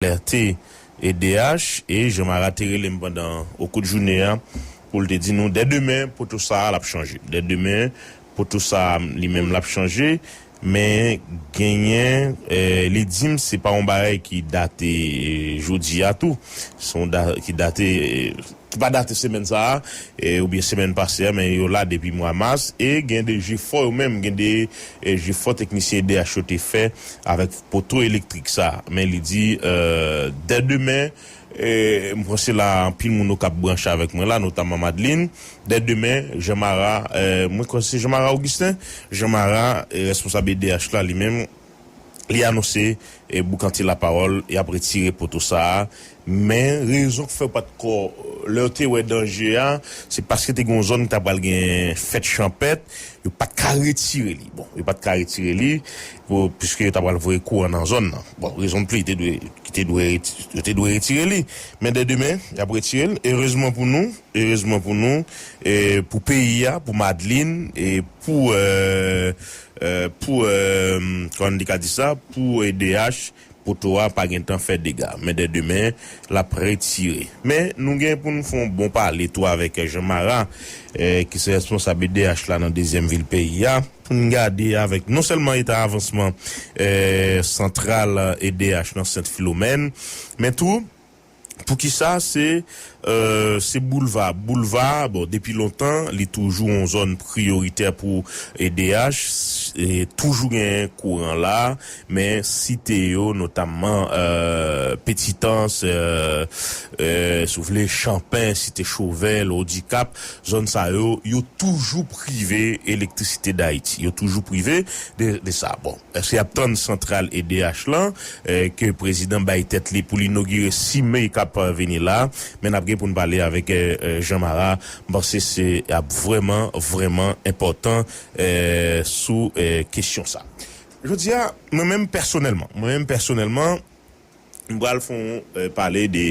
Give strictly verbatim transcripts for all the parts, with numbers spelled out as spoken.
alète E D H, e Jean Mara te rele m pandan, o kou de jounen an, pou l te di nou, dè demen, poto sa a, l ap chanje. Dè demen, poto sa a, li menm, l ap chanje. Men genyen, eh, li di m se pa yon bagay ki date, eh, jodi a tou. Se yon da, ki date, eh, ki pa date semèn sa a, eh, oubyen semèn pase a, men yo la depi mwa mas. E gen de jefò yo menm, gen de, eh, jefò teknisyen E D H yo te fè avèk poto elektrik sa a. Men li di, eh, dè demen, eh, m panse la, anpil moun yo k ap branche avèk mwen la, notamman Madeline. Dè demen, Jean Mara, eh, mwen kwè se Jean Mara Augustin, Jean Mara, eh, responsab E D H la, li menm, li anonse, eh, boukante lapawòl, y ap retire poto sa a. Men rezon k fè yo pa t ko, lè yo te wè danje a, se paske te gen yon zòn ki ta pral gen fèt chanpèt, yo pa t ka retire li. Bon, yo pa t ka retire li, pou, piske yo ta pral voye kouran nan zòn nan. Bon, rezon de plis, te dwe, ki te dwe reti-, yo te dwe retire li. Men dè demen, y ap retire l. Erezman pou nou, erezman pou nou, e pou peyi a, pou Madeline, e pou, eh, eh, pou, eh, kòman li ka di sa, pou E D H, poto a pa gen tan fè dega. Men dè demen, l ap retire. Men nou gen pou nou fè yon bon pale tou avèk Jean Mara, eh, ki se responsab E D H la nan dezyèm vil peyi a, pou n gade avèk non sèlman eta avansman, eh, santral E D H nan Sent Filomèn, men tou, poukisa se, eh, se boulva. Boulva, bon, depi lontan, li toujou yon zòn priyoritè pou E D H, e toujou gen kouran la, men site yo, notamman, eh, Petitans, eh, eh, si w vle, Chanpen, Site Chovèl, Odikap, zòn sa yo, yo toujou prive Elektrisite Dayiti. Yo toujou prive de, de sa. Bon, èske y ap tann santral E D H lan, eh, ke prezidan bay tèt li pou l inogire sis me k ap, eh, vini la? Men n ap gen pou n pale avèk, eh, eh, Jean Mara. M panse se ap vrèman, vrèman enpòtan, eh, sou, eh, kesyon sa. Jodi a, mwen menm pèsonèlman, mwen menm pèsonèlman, m pral fè yon, eh, pale de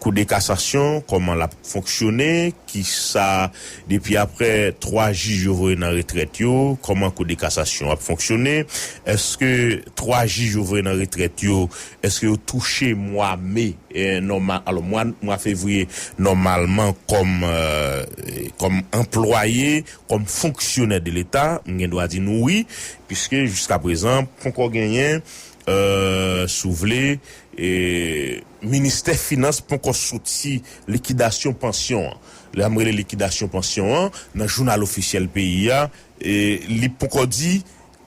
Kou de Kasasyon, kòman l ap fonksyone, kisa, depi aprè twa jij yo voye nan retrèt yo, kòman Kou de Kasasyon ap fonksyone, èske twa jij yo voye nan retrèt yo, èske yo touche mwa me, eh, nòmal, alò, mwa, mwa fevriye, nòmalman, kòm, eh, kòm anplwaye, kòm fonksyonè de Leta, m gen dwa di nou wi, piske jiskaprezan, poko genyen, eh, si w vle, eh, ministè finans poko soti likidasyon pansyon an. Lè m rele likidasyon pansyon an, nan jounal ofisyèl peyi a, eh, li poko di,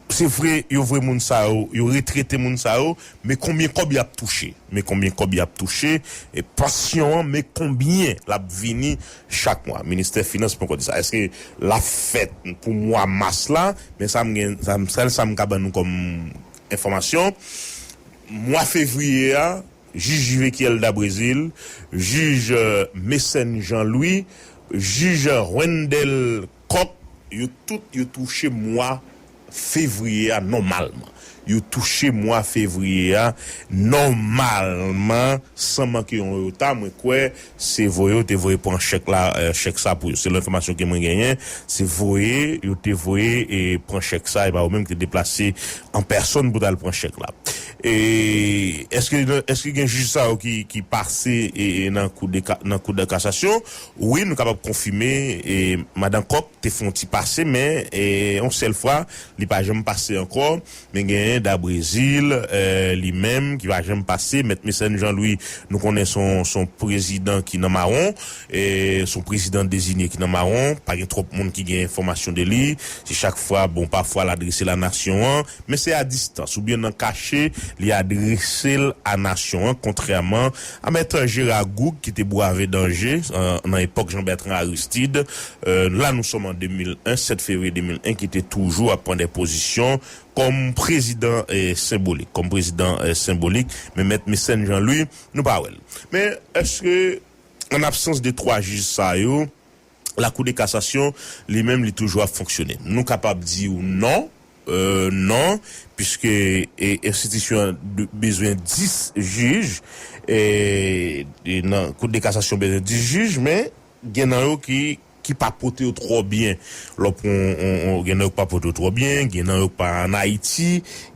se vre, yo voye moun sa yo, yo retrete moun sa yo, men konbyen kòb y ap touche? Men konbyen kòb y ap touche? E pansyon an, men konbyen l ap vini chak mwa? Ministè finans poko di sa. Èske l ap fèt pou mwa mas la? Men sa m gen, sa m, sèl sa m ka ban nou kòm enfòmasyon. Mwa fevriye a, jij Juvéquiel Dabrezil, jij, eh, Mécène Jean Louis, jij Wendell Coq, yo tout yo touche mwa fevriye a nòmalman. Yo touche mwa fevriye a nòmalman, san manke yon yota. Mwen kwè se voye yo te voye pran chèk la, eh, chèk sa pou yo. Selon enfòmasyon ke mwen genyen, se voye yo te voye, eh, pran chèk sa, e pa yo menm ki te deplase an pèsòn pou t al pran chèk la. E èske, èske gen jij sa yo ki, ki pase, e, e nan kou de ka-, nan kou de kasasyon? Wi, nou kapab konfime, e madan Coq te fè yon ti pase, men, e, yon sèl fwa, li pa janm pase ankò. Men genyen Dabrezil, eh, li menm, ki pa janm pase. Mèt Mécène Jean Louis, nou konnen se yon, se yon prezidan ki nan mawon, e se yon prezidan deziye ki nan mawon. Pa gen twòp moun ki gen enfòmasyon de li. Se chak fwa, bon, pafwa l adrese l a nasyon an, men se a distans, oubyen nan kache, li adrese l a nasyon an, kontrèman a mèt Gérard Gourgue, ki te brave danje, eh, nan epòk Jean Bertrand Aristide. Eh, la, nous sommes en deux mille un, sept février deux mille un, ki te toujou ap pran de pozisyon kòm prezidan, eh, senbolik, kòm prezidan, eh, senbolik, men mèt Mécène Jean Louis, nou pa wè l. Men èske, an absans de twa jij sa yo, Lakou de Kasasyon, li menm, li toujou ap fonksyone? Nou kapab di w non, eh, non, piske, eh, enstitisyon an de-, bezwen dis jij, eh, e nan Kou de Kasasyon bezwen dis jij, men gen nan yo ki ki pa pote yo twò byen. Lè w pran, gen nan yo ki pa pote yo twò byen, gen nan yo ki pa ann Ayiti,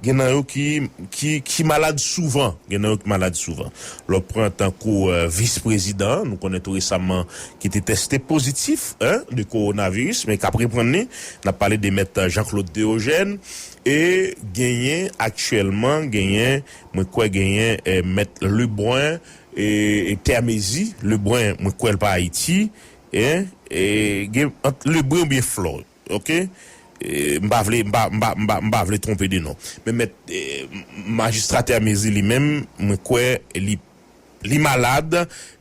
gen nan yo ki, ki, ki malad souvan, gen nan yo ki malad souvan. Lè w pran tankou, eh, vis prezidan, nou konnen tou resaman ki te tèste pozitif, en, de kowonaviris, men k ap reprann li. N ap pale de mèt Jean Claude Théogène, e genyen aktyèlman, genyen, mwen kwè genyen, eh, mèt Lebrun, e, e Termezy, Lebrun, mwen kwè l pa Ayiti, en, e, gen, ant Lebrun oubyen Flore, oke? E, m pa vle, m pa, m pa, m pa, m pa vle twonpe de non. Men mèt, e, majistra Termezy li menm, mwen kwè li, li malad,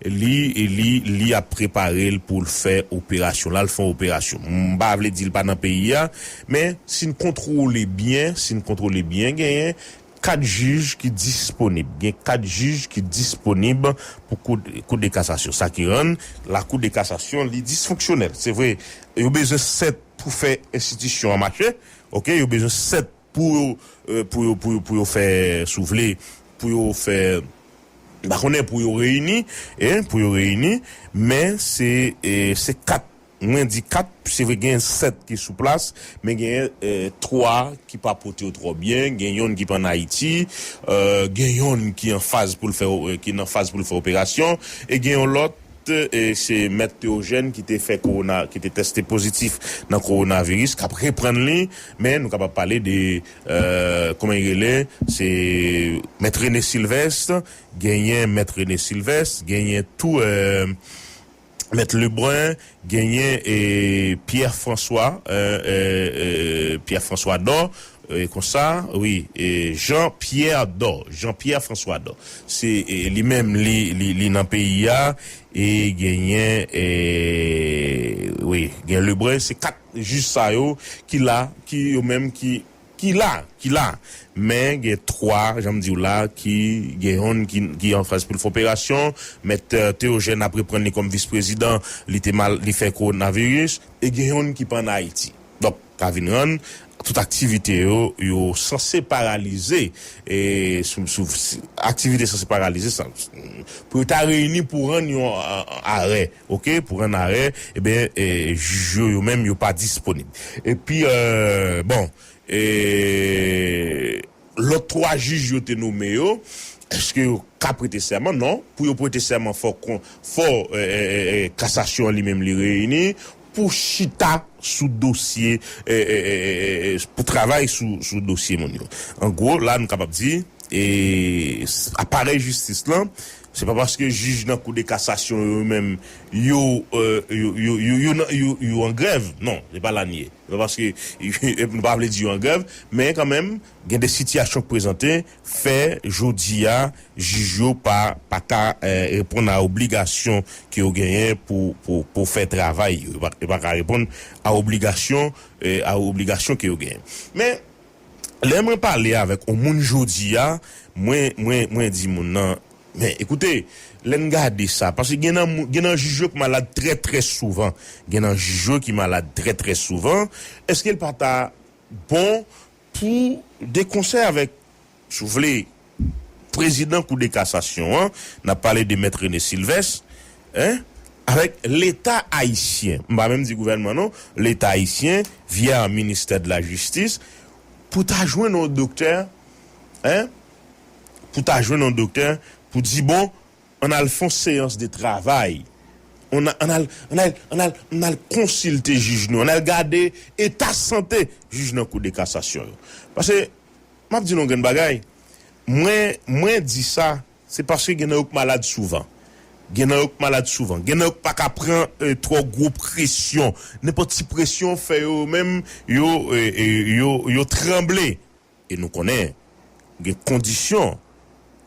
li, li, li ap prepare l pou l fè operasyon. L al fè yon operasyon. M pa vle di l pa nan peyi a, men si n kontwole byen, si n kontwole byen, genyen kat jij ki disponib. Gen kat jij ki disponib pou kou, kou de kasasyon. Sa ki rann lakou de kasasyon li disfonksyonèl. Se vre, yo bezwen sèt pou fè enstitisyon an mache, oke? Yo bezwen sèt pou yo, eh, pou yo, pou yo, pou yo fè, si w vle, pou yo fè, m pa konnen, pou yo reyini, eh, pou yo reyini, men se, eh, se kat, mwen di kat, se vre gen sèt ki sou plas, men gen, eh, twa ki pa pote yo twò byen, gen yonn ki pa ann Ayiti, eh, gen yonn ki an faz pou l fè, eh, ki nan faz pou l fè operasyon, e gen yon lòt, eh, se mèt Théogène ki te fè kowona, ki te tèste pozitif nan kowonaviris, k ap reprann li, men nou kapab pale de, eh, kòman li rele, se mèt René Sylvestre, genyen mèt René Sylvestre, genyen tou, eh, mèt Lebrun, genyen, eh, Pierre François, eh, eh, eh, Pierre François Dor, eh, konsa, wi, eh, Jean Pierre Dor, Jean Pierre François Dor. Se, eh, li menm, li, li, li nan peyi a, e genyen, eh, wi, gen Lebrun, se kat jij sa yo ki la, ki yo menm ki, ki la, ki la. Men gen twa, jan m di w la, ki gen yonn ki, ki an faz pou l fè operasyon, mèt, eh, Théogène ap reprann li kòm vis prezidan, li te mal, li fè kowonaviris, e gen yonn ki pa ann Ayiti. Donk, ka vin rann, tout aktivite yo, yo sanse paralize, e sou, sou, si, aktivite sanse paralize, sa, pou yo ta reyini pou rann yon, a, arè, oke, pou rann arè, ebyen, e, jij yo, yo menm, yo pa disponib. Epi, eh, bon, e, lòt twa jij yo te nome yo, èske yo ka prete sèman? Non. Pou yo prete sèman, fò kon, fò, eh, eh, eh, eh, kasasyon an li menm li reyini pou chita sou dosye, eh, eh, eh, eh, eh, pou travay sou, sou dosye moun yo. An gwo, la nou kapab di, e, s-, aparèy jistis lan, se pa paske jij nan kou de kasasyon yo menm, yo, eh, yo, yo, yo, yo, nan- yo, yo an grèv. Non, se pa la n ye. Se pa paske, nou pa vle di yo an grèv, men kanmenm, gen de sitiyasyon k prezante, fè jodi a, jij yo pa, pa ka, eh, reponn a obligasyon ke yo genyen pou, pou, pou fè travay yo. Yo pa, yo pa ka reponn a obligasyon, eh, a obligasyon ke yo genyen. Men, lè mwen pale avèk yon moun jodi a, mwen, mwen, mwen di moun nan, men, ekoute, lè n gade sa, paske gen nan mou-, gen nan jij yo k malad trè, trè souvan. Gen nan jij yo ki malad trè, trè souvan. Èske l pa ta bon pou de konsèy avèk, si w vle, prezidan Kou de Kasasyon an, n ap pale de Mèt René Sylvestre, en, avèk Leta ayisyen, m pa menm di gouvènman non, Leta ayisyen, via ministè de la jistis, pou ta jwenn yon doktè, en, pou ta jwenn yon doktè, pou di, bon, ann al fè yon seyans de travay. Ann, ann al, ann al, ann al, ann al konsilte jij nou, ann al gade eta sante jij nan Kou de Kasasyon yo. Paske, m ap di nou yon grenn bagay, mwen, mwen di sa, se paske gen nan yo k malad souvan. Gen nan yo k malad souvan. Gen nan yo k pa ka pran, eh, twò gwo presyon. Nenpòt ti presyon fè yo menm, yo, eh, eh, yo, yo tranble. E nou konnen, gen kondisyon.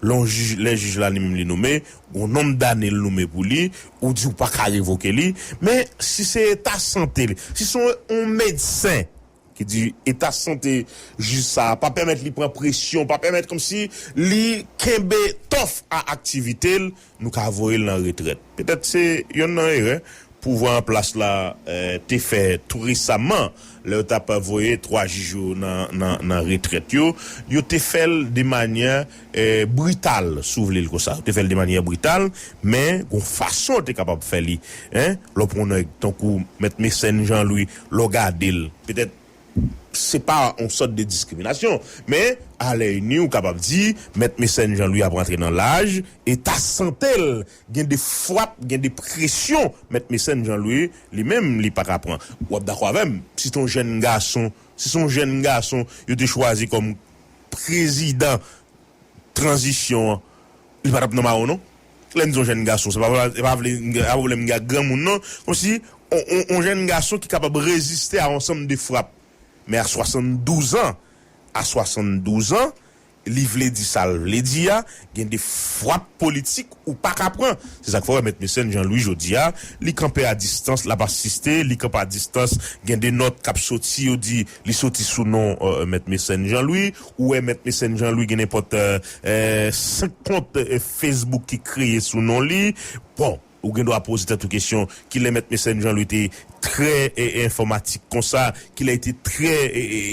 Lè yon jij, lè jij la li menm li nome, gon nonm dane l nome pou li, ou di ou pa ka revoke li. Men, si se eta sante li, si se yon, yon medsen ki di eta sante jij sa a pa pèmèt li pran presyon, pa pèmèt kòmsi li kenbe tòf a aktivite l, nou ka voye l nan retrèt. Petèt se yonn nan erè pouvwa an plas la eh, te fè tou resaman, lè yo t ap voye twa jij yo nan, nan, nan retrèt yo, yo te fè l de manyè eh, brital, si w vle l konsa. Yo te fè l de manyè brital, men gon fason yo te kapab fè li. Hein? Lè w pran yon nèg tankou Mèt Mesèn Jan Lwi, lè w gade l, petèt se pa yon sòt de diskriminasyon, men alèyini ou kapab di Mèt Mesèn Jan Lwi ap rantre nan laj, eta sante l gen de frap, gen de presyon Mèt Mesèn Jan Lwi li menm li pa ka pran. W ap dakò avè m, si se yon jèn gason, si se yon jèn gason yo te chwazi kòm prezidan tranzisyon an, li pa t ap nan mawon non. Lè m di yon jèn gason, se pa, se pa vle, se pa vle m gen granmoun non. Kòmsi yon, yon, yon jèn gason ki kapab reziste a yon ansanm de frap. Men a swasanndouz an, a swasanndouz an, li vle di sa l vle di a, gen de frap politik ou pa ka pran. Se sa k fè w wè Mèt Mesèn Jan Lwi jodi a, li kanpe a distans, l ap asiste, li kanpe a distans, gen de nòt k ap soti, yo di li soti sou non eh, Mèt Mesèn Jan Lwi, ou wè Mèt Mesèn Jan Lwi gen nenpòt eh, eh, senk kont eh, Facebook ki kreye sou non li. Bon, ou gen dwa poze tèt ou kesyon, kilè Mèt Mesèn Jan Lwi te trè eh, enfòmatik konsa, kilè li te trè eh, eh,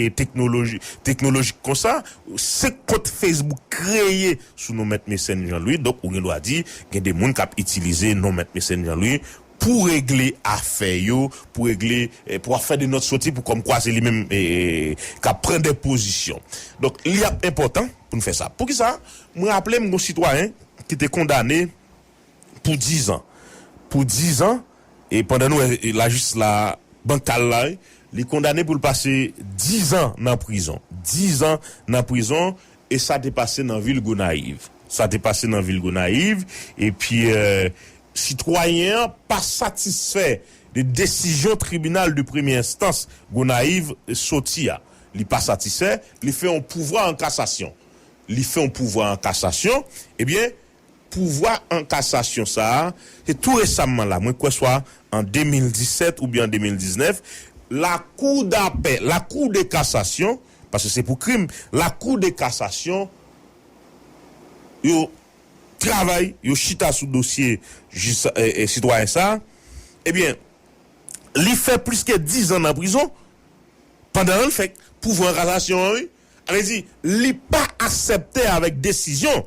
eh, teknoloji, teknolojik konsa, senk kont Facebook kreye sou non Mèt Mesèn Jan Lwi, donk ou gen dwa di, gen de moun k ap itilize non Mèt Mesèn Jan Lwi pou regle afè yo, pou regle, eh, pou ap fè de nòt soti pou kòmkwa se li menm eh, k ap pran de pozisyon. Donk, li ap enpòtan pou n fè sa. Poukisa? Mwen raple m gon sitwayen ki te kondane pou dizan. Pou dizan, e pandan nou wè lajistis la bankal la, wi, li kondane pou l pase dizan nan prizon. Dizan nan prizon, e sa te pase nan vil Gonayiv. Sa te pase nan vil Gonayiv, epi eh, sitwayen an pa satisfè de desizyon tribinal de premye enstans Gonayiv soti a. Li pa satisfè, li fè yon pouvwa an kasasyon. Li fè yon pouvwa an kasasyon, ebyen, pouvwa an kasasyon sa a, se tou resaman la, mwen kwè swa an de mil disèt oubyen an de mil diznèf, lakou dapè, lakou de kasasyon, paske se pou krim, lakou de kasasyon, yo travay, yo chita sou dosye jij sa- eh, eh, sitwayen sa a, ebyen, li fè plis ke dizan nan prizon, pandan l fè pouvwa an kasasyon an, wi. Sa vle di, li pa aksepte avèk desizyon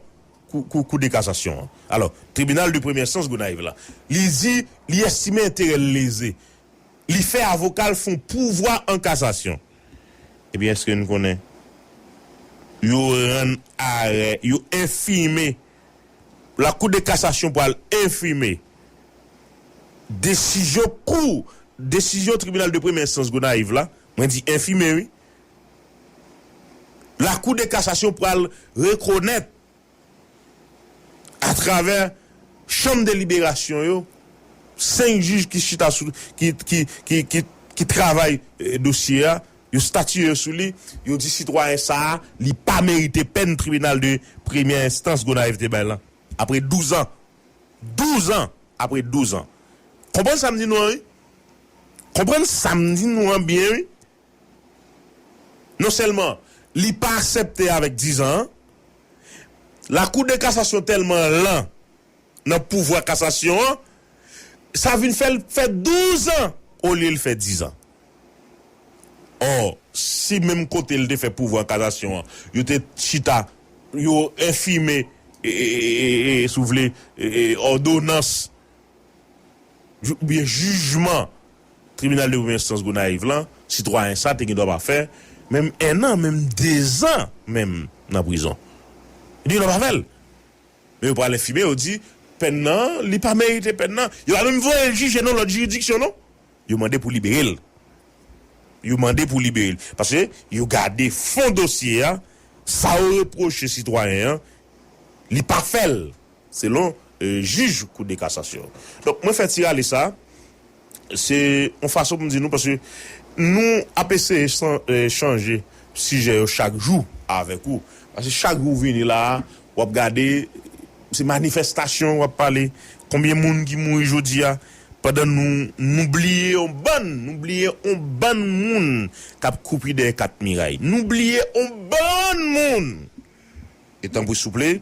kou, kou, kou de kasasyon an. Alò, tribinal de premye enstans Gonayiv la, li di, li estime enterè l leze. Li fè avoka l fè yon pouvwa an kasasyon. Ebyen, èske n konnen? Yo rann arè, yo enfime. Lakou de kasasyon pral enfime desizyon kou, desizyon tribinal de premye enstans Gonayiv la, mwen di enfime, wi. Lakou de kasasyon pral rekonèt atravè chanm deliberasyon yo, senk jij ki chita sou, ki, ki, ki, ki, ki travay eh, dosye a, yo statiye yo sou li, yo di sitwayen sa a, li pa merite pèn tribinal de premye enstans Gonayiv te bay lan. Apre douz an. Douz an. Apre douz an. Konprann sa m di nou an, wi. Konprann sa m di nou an byen, wi. Non sèlman li pa aksepte avèk dizan an, lakou de kasasyon tèlman lan nan pouvwa kasasyon an, sa vin fè l fè douz an olye l fè dizan. Ò, si menm kote l te fè pouvwa kasasyon an, yo te chita, yo enfime, e, e, e, e, e, si w vle, e, e, òdonans oubyen jijman tribinal de premye enstans Gonayiv lan, sitwayen sa te gen dwa pa fè menm ennan, menm dezan menm nan prizon. Li te gen dwa pa fè l. Men yo pral enfime, yo di, pèn nan, li pa merite pèn nan. Yo pa menm voye l jije nan lòt jiridiksyon, non. Yo mande pou libere l. Yo mande pou libere l. Paske yo gade fon dosye a, sa yo repwoche sitwayen an, li pa fè l, selon eh, jij Kou de Kasasyon. Donk, mwen fè ti rale sa, se yon fason pou m di nou, paske nou ap eseye chan- eh, chanje sijè yo chak jou avèk ou. Paske chak jou w vini la a, w ap gade, se manifestasyon w ap pale. Konbyen moun ki mouri jodi a? Pandan nou, nou bliye yon bann, nou bliye yon bann moun k ap koupi dèyè kat miray. Nou bliye yon bann moun. E tanpri souple,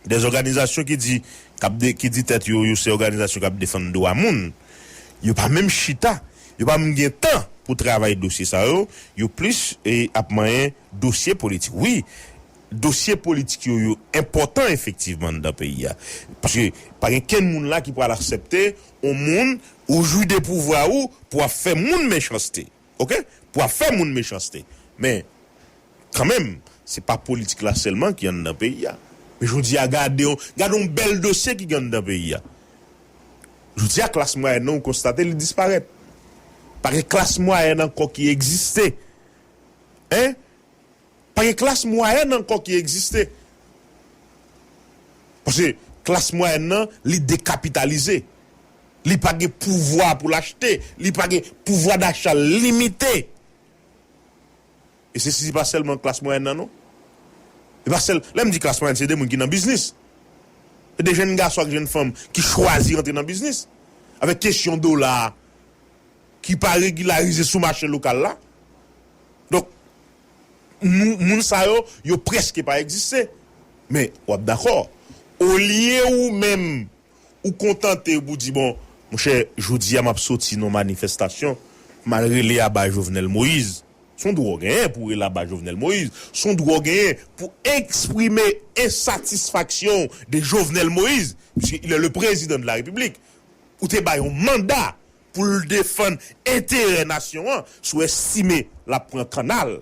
Dè òganizasyon ki di, k ap de, ki di tèt yo, yo se òganizasyon k ap defann dwa moun, yo pa menm chita, yo pa menm gen tan pou travay dosye sa yo, yo plis e, ap manyen dosye politik. Wi, dosye politik yo, yo enpòtan efektivman anndan peyi a. Paske pa gen kenn moun la ki pral aksepte yon moun ou jwi de pouvwa ou pou ap fè moun mechanste. Oke? Pou ap fè moun mechanste. Men, kanmenm, se pa politik la sèlman ki anndan peyi a. Men jodi a, gade yon, gade yon bèl dosye ki gen anndan peyi a. Jodi a, klas mwayèn nan, ou konstate li disparèt. Pa gen klas mwayèn ankò ki egziste. Hein? Pa gen klas mwayèn ankò ki egziste. Paske klas mwayèn nan, li dekapitalize. Li pa gen pouvwa pou l achte. Li pa gen pouvwa dacha limite. E se, se pa sèlman klas mwayèn nan, non. E pa sèl, lè m di klas mwayèn, se de moun ki nan biznis. Se de jèn gason ak jèn fanm ki chwazi rantre nan biznis. Avèk kesyon dola a, ki pa regilarize sou mache lokal la. Donk, nou, moun sa yo, yo prèske pa egziste. Men, w ap dakò. Olye ou menm, ou kontante pou di, bon, monchè, jodi a m ap soti nan manifestasyon, m al rele aba Jovenel Moïse. Se yon dwa w genyen pou w rele aba Jovenel Moïse. Se yon dwa w genyen pou eksprime ensatisfaksyon w de Jovenel Moïse, puisque il est le président de la République. Ou te ba yon manda pou l defann enterè nasyon an, si w estime l ap pran kannal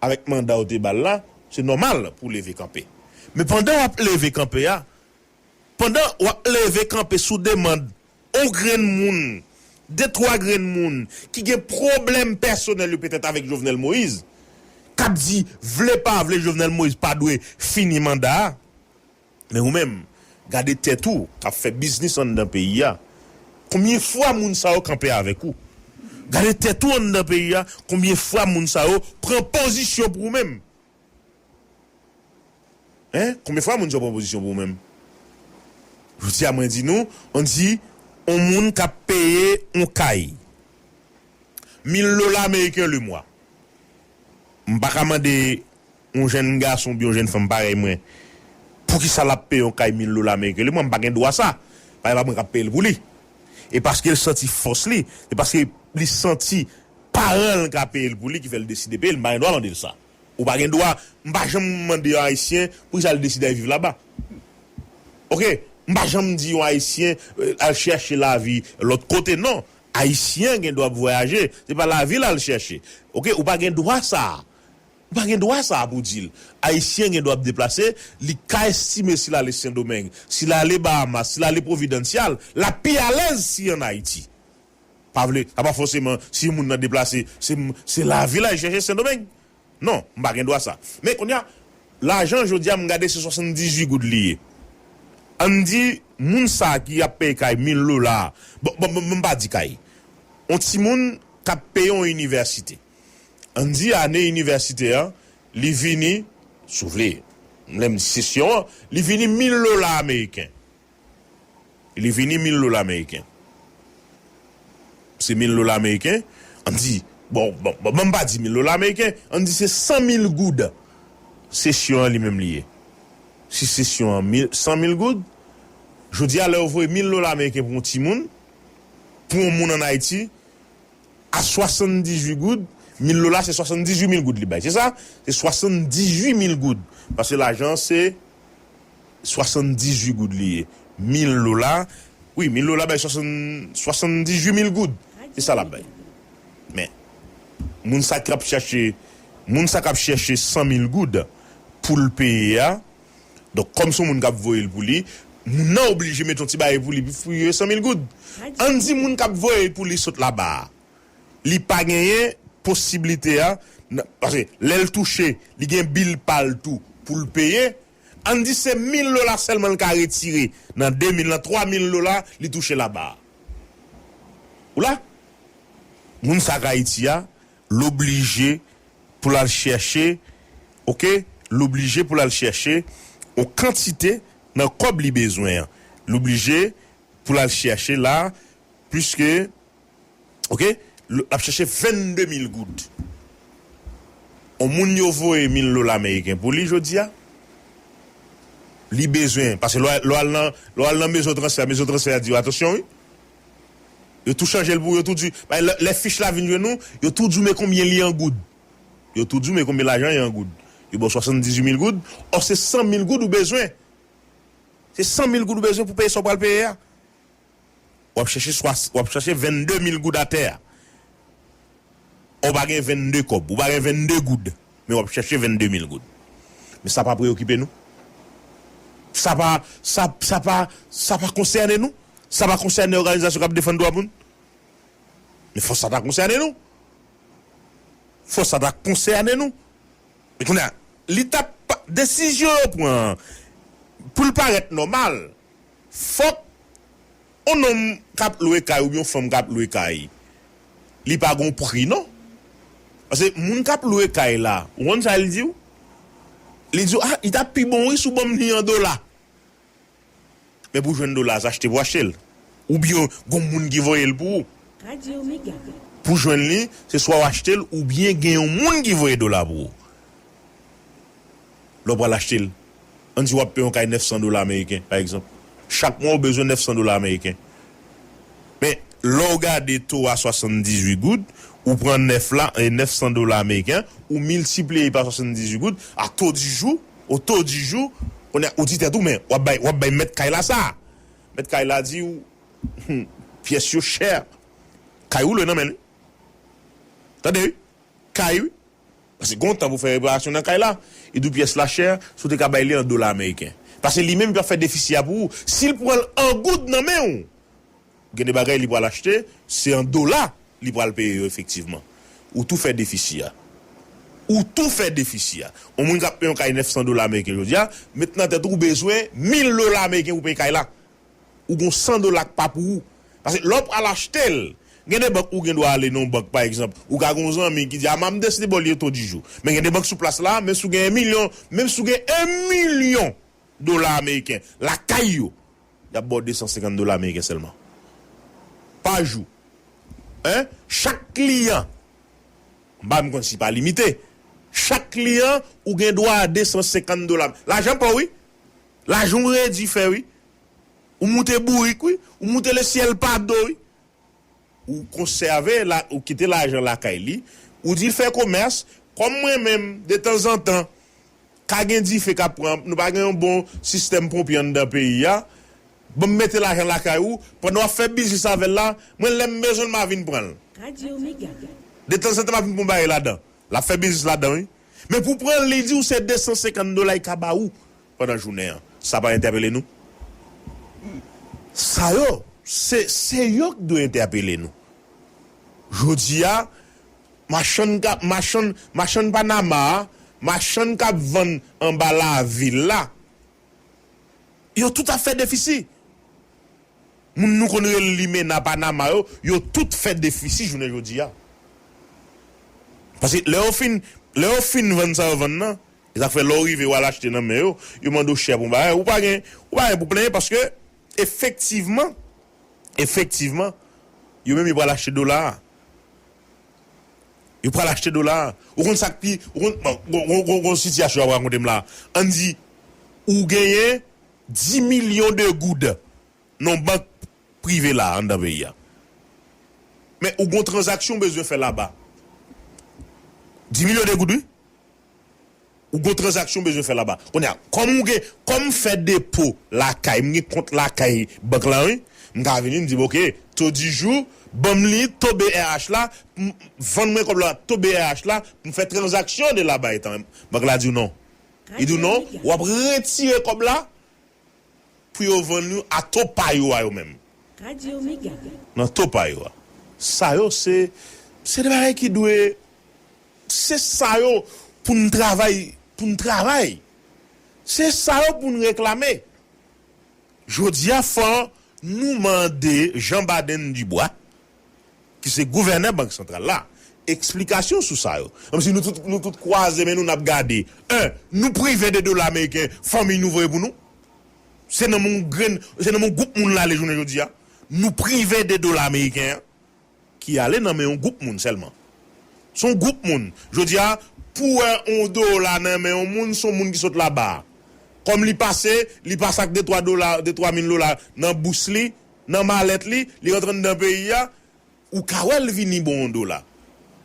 avèk manda w te ba l la, se nòmal pou w leve kanpe. Men pandan w ap leve kanpe a, pandan w ap leve kanpe sou demann yon grenn moun, de twa grenn moun ki gen pwoblèm pèsonèl yo petèt avèk Jovenel Moïse, k ap di, vle pa vle, Jovenel Moïse pa dwe fini manda a, men ou menm, gade tèt ou k ap fè biznis anndan peyi a. Konbyen fwa moun sa yo kanpe avèk ou? Gade tèt ou anndan peyi a, konbyen fwa moun sa yo pran pozisyon pou ou menm? Hein? Konbyen fwa moun sa yo pran pozisyon pou ou menm? Jodi a, mwen di nou, on di, on moun k ap peye on kay mil dola ameriken le mwa. M pa ka mande yon jèn gason oubyen yon jèn fanm parèy mwen, poukisa l ap peye yon kay mil dola ameriken le mwa? M pa gen dwa sa. Paske pa mwen k ap peye l pou li. E paske l santi fòs li, e paske li santi paran l ka peye l pou li ki fè l deside peye l, m pa gen dwa mande l sa. Ou pa gen dwa, m pa janm mande yon Ayisyen poukisa l deside al viv laba. Oke? M pa janm di yon Ayisyen, eh, al chèche lavi lòt kote, non. Ayisyen gen dwa ap vwayaje, se pa lavi l al chèche. Oke? Ou pa gen dwa sa a. Ou pa gen dwa sa a pou di l. Ayisyen gen dwa ap deplase, li ka estime si l ale Sendomeng, si l ale Bahamas, si l ale Providencial, l ap pi alèz si ann Ayiti. Pa vle, sa pa fòseman si moun nan deplase, se, se lavi l al chèche Sendomeng. Non, m pa gen dwa sa. Men kounye a, lajan jodi a m gade se swasanndizuit goud li ye. Ann di, moun sa ki ap peye kay mil dola, bon, bon, bon, bon, m pa di kay. On timoun k ap peye on inivèsite. Ann di ane inivèsite a, li vini, si w vle, lè m di sesyon an, li vini mil dola ameriken. Li vini mil dola ameriken. Se mil dola ameriken, ann di, bon, bon, bon, bon, m pa di mil dola ameriken, ann di se san mil goud. Sesyon an li menm li ye. Si sesyon an mil, san mil goud, jodi a lè yo voye mil dola ameriken pou yon timoun, pou yon moun ann Ayiti, a swasanndizuit goud, mil dola se swasanndizuit mil goud li bay. Se sa? Se swasanndizuit mil goud. Paske lajan se swasanndizuit goud li ye. Mil dola, wi, mil dola bay swasann, swasanndizuit mil goud. Se sa l ap bay. Men, moun sa k ap chèche, moun sa k ap chèche san mil goud pou l peye a, donk, kòm se yon moun k ap voye l pou li, moun nan oblije mete yon ti bagay pou li, pou li san mil goud. Ann di moun k ap voye l pou li sot laba a, li pa genyen posiblite a, nan, paske lè l touche, li gen bil pa l tou pou l peye. Ann di se mil dola sèlman l ka retire nan de mil, nan twa mil dola li touche laba a. Ou la? Moun sa k Ayiti a, l oblije pou l al chèche, oke? L oblije pou l al chèche yon kantite nan kòb li bezwen an. L oblije pou l al chèche la, pliske, oke? L ap chèche vennde mil goud. On moun yo voye mil dola ameriken pou li jodi a, Li bezwen, paske lè w al nan, lè w al nan mezon transfè, mezon transfè a di w, "Atansyon, wi." Yo tou chanje l pou yo tou di, bay, lè, lè fich la vin jwenn nou, yo tou di w men konbyen li an goud. Yo tou di w men konbyen lajan li an goud. Yo ba w swasanndizuit mil goud, ò se san mil goud ou bezwen. Se san mil goud ou bezwen pou peye sa w pral peye a. W ap chèche swa, w ap chèche vennde mil goud atè a. Ou pa gen vennde kòb, ou pa gen vennde goud, men w ap chèche vennde mil goud. Men sa pa preyokipe nou. Sa pa, sa, sa pa, sa pa konsène nou. Sa pa konsène òganizasyon k ap defann dwa moun. Men fò sa ta konsène nou. Fò sa ta konsène nou. Men kounye a, li t ap pa, desizyon yo pran an, pou l parèt nòmal, fòk yon nonm k ap lwe kay oubyen yon fanm k ap lwe kay, li pa gon pri non. Paske moun k ap lwe kay la, ou konn sa li di w? Li di w, "Ah, li t ap pi bon wi si w ban m li an dola." Men pou jwenn dola a, se achte pou achte l. Oubyen gon moun ki voye l pou ou. Pou jwenn li, se swa w achte l, oubyen gen yon moun ki voye dola pou ou. Lè w pral achte l, ann di w ap peye yon kay nèf san dola ameriken, pa egzanp. Chak mwa, ou bezwen nèf san dola ameriken. Men, lè w gade to a swasanndizuit goud, ou pran nèf la, e nèf san dola ameriken, ou miltipliye pa swasanndizuit goud, a to di jou, o to di jou, kounye a, ou di tèt ou, men, w ap bay, w ap bay mèt kay la sa. Mèt kay la di w, pyès yo chè. Kay ou lwe nan men l wi. Tande wi. Kay wi. Paske gon tan pou fè reparasyon nan kay la. Li di w pyès la chè, si w te ka bay li an dola ameriken. Paske li menm li p ap fè defisi a pou ou. Si l pran l an goud nan men w, gen de bagay li pral achte, se an dola li pral peye yo efektivman. Ou tou fè defisi a. Ou tou fè defisi a. Yon moun k ap peye yon kay nèf san dola ameriken jodi a, met nan tèt ou ou bezwen mil dola ameriken pou peye kay la. Ou gon san dola k pa pou ou. Paske lè w pral achte l, gen de bank ou gen dwa ale nan yon bank, pa egzanp, ou ka gen yon zanmi ki di, "A, m a m deside ba w li to di jou." Men gen de bank sou plas la, menm si w gen yon milyon, menm si w gen yon milyon dola ameriken lakay yo, y ap ba w de san senkant dola ameriken sèlman. Pa jou. Hein? Chak kliyan, m pa menm konn si pa limite. Chak kliyan, ou gen dwa a de san senkant dola. Lajan pa w, wi. Lajan w redi fè, wi. Ou moute bourik, wi. Ou moute lesyèl pa do, wi. Ou konsève, la, ou kite lajan lakay li. Ou di l fè komès. Kòm mwen menm, detanzantan, ka gen dife k ap pran, nou pa gen yon bon sistèm ponpye anndan peyi a. Ban m mete lajan lakay ou, pandan w ap fè biznis avè l la, mwen lè m bezwen l, m a vin pran l. Detanzantan, m a vin pran bagay ladan. L ap fè biznis ladan, wi. Men pou pran l, li di w se de san senkant dola li ka ba ou pandan jounen an. Sa pa entèpele nou? Sa yo, se, se yo k dwe entèpele nou. Jodi a, machann k ap, machann, machann Panama a, machann k ap vann anba lavil la, yo tout ap fè defisi. Moun nou konn rele limena Panama yo, yo tout fè defisi jounen jodi a. Paske lè yo fin, lè yo fin vann sa yo vann nan, e sa k fè lè w rive w al achte nan men yo, yo mande w chè pou yon bagay, ou pa gen, ou pa gen pou plenyen paske efektivman, efektivman, yo menm yo pral achte dola a. Yo pral achte dola a. Ou konn sa k pi, ou konn, bon, gon, gon, gon, gon sitiyasyon y ap rakonte m la. Ann di, ou genyen dis milyon de goud nan yon bank prive la, anndan peyi a. Men ou gon tranzaksyon w bezwen fè laba. Dis milyon de goud, wi. Ou gon tranzaksyon w bezwen fè laba. Kounye a, kòm ou gen, kòm m fè depo lakay, m gen kont lakay bank la, wi. M ka vini, m di, "Ok, to di jou, ban m li, to B R H la, m, vann mwen kòb la, to B R H la, pou m fè tranzaksyon de laba etan." Bank la di w non. Li di w non, w ap retire kòb la, pou yo vann nou a to pa yo a yo menm. Nan to pa yo a. Sa yo se, se de bagay ki dwe, se sa yo pou n travay, pou n travay. Se sa yo pou n reklame. Jodi a, fò nou mande Jean Baden Dubois, ki se gouvènè Bank Santral la, eksplikasyon sou sa yo. Kòmsi nou tout, nou tout kwaze men nou n ap gade. En, nou prive de dola ameriken, fanmi nou voye pou nou. Se nan men yon grenn, se nan men yon gwoup moun l ale jounen jodi a. Nou prive de dola ameriken an, ki ale nan men yon gwoup moun sèlman. Se yon gwoup moun. Jodi a, pou w wè yon dola nan men yon moun, se yon moun ki sot laba a. Kòm li pase, li pase ak de twa dola, de twa mil dola nan bous li, nan malèt li, li rantre anndan peyi a, ou ka wè l vini ba w yon dola.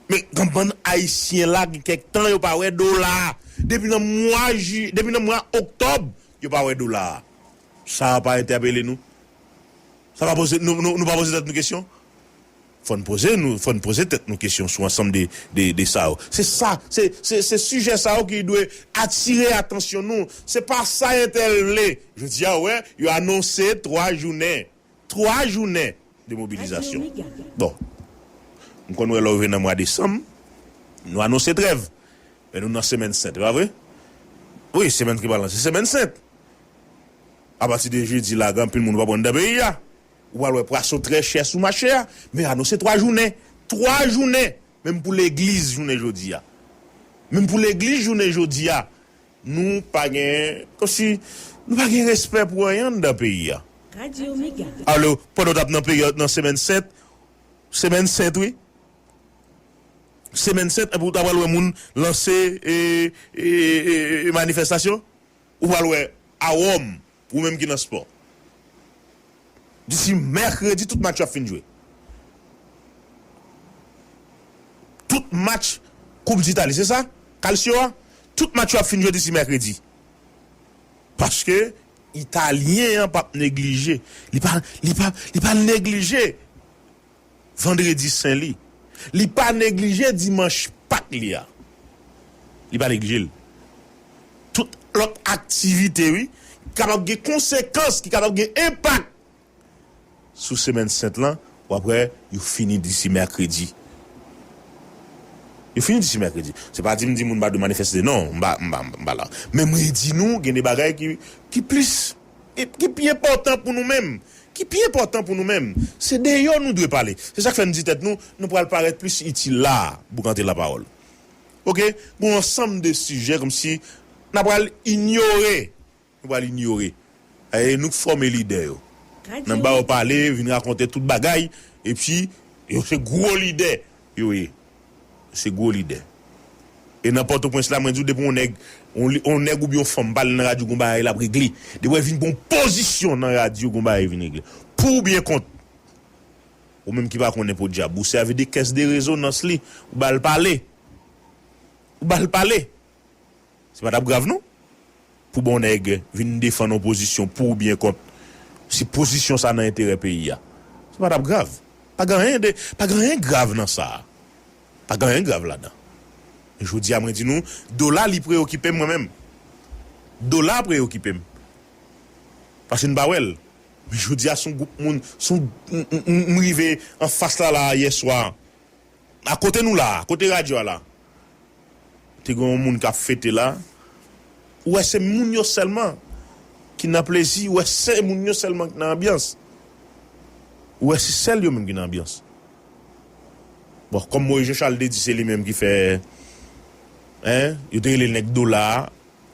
Men gen bann Ayisyen la, gen kèk tan yo pa wè dola a. Depi nan mwa ji, depi nan mwa oktòb, yo pa wè dola a. Sa pa entèpele nou? Sa pa poze, nou, nou, nou pa poze tèt nou kesyon? Fò n poze nou, fò n poze tèt nou kesyon sou ansanm de, de, de sa yo. Se sa, se, se, se sijè sa yo ki dwe atire atansyon nou. Se pa sa entèl vle. Jodi a, w wè, yo anonse twa jounen. Twa jounen de mobilizasyon. Bon, m konn wè lè w rive nan mwa desanm, nou anonse trèv. Men nou nan semèn sent, e pa vre? Wi, semèn ki pral lan, se semèn sent. Apati de jedi la, gen anpil moun pa pran anndan peyi a. Ou pral wè pwason trè chè sou mache a. Men anonse twa jounen. Twa jounen. Menm pou legliz jounen jodi a. Menm pou legliz jounen jodi a. Nou pa gen, kòmsi, nou pa gen respè pou anyen anndan peyi a. Radyo Mega. Alò, pandan w t ap nan peryòd, nan semèn sent, semèn sent, wi. Semèn sent, epi w ta pral wè moun lanse, e, e, e, e, manifestasyon. Ou pral wè a Wòm, ou menm ki nan spò. Disi mèkredi, tout match yo ap fin jwe. Tout match Koup Ditali, se sa? Calcio a? Tout match yo ap fin jwe disi mèkredi. Paske Italyen an p ap neglije. Li pa, li pa, li pa neglije Vandredi Sen li. Li pa neglije Dimanch Pak li a. Li pa neglije l. Tout lòt aktivite, wi, ki kapab gen konsekans, ki kapab gen enpak sou semèn sent lan, w ap wè, yo fini disi mèkredi. Yo fini disi mèkredi. Se pa di m di moun pa dwe manifeste, non, m pa, m pa, m pa la. Men mwen di nou, gen de bagay ki, ki plis, ki, ki pi enpòtan pou nou menm. Ki pi enpòtan pou nou menm. Se de yo nou dwe pale. Se sa k fè n di tèt nou, nou pral parèt plis itil la, Boukante Lapawòl. Oke? Gon ansanm de sijè kòmsi n ap pral inyore. Nou pral inyore. E nou k fòme lidè yo. Nan ba yo pale, vin rakonte tout bagay, epi yo se gwo lidè yo ye. Se gwo lidè. E nan Pòtoprens la, mwen di w, depi yon nèg, yon li- yon nèg oubyen yon fanm pale nan radyo, gon bagay l ap regle. Depi w vin pran pozisyon nan radyo, gon bagay vin regle. Pou oubyen kont. Ou menm ki pa konnen podyab, ou sèvi de kès de rezonans li, ou ba l pale. Ou ba l pale. Se pa t ap grav, non. Pou bon nèg vin defann yon pozisyon pou oubyen kont, si pozisyon sa nan enterè peyi a, se pa t ap grav. Pa gen anyen de, pa gen anyen grav nan sa. Pa gen anyen grav ladan. Men jodi a, mwen di nou, dola li preyokipe m mwen menm. Dola preyokipe m. Paske n pa wè l. Men jodi a, se yon gwoup moun, se yon, m, m, m, m rive anfas la, la, yè swa. Akote nou la, kote radyo a la. Te gen yon moun k ap fete la. Ou wè se moun yo sèlman ki nan plezi, ou wè se moun yo sèlman ki nan anbyans. Ou wè se sèl yo menm ki nan anbyans. Bon, kòm Moyiz Jan Chal te di se li menm ki fè, en, yo te rele l nèg dola a,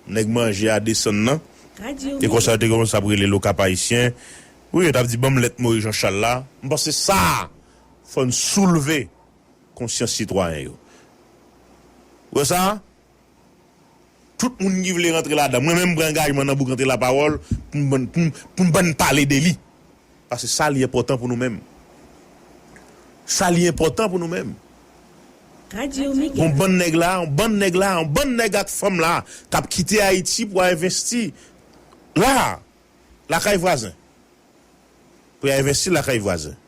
nèg manje a desann nan. E konsa yo te kòmanse ap rele l Okap Ayisyen. Wi, yo t ap di ban m lèt Moyiz Jan Chal la. M panse sa, fò n soulve konsyans sitwayen yo. Ou wè sa? Tout moun ki vle rantre ladan, mwen menm m pran angajman nan Boukante Lapawòl pou m bann, pou m, pou m bann pale de li. Paske sa li enpòtan pou nou menm. Sa li enpòtan pou nou menm. Radyo Mega. Bon, bann nèg la, yon bann nèg la, yon bann nèg ak fanm la k ap kite Ayiti pou al envesti la, lakay vwazen. Pou y al envesti lakay vwazen.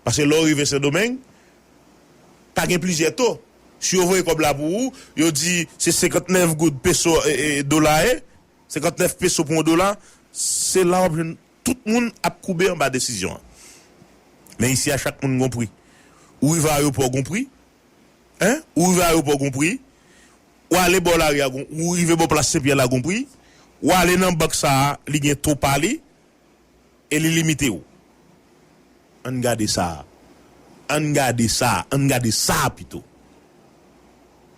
Paske lè w rive Sendomeng, pa gen plizyè to. Si yo voye kòb la pou ou, yo di se senkantnèf goud peso, e, e, dola, e, senkantnèf peso pou yon dola, se la w ap jwenn tout moun ap koube anba desizyon an. Men isi a, chak moun gon pri. Ou rive ayewopò, gon pri. En? Ou rive ayewopò, gon pri. Ou ale bò lari a, gon, ou rive bò plas Senpyè la, gon pri. Ou ale nan bank sa a, li gen to pa li. E li limite w. Ann gade sa. Ann gade sa. Ann gade sa pito.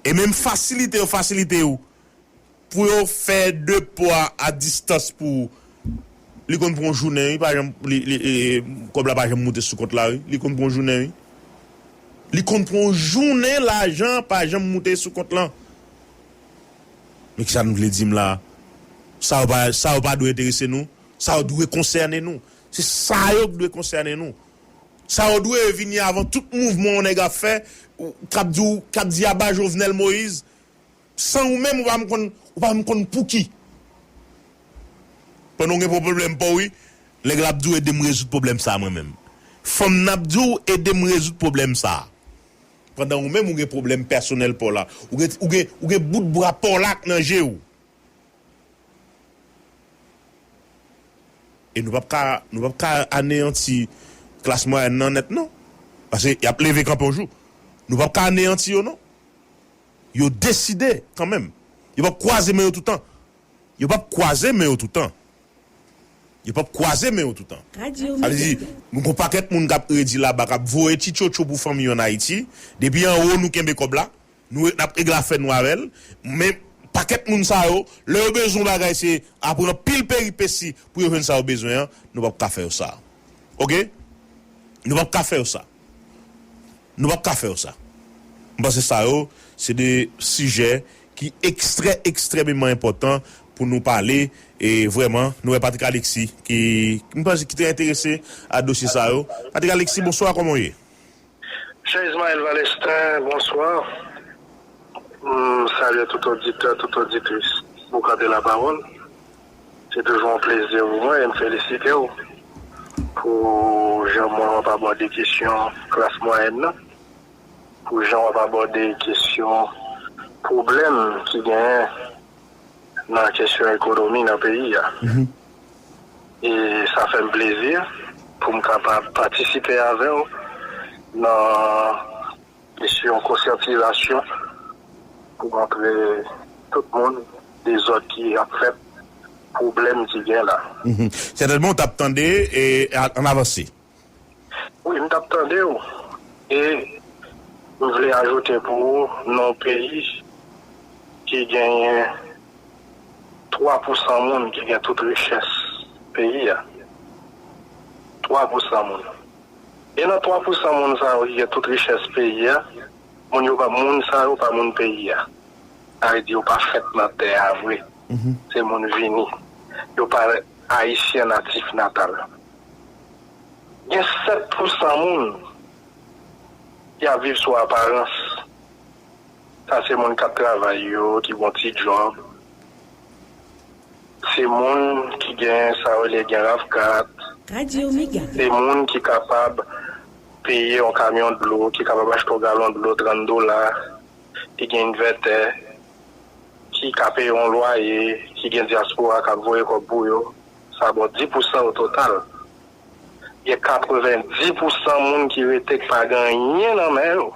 E menm fasilite yo fasilite w pou yo fè depo a a distans pou ou. Li konn pran yon jounen, wi, pa janm, li, li, e, e, kòb la pa janm moute sou kont la, wi. Li konn pran yon jounen, wi. Li konn pran yon jounen, lajan pa janm moute sou kont lan. Men kisa nou vle di m la? Sa yo pa, sa yo pa dwe enterese nou. Sa yo dwe konsène nou. Se sa yo ki dwe konsène nou. Sa yo dwe vini avan tout mouvman yon nèg ap fè, ou, k ap di w, k ap di aba Jovenel Moïse, san ou menm, ou pa m konn, ou pa m konn pouki. Pandan w gen pwoblèm pa w, wi, nèg la ap di w ede m rezoud pwoblèm sa a mwen menm. Fanm nan ap di w ede m rezoud pwoblèm sa a. Pandan ou menm ou gen pwoblèm pèsonèl pa w la. Ou gen, ou gen, ou gen bout bra pa w la k nan je w. E nou p ap ka, nou p ap ka aneyanti klas mwayèn nan nèt non. Paske y ap leve kanpe yon jou. Nou p ap ka aneyanti yo non. Yo deside kanmenm. Yo p ap kwaze men yo toutan. Yo p ap kwaze men yo toutan. Yo p ap kwaze men yo toutan. Sa vle di, nou gon pakèt moun k ap redi laba, k ap voye ti tchotcho pou fanmi yo an Ayiti. Depi anwo nou kenbe kòb la. Nou, n ap regle afè nou avè l. Men, pakèt moun sa yo, lè yo bezwen yon bagay, se apre anpil peripesi pou yo jwenn sa yo bezwen an, nou p ap ka fè yo sa. Oke? Nou p ap ka fè yo sa. Nou p ap ka fè yo sa. M panse sa yo, se de sijè ki ekstrè, ekstrèmeman enpòtan pou nou pale. E vrèman, nou wè Patrick Alexis, ki, m panse ki te enterese a dosye sa yo. Patrick Alexis, bonswa, kòman w ye? Jean Ismaël Valestin, bonswa. M salye tout oditè, tout oditris Boukante Lapawòl. Se toujou yon plezi pou mwen e m felisite w pou jan w ap abòde kesyon klas mwayèn nan, pou jan w ap abòde kesyon pwoblèm ki genyen nan kesyon ekonomi nan peyi a. E sa fè m plezi pou m kapab patisipe avè w nan kesyon konsyantizasyon pou montre tout moun dezòd ki ap fèt, pwoblèm ki gen la. Sètènman, w t ap tande e a- ann avanse. Wi, m t ap tande w. E m vle ajoute pou ou, nan yon peyi ki genyen twa pousan moun ki gen tout richès peyi a. Twa pousan moun. E nan twa pousan moun sa yo ki gen tout richès peyi a, moun yo pa, moun sa yo pa moun peyi a. Sa vle di yo pa fèt nan tè a vre. Se moun vini. Yo pa ayisyen natif natal. Gen sèt pousan moun ki ap viv sou aparans. Sa se moun k ap travay yo, ki gon ti djòb. Se moun ki gen sa yo rele gen rafkat. Se moun ki kapab peye yon kamyon dlo, ki kapab achte yon galon dlo trant dola, ki gen envètè, ki ka peye yon lwaye, ki gen dyaspora k ap voye kòb pou yo. Sa ba w dis pousan o total. Gen katrevendis pousan moun ki rete k pa gen anyen nan men yo,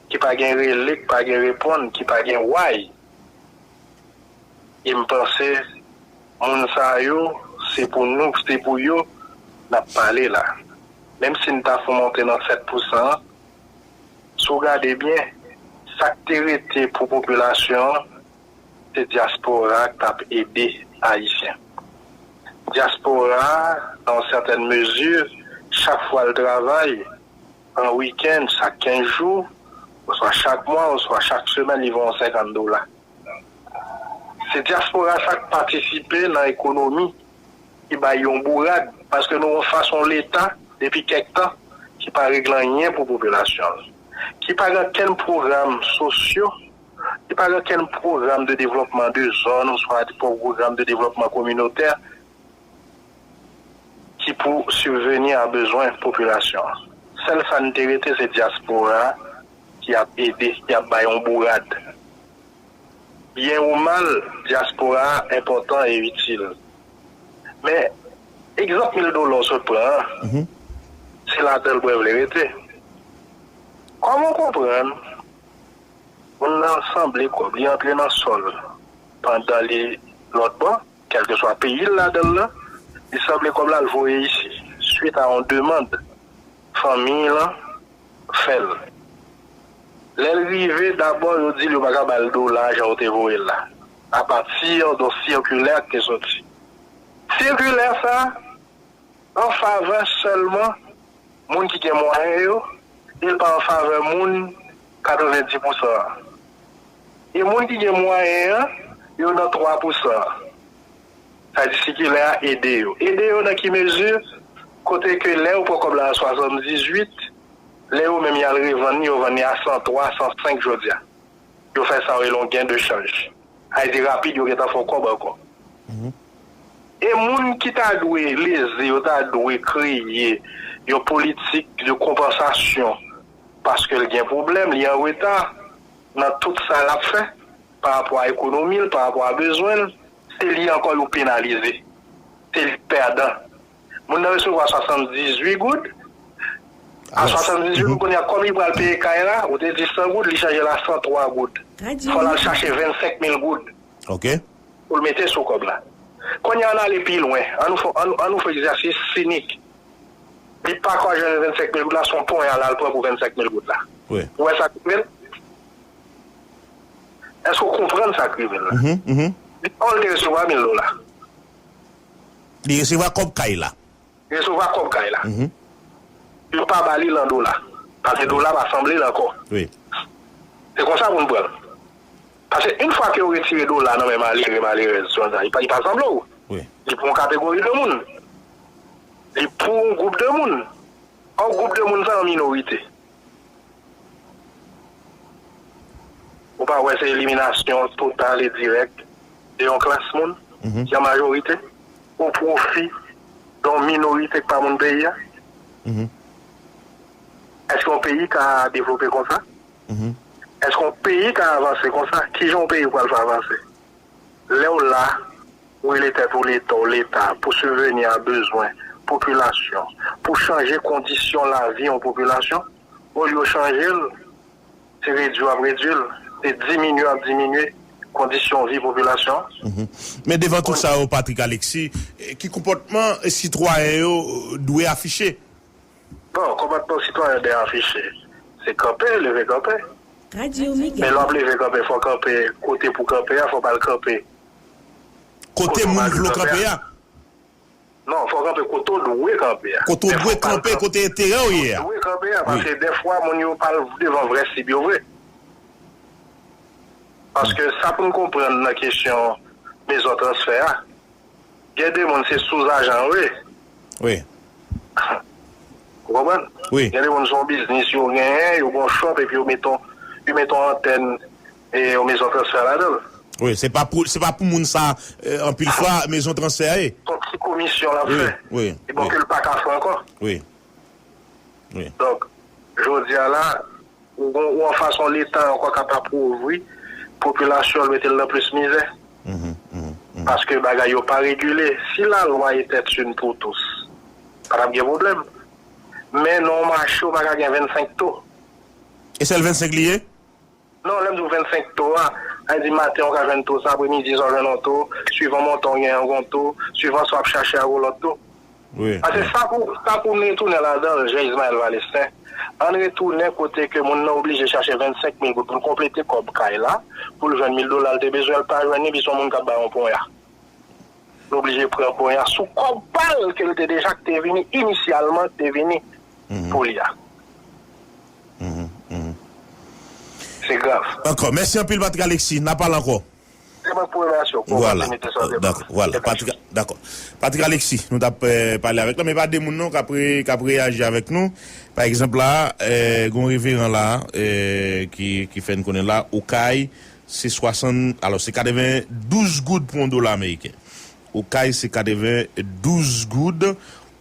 ki pa gen rele, k pa gen reponn, ki pa gen way. E m panse, moun sa yo, se pou nou, se pou yo, n ap pale la. Menm si n ta fè w monte nan sèt pousan an, si w gade byen, sa k te rete pou popilasyon an, se dyaspora k t ap ede Ayisyen. Dyaspora a, nan yon sètèn mezi, chak fwa l travay, an wikenn, chak kenz jou, oswa chak mwa, oswa chak semèn, li voye yon senkant dola. Se dyaspora sa k patisipe nan ekonomi, ki bay yon bourad, paske nou yon fason Leta, depi kèk tan, ki pa regle anyen pou popilasyon l, ki pa gen okenn pwogram sosyo, ki pa gen okenn pwogram de devlopman de zòn, oswa pwogram de devlopman kominotè, ki pou sibveni a bezwen popilasyon an. Sèl sa n te rete, se dyaspora a ki ap ede, ki ap bay yon bourad. Byen ou mal, dyaspora a enpòtan e itil. Men, egzanp mil dola w sot pran an, se ladan l mwen vle rete. Kòman w konprann moun nan sanble kòb li antre nan sòl pandan li lòtbò, kèlkeswa peyi l ladan l lan, li sanble kòb la l voye isi, swit a yon demann fanmi l lan fè l. Lè l rive, dabò, yo di l yo pa ka ba l dola jan yo te voye l la, apati de yon sikilè ki te soti. Sikilè sa a, an favè sèlman moun ki gen mwayen yo, e l pa an favè moun katrevendis pousan an. E moun ki gen mwayen an, yo nan twa pousan an. Sa vle di sikilè a ede yo. Ede yo nan ki mezi? Kote ke lè yo pran kòb la a swasanndizuit, lè yo menm y al revann li, yo vann li a san twa, san senk jodi a. Yo fè sa yo rele yon gain de change. Sa vle di rapid, yo gentan fè yon kòb ankò. E moun ki ta dwe leze, yo ta dwe kreye yon politik de konpansasyon paske l gen pwoblèm, li an reta nan tout sa l ap fè pa rapò a ekonomi l, pa rapò a bezwen l, se li ankò yo penalize. Se li k pèdan. Moun nan resevwa swasanndizuit goud. A swasanndizuit goud, kounye a, kòm li pral peye kay la, ou te di san goud, li chanje l a san twa goud. Fò l al chache vennsenk mil goud. Ok. Pou l mete sou kòb la. Kounye a, ann ale pi lwen. Ann nou fè, ann, ann nou fè egzèsis sinik. Li pa ka jwenn vennsenk mil goud la, se yon ponya l al pran pou vennsenk mil goud la. Wi. Ou wè sa k rive l? Èske w konprann sa k rive l la? Mhm, mhm. Li, an, li te resevwa mil dola. Li resevwa kòb kay la. Li resevwa kòb kay la. Mhm. Yo pa ba li l an dola. Paske dola pa sanble l ankò. Wi. Se konsa pou n pran l. Paske yon fwa ke yo retire dola nan men malere, malerèz, sa, li pa, li pa sanble w. Wi. Li pou yon kategori de moun. Li pou yon gwoup de moun. Ò, gwoup de moun sa an minorite. Ou pa wè se eliminasyon total e dirèk de yon klas moun ki an majorite, o pwofi de yon minorite k pa moun peyi a? Èske yon peyi ka devlope konsa? Èske yon peyi ka avanse konsa? Kijan yon peyi pral fè avanse? Lè w la, ou rele tèt ou Leta, ou Leta, pou sibveni a bezwen popilasyon, pou chanje kondisyon lavi yon popilasyon, olye w chanje l, se redui w ap redui l, se diminye w ap diminye kondisyon vi popilasyon an. Mhm. Men devan tout sa yo, Patrick Alexis, eh, ki konpòtman sitwayen yo dwe afiche? Bon, konpòtman sitwayen dwe afiche, se kanpe, leve kanpe. Men lè w ap leve kanpe, fò w kanpe kote pou kanpe a, fò w pa al kanpe kote moun vle w kanpe a. Non, fò w kanpe kote w dwe kanpe a. Kote w dwe kanpe, kote enterè w ye a. Dwe kanpe a, paske dèfwa moun yo pa al devan vrè sib yo vre. Paske sa pou n konprann nan kesyon mezon transfè a, gen de moun se sou zajan yo ye. Wi. Ou konprann? Wi. Gen de moun se yon biznis yo genyen, yo gen yon shop epi yo mete yon, yo mete yon antèn e yon mezon transfè ladan l. Wi, se pa pou, se pa pou moun sa, eh, anpil fwa, mezon transfè a ye. Yon ti komisyon l ap fè. Wi, wi. E bon ke l pa ka fè ankò. Wi. Wi. Donk, jodi a la, ou gon, ou an fason Leta ankò k ap apovri popilasyon l, mete l nan plis mizè. Mhm, mhm, mhm. Paske bagay yo pa regile. Si la loi était une pour tous, pa t ap gen pwoblèm. Men nan yon mache, ou pa ka gen vennsenk to. E sèl vennsenk li ye? Non, lè m di w vennsenk to a, sa vle di maten w ka jwenn to sa, apremidi sa w jwenn yon to, swivan montan w genyen w gon to, swivan sa w ap chache a gon lòt to. Wi. Paske sa pou, sa pou n retounen ladan l, jan Ismaël Valestin, ann retounen kote ke moun nan oblije chache vennsenk mil goud pou l konplete kòb kay la, pou l jwenn mil dola l te bezwen, l pa jwenn li, epi se yon moun k ap bay yon ponya. L oblije pran ponya sou kòb pa l ke l te deja, k te vini inisyalman, k te vini pou li a. Mhm, mhm. Se grav. Ankò, mèsi anpil, Patrick Alexis. N a pale ankò. Se mwen k pou remèsye w. Vwala. Dakò, vwala. Patrick, dakò. Patrick Alexis, nou t ap, eh, pale avèk la, men pa de moun non k ap re-, k ap reyaji avèk nou. Pa egzanp la, eh, gon reveran la, eh, ki, ki fè n konnen la, Okay, se swasann, alò, se katrevendouz goud pou yon dola ameriken. Okay, se katrevendouz goud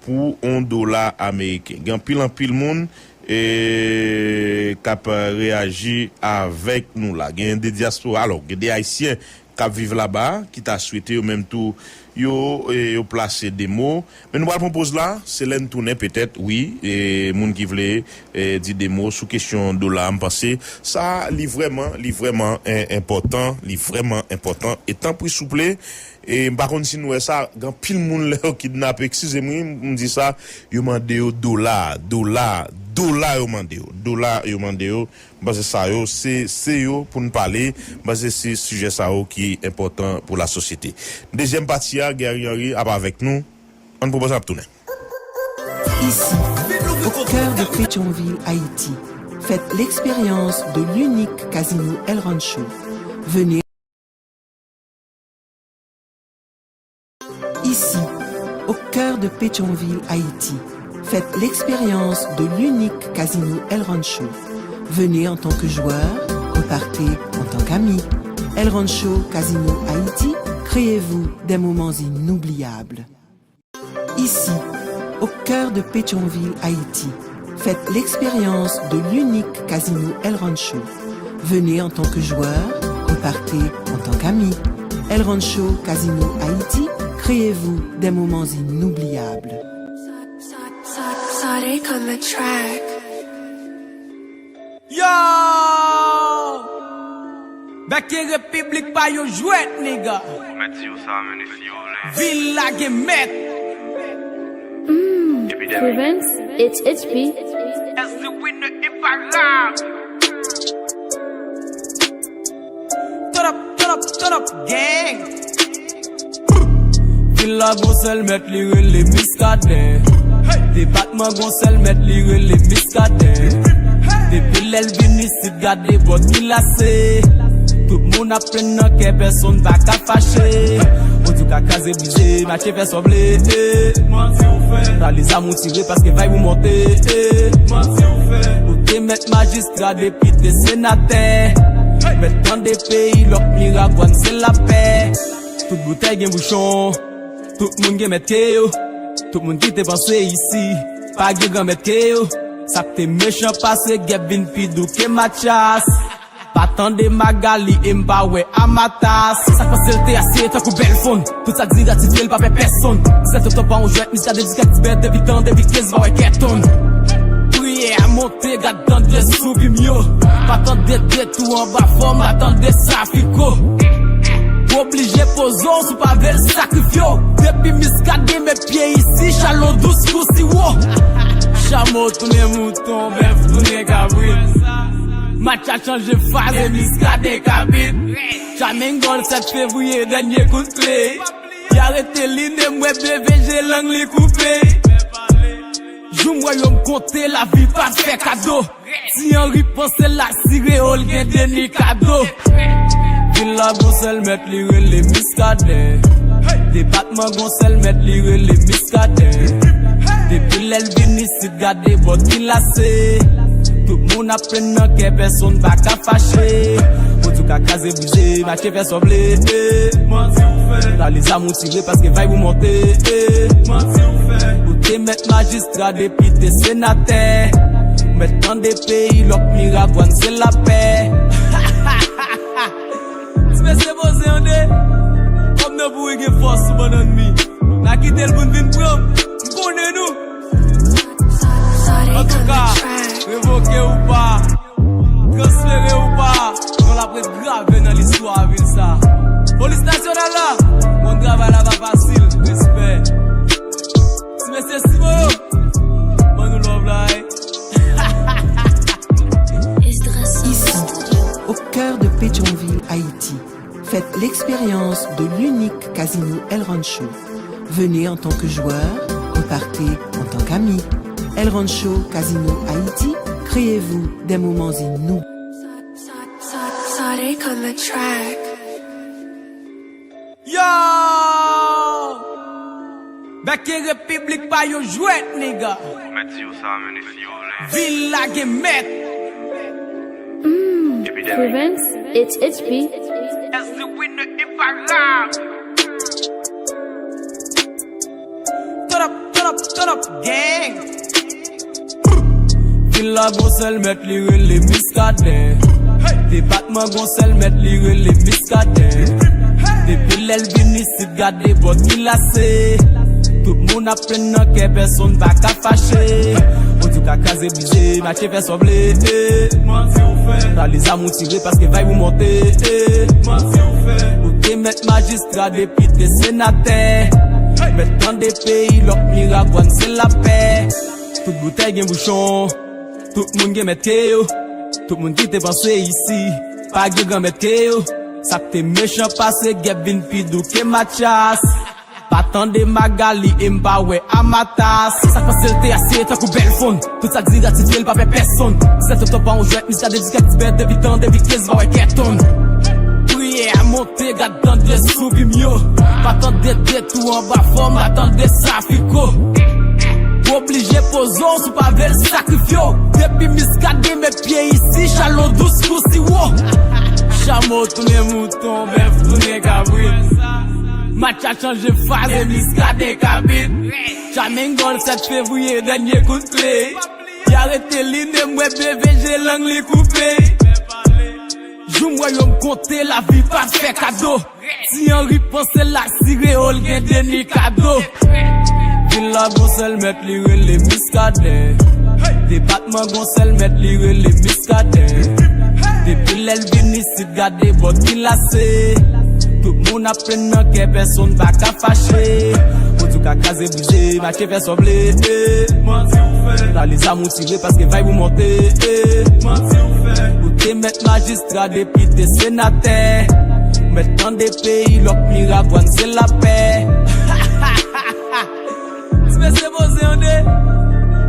pou yon dola ameriken. Gen anpil, anpil moun, eh, k ap reyaji avèk nou la. Gen de dyaspora, alò, gen de Ayisyen k ap viv laba, ki ta swete yo menm tou, yo, eh, yo plase de mo. Men nou pral pran poz la, se lè n tounen petèt, wi, e moun ki vle, e, di de mo sou kesyon dola, m panse sa, li vrèman, li vrèman en-, enpòtan, li vrèman enpòtan. E tanpri, souple, e m pa konn si nou wè sa, gen anpil moun lè yo kidnape, eskize m, wi, m di sa, yo mande yo dola, dola, dola yo mande yo, dola yo mande yo. M panse sa yo, se, se yo pou n pale. M panse se sijè sa yo ki enpòtan pou lasosyete. Dezyèm pati a, Guerrier Henry ap avèk nou. Ann pran poz, n ap tounen. Ici, au cœur de Pétion-Ville, Haïti, faites l'expérience de l'unique Casino El Rancho. Venez de Pétion-Ville, Haïti. Faites l'expérience de l'unique casino El Rancho. Venez en tant que joueur, repartez en tant qu'ami. El Rancho Casino Haïti, créez-vous des moments inoubliables. Ici, au cœur de Pétion-Ville, Haïti, faites l'expérience de l'unique casino El Rancho. Venez en tant que joueur, repartez en tant qu'ami. El Rancho Casino Haïti, créez-vous des moments inoubliables. Sonic on the track. Yo! Bèk e repiblik pa yon jwèt, nigga. Mèt si yo sa, men si yo vle. Vil la gen mèt. Epi dèmi. Prevents, H H P. S the winner, imparable. Turn up, turn up, turn up, gang. Vil la gon sèl mèt, li rele Miskaden. Depatman gon sèl mèt, li rele Miskaden. Depi lè l vin isit, gade bòt li lase. Tout moun ap plenn nan kè, pèsonn pa ka fache. Ou di w ka kraze brize, mache fè sa w vle. Manti ou fè. Pran lezam ou tire paske vibe ou monte. Manti ou fè. Nou te mèt majistra depi te senatè. Mèt tande peyi lòk Miragwàn se lapè. Tout boutèy gen bouchon. Tout moun gen mèt ke yo. Tout moun ki te panse isi pa gen gran mèt ke yo. Sa k te mechan pase gèp vin pi dou ke Matyas. Pa tande Magali e m pa wè Amatas. Sa k pase l te asye tankou bèl fonn. Tout sa k di ratifye l pa pè pèsonn. Sèt oktòb pa yon jwèt, Miskaden jiska dis mèt, depi tan, depi kenz pa wè kètonn. Priyè a monte, gad tande sou bim yo. Pa tande detou anba fòm, pa tande sa fiko. Oblije poze w si w pa vle l sakrifye w. Depi Miskaden met pye isi, chalon dous kou siwo. Chamo tounen mouton, bèf tounen kabrit. Matyas chanje faz e Miskaden kabrit. Chamengòl sèt fevriye, dènye kout kle. Y arete li, ne m wè B V G lang li koupe. Jou m wè yo m konte, lavi pa fè kado. Ti Anri panse l asire, o l gen Deni Kado. Vil la gon sèl mèt, li rele Miskaden. Depatman gon sèl mèt, li rele Miskaden. Depi lè l vin isit, gade bòt li lase. Tout moun ap plenn nan kè, pèsonn pa ka fache. Ou di w ka kraze brize, mache fè sa w vle. Manti ou fè. Pran lezam ou tire paske vibe ou monte. Manti ou fè. Ou te mèt majistra depi te senatè. Ou mèt tande peyi lòk Miragwàn se lapè. Ti mesye poze yon de. Kòm nan bouri gen fòs sou bannann mi. N a kite l pou n vin pran. M konnen nou. Antouka, revoke ou pa, transfere ou pa, non l ap ret grave nan listwa vil sa. Polis nasyonal la, bon travay la pa fasil, respè. Ti mesye Simo yo, ban nou love la, eh. Ici, au cœur de Pétion-Ville, Haïti, faites l'expérience de l'unique casino El Rancho. Venez en tant que joueur, repartez en tant qu'ami. El Rancho Casino Haïti, créez-vous des moments inoubliables. Sonic on the track. Yo! Bèk e repiblik pa yon jwèt, nigga. Mèt si yo sa, men si yo vle. Vil la gen mèt. Epi dèmi. Prevents, H H P. S the winner, imparable. Turn up, turn up, turn up, gang. Vil la gon sèl mèt, li rele Miskaden. Depatman gon sèl mèt, li rele Miskaden. Depi lè l vin isit, gade bòt li lase. Tout moun ap plenn nan kè, pèsonn pa ka fache. Ou di w ka kraze brize, mache fè sa w vle. Manti ou fè. Pran lezam ou tire paske vibe ou monte. Manti ou fè. Ou te mèt majistra depi te senatè. Mèt tande peyi lòk Miragwàn se lapè. Tout boutèy gen bouchon. Tout moun gen mèt ke yo. Tout moun ki te panse isi pa gen gran mèt ke yo. Sa k te mechan pase gèp vin pi dou ke Matyas. Pa tande Magali e m pa wè Amatas. Sa k pase l te asye tankou bèl fonn. Tout sa k di ratifye l pa pè pèsonn. Sèt oktòb pa yon jwèt, Miskaden jiska dis mèt, depi tan, depi kenz pa wè kètonn. Priyè a monte, gad tande sou bim yo. Pa tande detou anba fòm, pa tande sa fiko. Ou oblije poze w si w pa vle l sakrifye w. Depi Miskaden met pye isi, chalon dous kou siwo. Chamo tounen mouton, bèf tounen kabrit. Match la chanje faz e Miskaden k abit. Chamengol sèt fevriye, dènye kout kle. Y arete li, men mwen B V G lang li koupe. Jou m wè yo m konte, lavi pa fè kado. Ti Anri panse l asire, o l gen demi kado. Vil la gon sèl mèt, li rele Miskaden. Depatman gon sèl mèt, li rele Miskaden. Depi lè l vin isit, gade bòt ki lase. Tout moun ap plenn nan kè, pèsonn pa ka fache. Ou di w ka kraze brize, mache fè sa w vle. Manti ou fè. Tale zam ou tire paske vayb ou monte. Manti ou fè. Ou te mèt majistra, depite, senatè. Ou mèt tande peyi lòk Miragwàn se lapè. Ti mesye poze ande.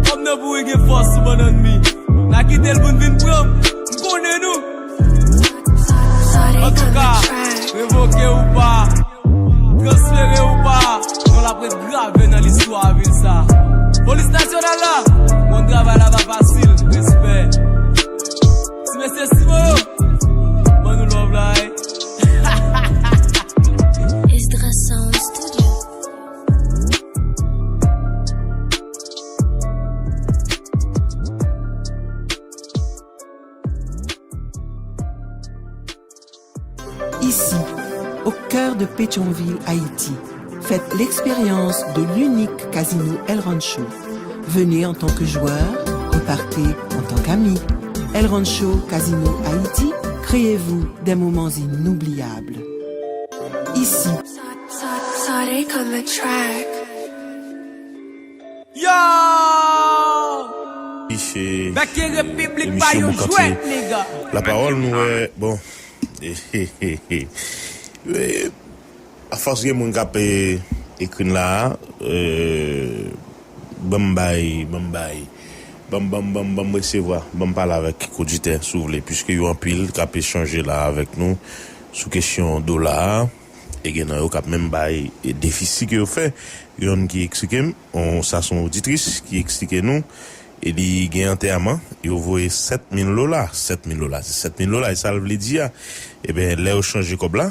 Kòm nan boure gen fòs sou bannann mi. N a kite l pou n vin pran. M konnen nou. Antouka, revoke ou pa, transfere ou pa, non l ap ret grave nan listwa vil sa. Polis nasyonal la, bon travay la pa fasil, respè. Ti mesye Simo yo, ban nou love la, eh. Esdras Sound Studio. Ici, au cœur de Pétion-Ville, Haïti, faites l'expérience de l'unique casino El Rancho. Venez en tant que joueur, repartez en tant qu'ami. El Rancho Casino Haïti, créez-vous des moments inoubliables. Ici, Sade on the track. Yo! Bèk e repiblik pa yon jwèt, nèg. Lapawòl, nou wè, bon. Afòs gen moun k ap, eh, ekri n la, eh, ban m bay, ban m bay, ban m, ban m, ban m, ban m resevwa, ban m pale avèk kèk oditè, si w vle, piske yo anpil k ap echanje la avèk nou sou kesyon dola a. E gen nan yo k ap menm bay, eh, defisi ke yo fè. Youn ki eksplike m, on, sa se yon oditris ki eksplike nou, e li gen antèman, yo voye sèt mil dola, sèt mil dola, se sèt mil dola, e sa l vle di a. Ebyen, lè yo chanje kòb la,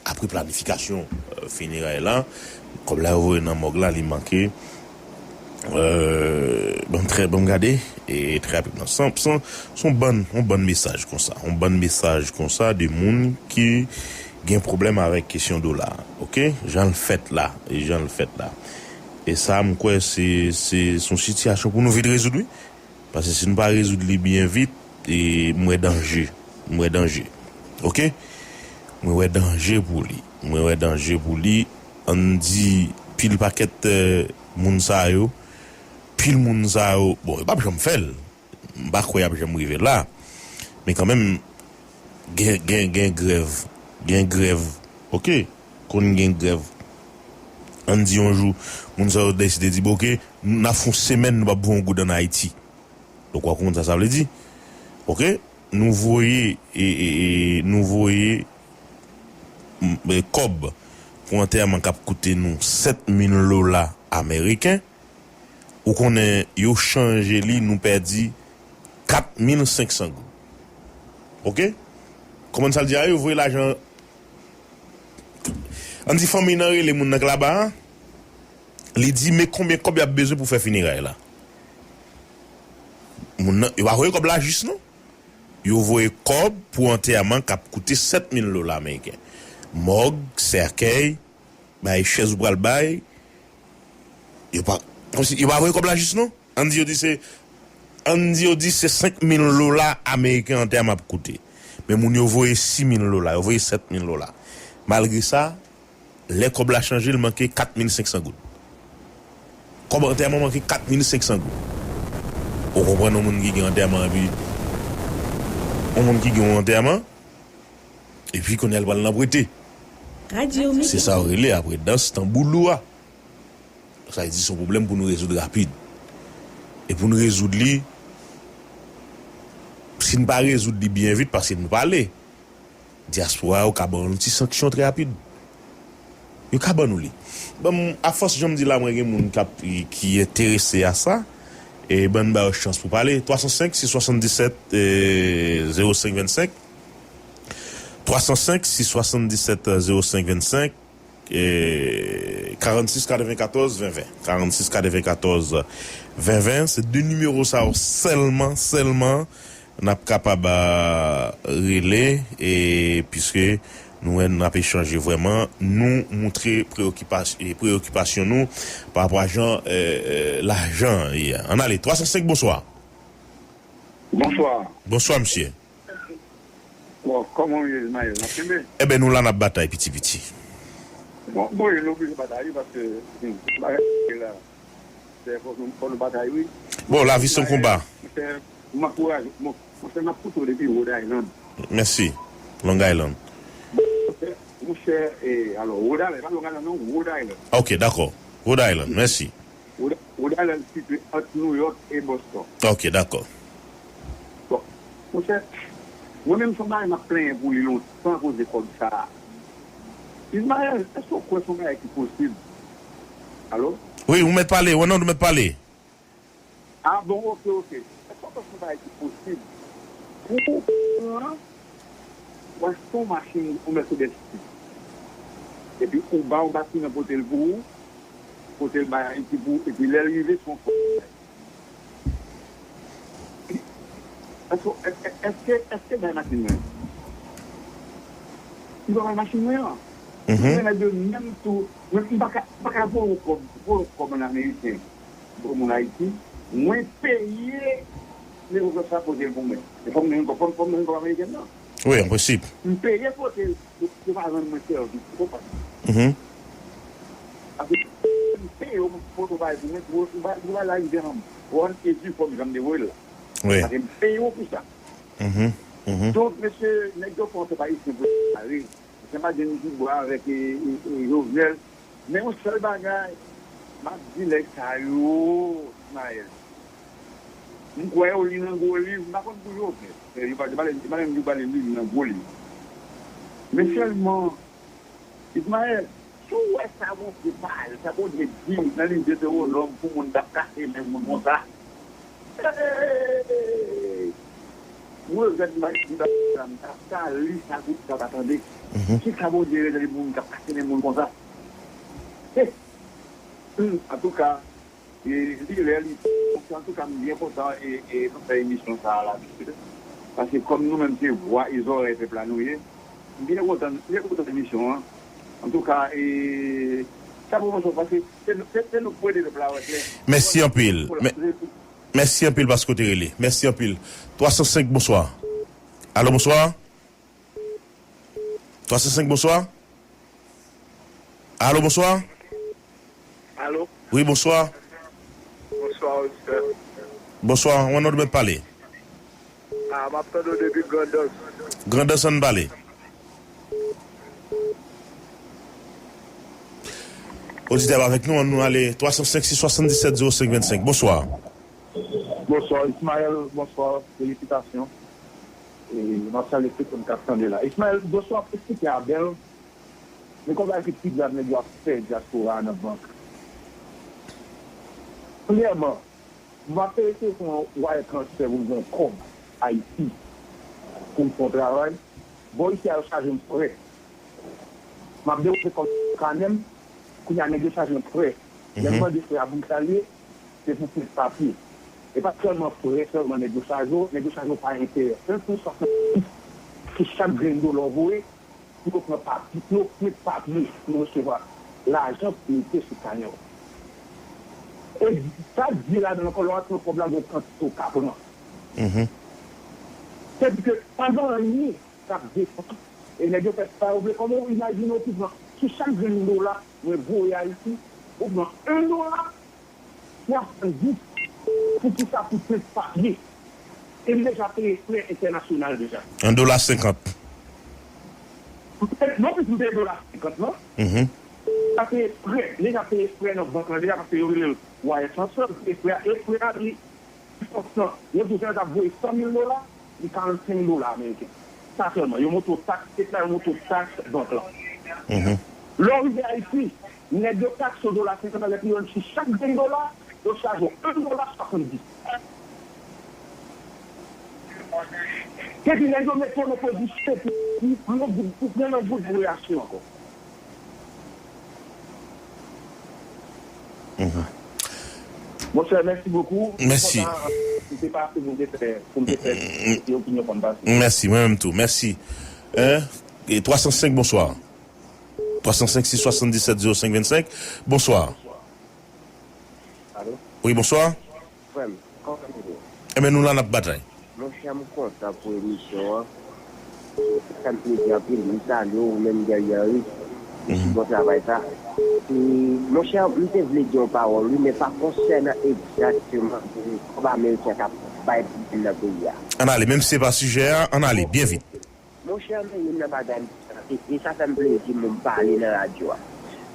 apre planifikasyon, eh, fineray la, kòb la yo voye nan mòg la, li manke, eh, ban m trè, ban m gade, e trè rapidman. San, san, se yon bann, yon bann mesaj konsa, yon bann mesaj konsa de moun ki gen pwoblèm avèk kesyon dola a, oke? Jan l fèt la, e jan l fèt la. E sa, m kwè se, se, se yon sitiyasyon pou nou vit rezoud, wi. Paske si nou pa rezoud li byen vit, e m wè danje. M wè danje. Oke? Mwen wè danje pou li. Mwen wè danje pou li. Ann di pil pakèt, eh, moun sa yo, pil moun sa yo, bon, yo p ap janm fè l. M pa kwè y ap janm rive la. Men kanmenm, gen, gen, gen grèv. Gen grèv. Oke? Konn gen grèv. Ann di yon jou, moun sa yo deside di, "Bon, oke, n ap fè yon semèn, nou p ap voye yon goud ann Ayiti." Donk, w ap konprann sa sa vle di. Oke? Nou voye, e, e, e, nou voye, m, e, kòb pou antèman k ap koute nou sèt mil dola ameriken. Ou konnen yo chanje li, nou pèdi kat mil senk san goud. Oke? Konprann sa l di a, yo voye lajan. Ann di fanmi nan rele moun nan k laba a, li di men konbyen kòb y ap bezwen pou fè fineray la. Moun nan, yo pa voye kòb la jis non. Yo voye kòb pou antèman k ap koute sèt mil dola ameriken. Mòg, sèkèy, bay chèz ou pral bay. Yo pa, kòmsi, yo pa voye kòb la jis non. Ann di yo di se, ann di yo di se senk mil dola ameriken antèman ap koute. Men moun yo voye sis mil dola, yo voye sèt mil dola. Malgre sa, lè kòb la chanje, l manke kat mil senk san goud. Kòb antèman manke kat mil senk san goud. Ou konprann yon moun ki gen antèman epi yon moun ki gen yon antèman, epi kounye a l pral nan prete. Se sa yo rele apre dans tanbou lou a. Sa vle di se yon pwoblèm pou nou rezoud rapid. E pou nou rezoud li, si n pa rezoud li byen vit, paske nou pale, dyaspora yo ka ban nou ti sanksyon trè rapid. Yo ka ban nou li. Bon, afòs jan m di la, mwen gen moun k ap, ki enterese a sa. E ban m ba yo chans pou pale. Twa san senk, sis swasanndisèt, zewo senk vennsenk. Twa san senk, sis swasanndisèt, zewo senk vennsenk. E, karannsis katrevenkatòz ven ven. Karannsis katrevenkatòz ven ven. Se de nimewo sa yo sèlman, sèlman n ap kapab, a, rele, e, piske nou wè n ap echanje vrèman, nou moutre preokipas-, e, preokipasyon nou pa rapò a jan, e, e, lajan an ye. Ann ale, twa san senk, bonswa. Bonswa. Bonswa, misye. Bon, kòman w ye, Ismaël? N ap kenbe? Eben, nou la n ap batay piti piti. Bon, bon, nou oblije batay, wi, paske, hmm, bagay la, se fò nou, fò nou batay, wi. Bon, lavi se yon konba. Monchè, m ankouraje, bon, monchè, m ap koute w depi Rhode Island. Mèsi. Long Island. Monchè, monchè, e, alò, Rhode Island, pa Long Island, non, Rhode Island. Ok, dakò. Rhode Island, mèsi. Rhode, Rhode Island sitiye ant New York e Boston. Ok, dakò. Bon, monchè, mwen menm se yon bagay m ap plenyen pou li lontan akoz de kòb sa a. Ismaël, èske w kwè se yon bagay ki posib? Alo? Wi, ou mèt pale, wi, non, ou mèt pale. Ah bon, ok, ok. Èske w kwè se yon bagay ki posib? Pou ou pran, ou achte yon machin, yon Mercedes, epi ou ba yon batiman pote l pou ou, pote l bay Ayiti pou ou, epi lè l rive, se yon fòs. Èske, èske, èske, èske bay machin mwen? Li pa bay machin mwen an. Mhm. Mwen de menm tou, mwen, m pa ka, m pa ka voye yon kòb, voye yon kòb an ameriken. Bon, moun Ayiti, mwen peye negosye sa pote l pou mwen. E fò m gen yon, fò m, fò m gen yon kòb ameriken nan. Wi, an prensip. M peye pote l, yo, yo pa rann mwen sèvis, ou konprann? Mhm. Paske m peye yo pou pote yon bagay pou mwen, pou, pou, pou bagay la rive an bon e di fòm jan m te voye l la. Wi. Paske m peye yo pou sa. Mhm, mhm. Donk, mesye, nèg yo fè yon pèp ayisyen pou kare. Mesye Madjen Dibwa avèk, e, e, e, Jovenel. Men yon sèl bagay, m ap di nèg sa yo, Ismaël. M kwè yo li nan gwo liv, m pa konn pou Jovenel. Men yo pa, yo pa, yo pa menm li nan gwo liv. Men sèlman, Ismaël, si w wè sa Bondye pale, sa Bondye di nan liv Detewonòm pou moun k ap kase men moun konsa, Hey! Mwen, gad, m pa, m pa, m ta, ta li sa pou sa pa tande. Mhm. Ki sa Bondye rele moun k ap kase men moun konsa? Hey! Hmm, antouka, e, li lè li, antouka, m byen kontan, e, e, nou fè emisyon sa a la, mesye. Paske kòm nou menm se vwa e zòrèy pèp la nou ye, m byen kontan, m byen kontan emisyon an. Antouka, e, chapo pou nou, paske se, se, se nou k pou ede pèp la wè klè. Mèsi anpil. Mè-, Mèsi anpil paske w te rele. Mèsi anpil. Twa san senk, bonswa. Alo, bonswa? Twa san senk, bonswa? Alo, bonswa? Alo? Wi, bonswa. Bonswa, oditè. Bonswa, ou an non, ou mèt pale. Ah, m ap tande w depi Grandans. Grandans, ann pale. Oditè ap avèk nou, ann nou ale twa san senk, sis swasanndisèt, zewo senk vennsenk. Bonswa. Bonswa, Ismaël, bonswa, felisitasyon. E m ap salye tout moun k ap tande la. Ismaël, bonswa, w ap eksplike a bèl, men konsa ki pi grav nèg yo ap fè dyaspora a nan bank. Premyèman, m ap eseye fè yon wire transfer pou m gen yon kòb Ayiti pou m fè yon travay. Bò isi a yo chaje m frè. M ap depoze kòb kanè m, kounye a nèg yo chaje m frè. Lè m mande frè a pou m sa l ye, se pou plis papye. E pa sèlman frè sèlman nèg yo chaje w, nèg yo chaje w pa enterè. Senk pou san sou chak grenn dola w voye, pou yo pran papye, pou yo pran papye pou yo resevwa lajan pou mete sou kanè w. E sa k di ladan l ankò, lè w ap pran kòb la, gen yon kantite w ka pran. Mhm. Sètadi ke pa gen anyen k ap depann. E nèg yo fè sa yo vle. Kòman w imajine w pou pran, sou chak grenn dola mwen voye Ayiti, ou pran yon dola, swasanndis. Poukisa pou senk papye? E m deja peye frè entènasyonal deja. Yon dola senkant. Non, plis m peye dola senkant, non. Mhm. M deja peye frè, m deja peye frè nan bank lan deja, paske yo rele l wire transfer, m peye frè a, e frè a, li, li kontan. Yo di w, si w t ap voye san mil dola, li karannsenk dola ameriken. Sa sèlman, yo montre w taks state la, yo montre w taks bank lan. Mhm. Lè w rive Ayiti, nèg yo takse w dola senkant avèk yon sou chak ven dola, yo chaje w en dola swasanndis. Epi nèg yo mete w nan pozisyon pou, pou, pou, pou pran nan gwo reyaksyon ankò. Monchè, mèsi bokou. Mèsi. Kontan, m te pase pou m te fè, pou m te fè, mm, mm, mm, opinyon pa m pase. Mèsi, mwen menm tou. Mèsi. Hein? E twa san senk, bonswa. Twa san senk, sis swasanndisèt, zewo senk vennsenk. Bonswa. Alo? Wi, bonswa. Frè m, kòman nou ye? Ebyen, nou la, n ap batay. Monchè, m kontan pou emisyon an. Sa fè m plezi anpil. M salye w, ou menm, Guerrier Henry. Mèsi pou bon travay sa. E, monchè, m te vle di yon pawòl, wi, men pa konsènan egzakteman kòb ameriken k ap bay pwoblèm nan peyi a. Ann ale, menm si se pa sijè a, ann ale, byen vit. Monchè, men youn nan bagay m konstate, e sa fè m plezi pou m pale nan radyo a.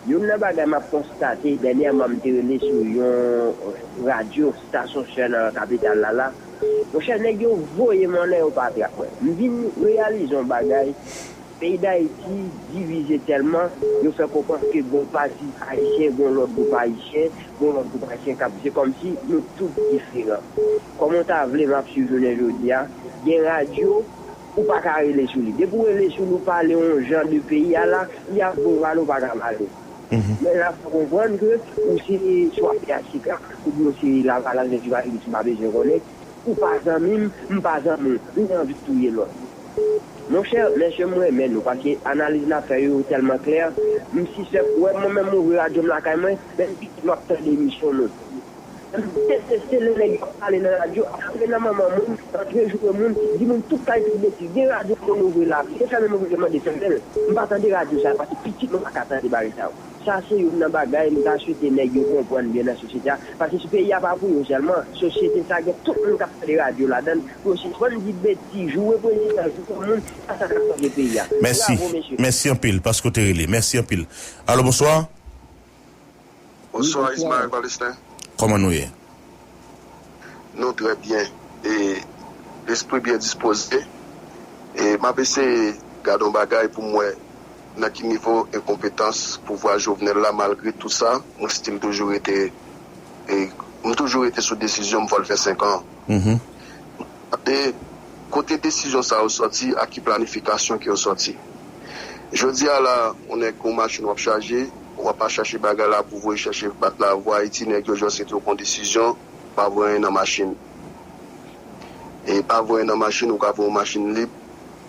Youn nan bagay m ap konstate, dènyèman m te rele sou yon radyo, stasyon sè nan kapital la la. Monchè, nèg yo voye m anlè, yo pa trap mwen. M vin reyalize yon bagay, peyi Dayiti divize tèlman, yo fè konprann ke gon pati ayisyen, gon lòt gwoup ayisyen, gon lòt gwoup ayisyen k ap, se kòmsi nou tout diferan. Kòman w ta vle m ap swiv jounen jodi a, gen radyo, ou pa ka rele sou li. Depi w rele sou li, ou pale yon jan de peyi a la, y ap bon pale, ou pa ka pale. Men l ap fè konprann ke ou se swa P H T K, oubyen ou se Lavalas, men si pa ekri, si pa bezwen konnen, ou pa zanmi m, m pa zanmi w, ou gen anvi touye lòt. Monchè, mesye, m renmen nou, paske analiz n ap fè yo tèlman klè, m sispèk, wè, mwen menm, m ouvri radyo m lakay mwen, menm pitit m ap tande emisyon nou. M deteste lè nèg yo ap pale nan radyo, ap pale nan manman moun, antre joure moun, di moun tout kalite betiz. Gen radyo ke nou ouvri la, se fèmen m ouvri, mande fèmen l. M pa tande radyo sa yo, paske pitit mwen pa ka tande bagay sa yo. Sa se youn nan bagay m ta swete nèg yo konprann byen nan sosyete a, paske si peyi a pa pou yo sèlman, sosyete sa gen tout moun k ap tande radyo ladan l, pou yo sispann di betiz, joure prezidan, joure moun, se pa sa k ap chanje peyi a. Mèsi. Bravo, mesye. Mèsi anpil, paske w te rele. Mèsi anpil. Alo, bonswa. Bonswa, Ismaël Palestin. Kòman nou ye? Nou trè byen. E lespri byen dispoze. E m ap eseye gade yon bagay pou m wè nan ki nivo enkonpetans pouvwa Jovenel la, malgre tout sa, mwen still toujou rete, e m toujou rete sou desizyon m, fò l fè senk an. E kote desizyon sa yo sòti, ak ki planifikasyon ke yo sòti? Jodi a la, yon nèg gen yon machin w ap chaje, w ap al chache bagay la pou voye chèche bat lavwa Ayiti, nèg yo jis rete yo pran desizyon, pa voye anyen nan machin. E pa voye nan machin, ou ka voye yon machin lib.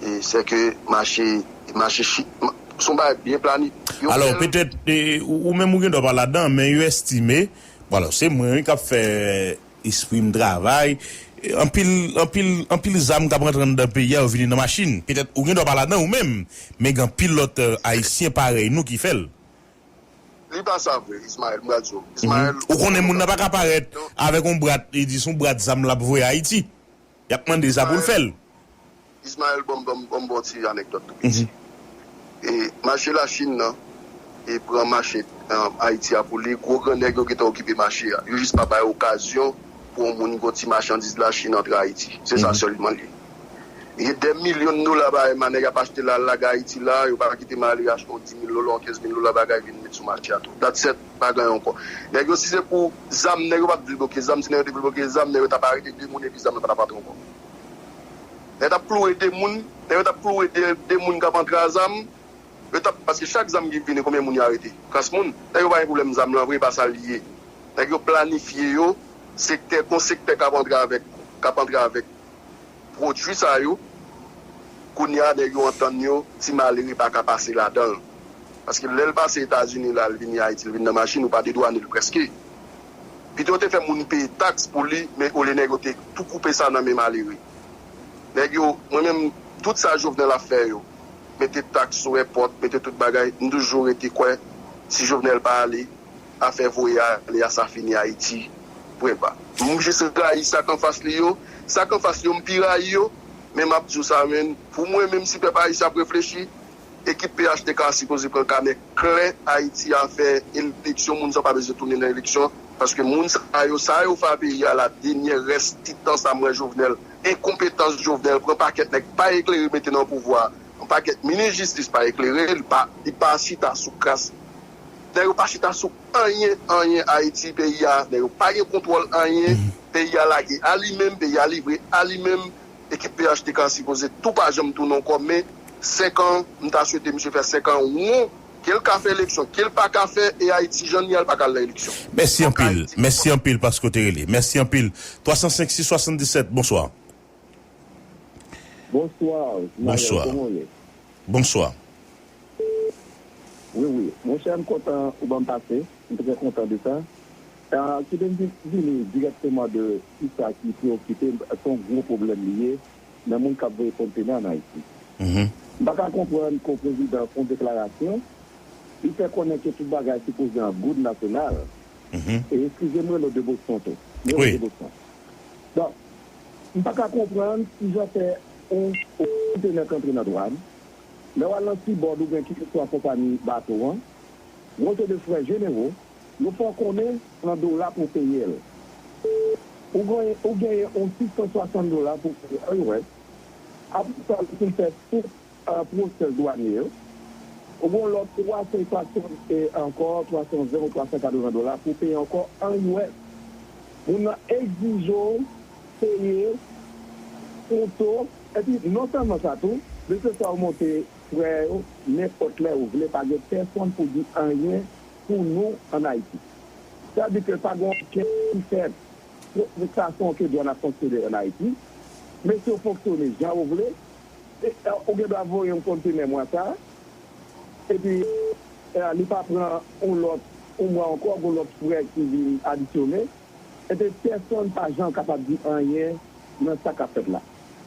E sèke mache, mache chi-, ma-, se yon bagay byen plani-, yo fè l. Alò, petèt, e, ou, ou menm ou gen dwa pa ladan, men yo estime, bon, alò, se mwen, wi, k ap fè espri m travay. E, anpil, anpil, anpil zam k ap rantre anndan peyi a, yo vini nan machin. Petèt, ou gen dwa pa ladan, ou menm, men gen anpil lòt, e, Ayisyen parèy nou ki fè l. Li pa sa vre, Ismaël, m pral di w. Ismaël, ou konnen moun nan pa ka parèt avèk yon bwat, e di se yon bwat zam l ap voye Ayiti. Y ap mande sa pou l fè l. Ismaël, ban m, ban m, ban m ba w ti anekdòt tou piti. E mache Lachin nan, e pran mache, e, Ayiti a pou li, gwo gran nèg yo gentan okipe mache a. Yo jis pa bay okazyon pou yon moun, yon ti machandiz Lachin antre Ayiti. Se sa sèlman l ye. Gen dè milyon dola bagay, man, nèg ap achte la, lage Ayiti la, yo pa kite m ale achte yon dis mil dola, yon kenz mil dola bagay, vin met sou mache a tou. That's it, pa gen ankò. Nèg yo, si se pou zam, nèg yo pa t vle bloke zam, si nèg yo te vle bloke zam, nèg yo t ap arete de moun epi zam nan pa t ap antre ankò. Nèg yo t ap kloure de moun, nèg yo t ap kloure de, de moun k ap antre a zam, yo t ap, paske chak zam ki vini, konbyen moun yo arete? Kras moun. Nèg yo pa gen pwoblèm zam lan vre, e pa sa l ye. Nèg yo planifye yo, sektè, gon sektè k ap antre avèk, k ap antre avèk pwodui sa yo, kounye a, nèg yo antann yo, ti malere pa ka pase ladan l. Paske lè l pase Etazini la, l vini Ayiti, l vin nan machin, ou pa dedwane l prèske. Pito yo te fè moun peye taks pou li, men olye nèg yo te tou koupe sa nan men malere. Nèg yo, mwen menm, tout sa Jovenel ap fè yo, mete taks sou èpòt, mete tout bagay, m toujou rete kwè, si Jovenel pa ale, afè voye ale a, sa fini Ayiti, pwen ba. M jis rayi sa k anfas li yo, sa k anfas li yo, m pi rayi yo, men m ap di w sa, men, pou mwen menm, si pèp ayisyen ap reflechi, ekip P H T K a sipoze pran kanè klè Ayiti, afè eleksyon, moun sa yo pa bezwen tounen nan eleksyon, paske moun sa yo, sa yo fè a peyi a, la dènyè rès ti tan sa m wè Jovenel, enkonpetans Jovenel, pran pakèt nèg pa eklere mete nan pouvwa, Yon pakèt minis jistis pa eklere, li pa, li pa chita sou kras. Nèg yo pa chita sou anyen, anyen Ayiti, peyi a, nèg yo pa gen kontwòl anyen, peyi a lage a li menm, peyi a livre a li menm. Ekip P H T K an sipoze tou pa janm tounen ankò, men senk an, m ta swete misye fè senk an won, ke l ka fè eleksyon, ke l pa ka fè, e Ayiti jan l ye a, l pa ka al nan eleksyon. Mèsi anpil, mèsi anpil paske w te rele. Mèsi anpil. Twa san senk sis swasanndisèt, bonswa. Bonswa, Ismaël, kòman w ye? Bonswa. Wi, wi. Monchè, m kontan ou ban m pase. M trè kontan de sa. Ah, kite m vi- vini dirèkteman de kisa ki preokipe m. Se yon gwo pwoblèm li ye nan moun k ap voye kontena ann Ayiti. M pa ka konprann kon prezidan fè yon deklarasyon, li fè konnen ke tout bagay sipoze an goud nasyonal. E eskize m rele w de Boston tou. M rele w de Boston. Donk, m pa ka konprann kijan fè yon, yon kontena k antre nan dwàn, lè w al nan Seaboard oubyen kèlkeswa konpayi bato an, gwo de frè jenero, yo fè w konnen an dola pou w peye l. Ou genyen, ou genyen yon sis san swasant dola pou w peye an U S. Apre sa, ou fin fè tout, ah, pwosès dwanye yo. Ou gen yon lòt twa san swasant e ankò, twa san ven ou twa san katreven dola pou w peye ankò an U S. Moun nan egzije w peye yon to, epi non sèlman sa tou, mesye sa yo monte frè yo, nenpòt lè ou vle, pa gen pèsonn pou di anyen pou nou ann Ayiti. Sa vle di ke pa gen okenn ki fè pwofesasyon ke dwàn ap fonksyone ann Ayiti. Mesye yo fonksyone jan yo vle. E, e, ou gen dwa voye yon kontenè mwa sa a, epi, e, li pa pran yon lòt, yon mwa ankò, gen lòt frè ki vin adisyone. Epi pèsonn pa janm kapab di anyen nan sa k ap fèt la.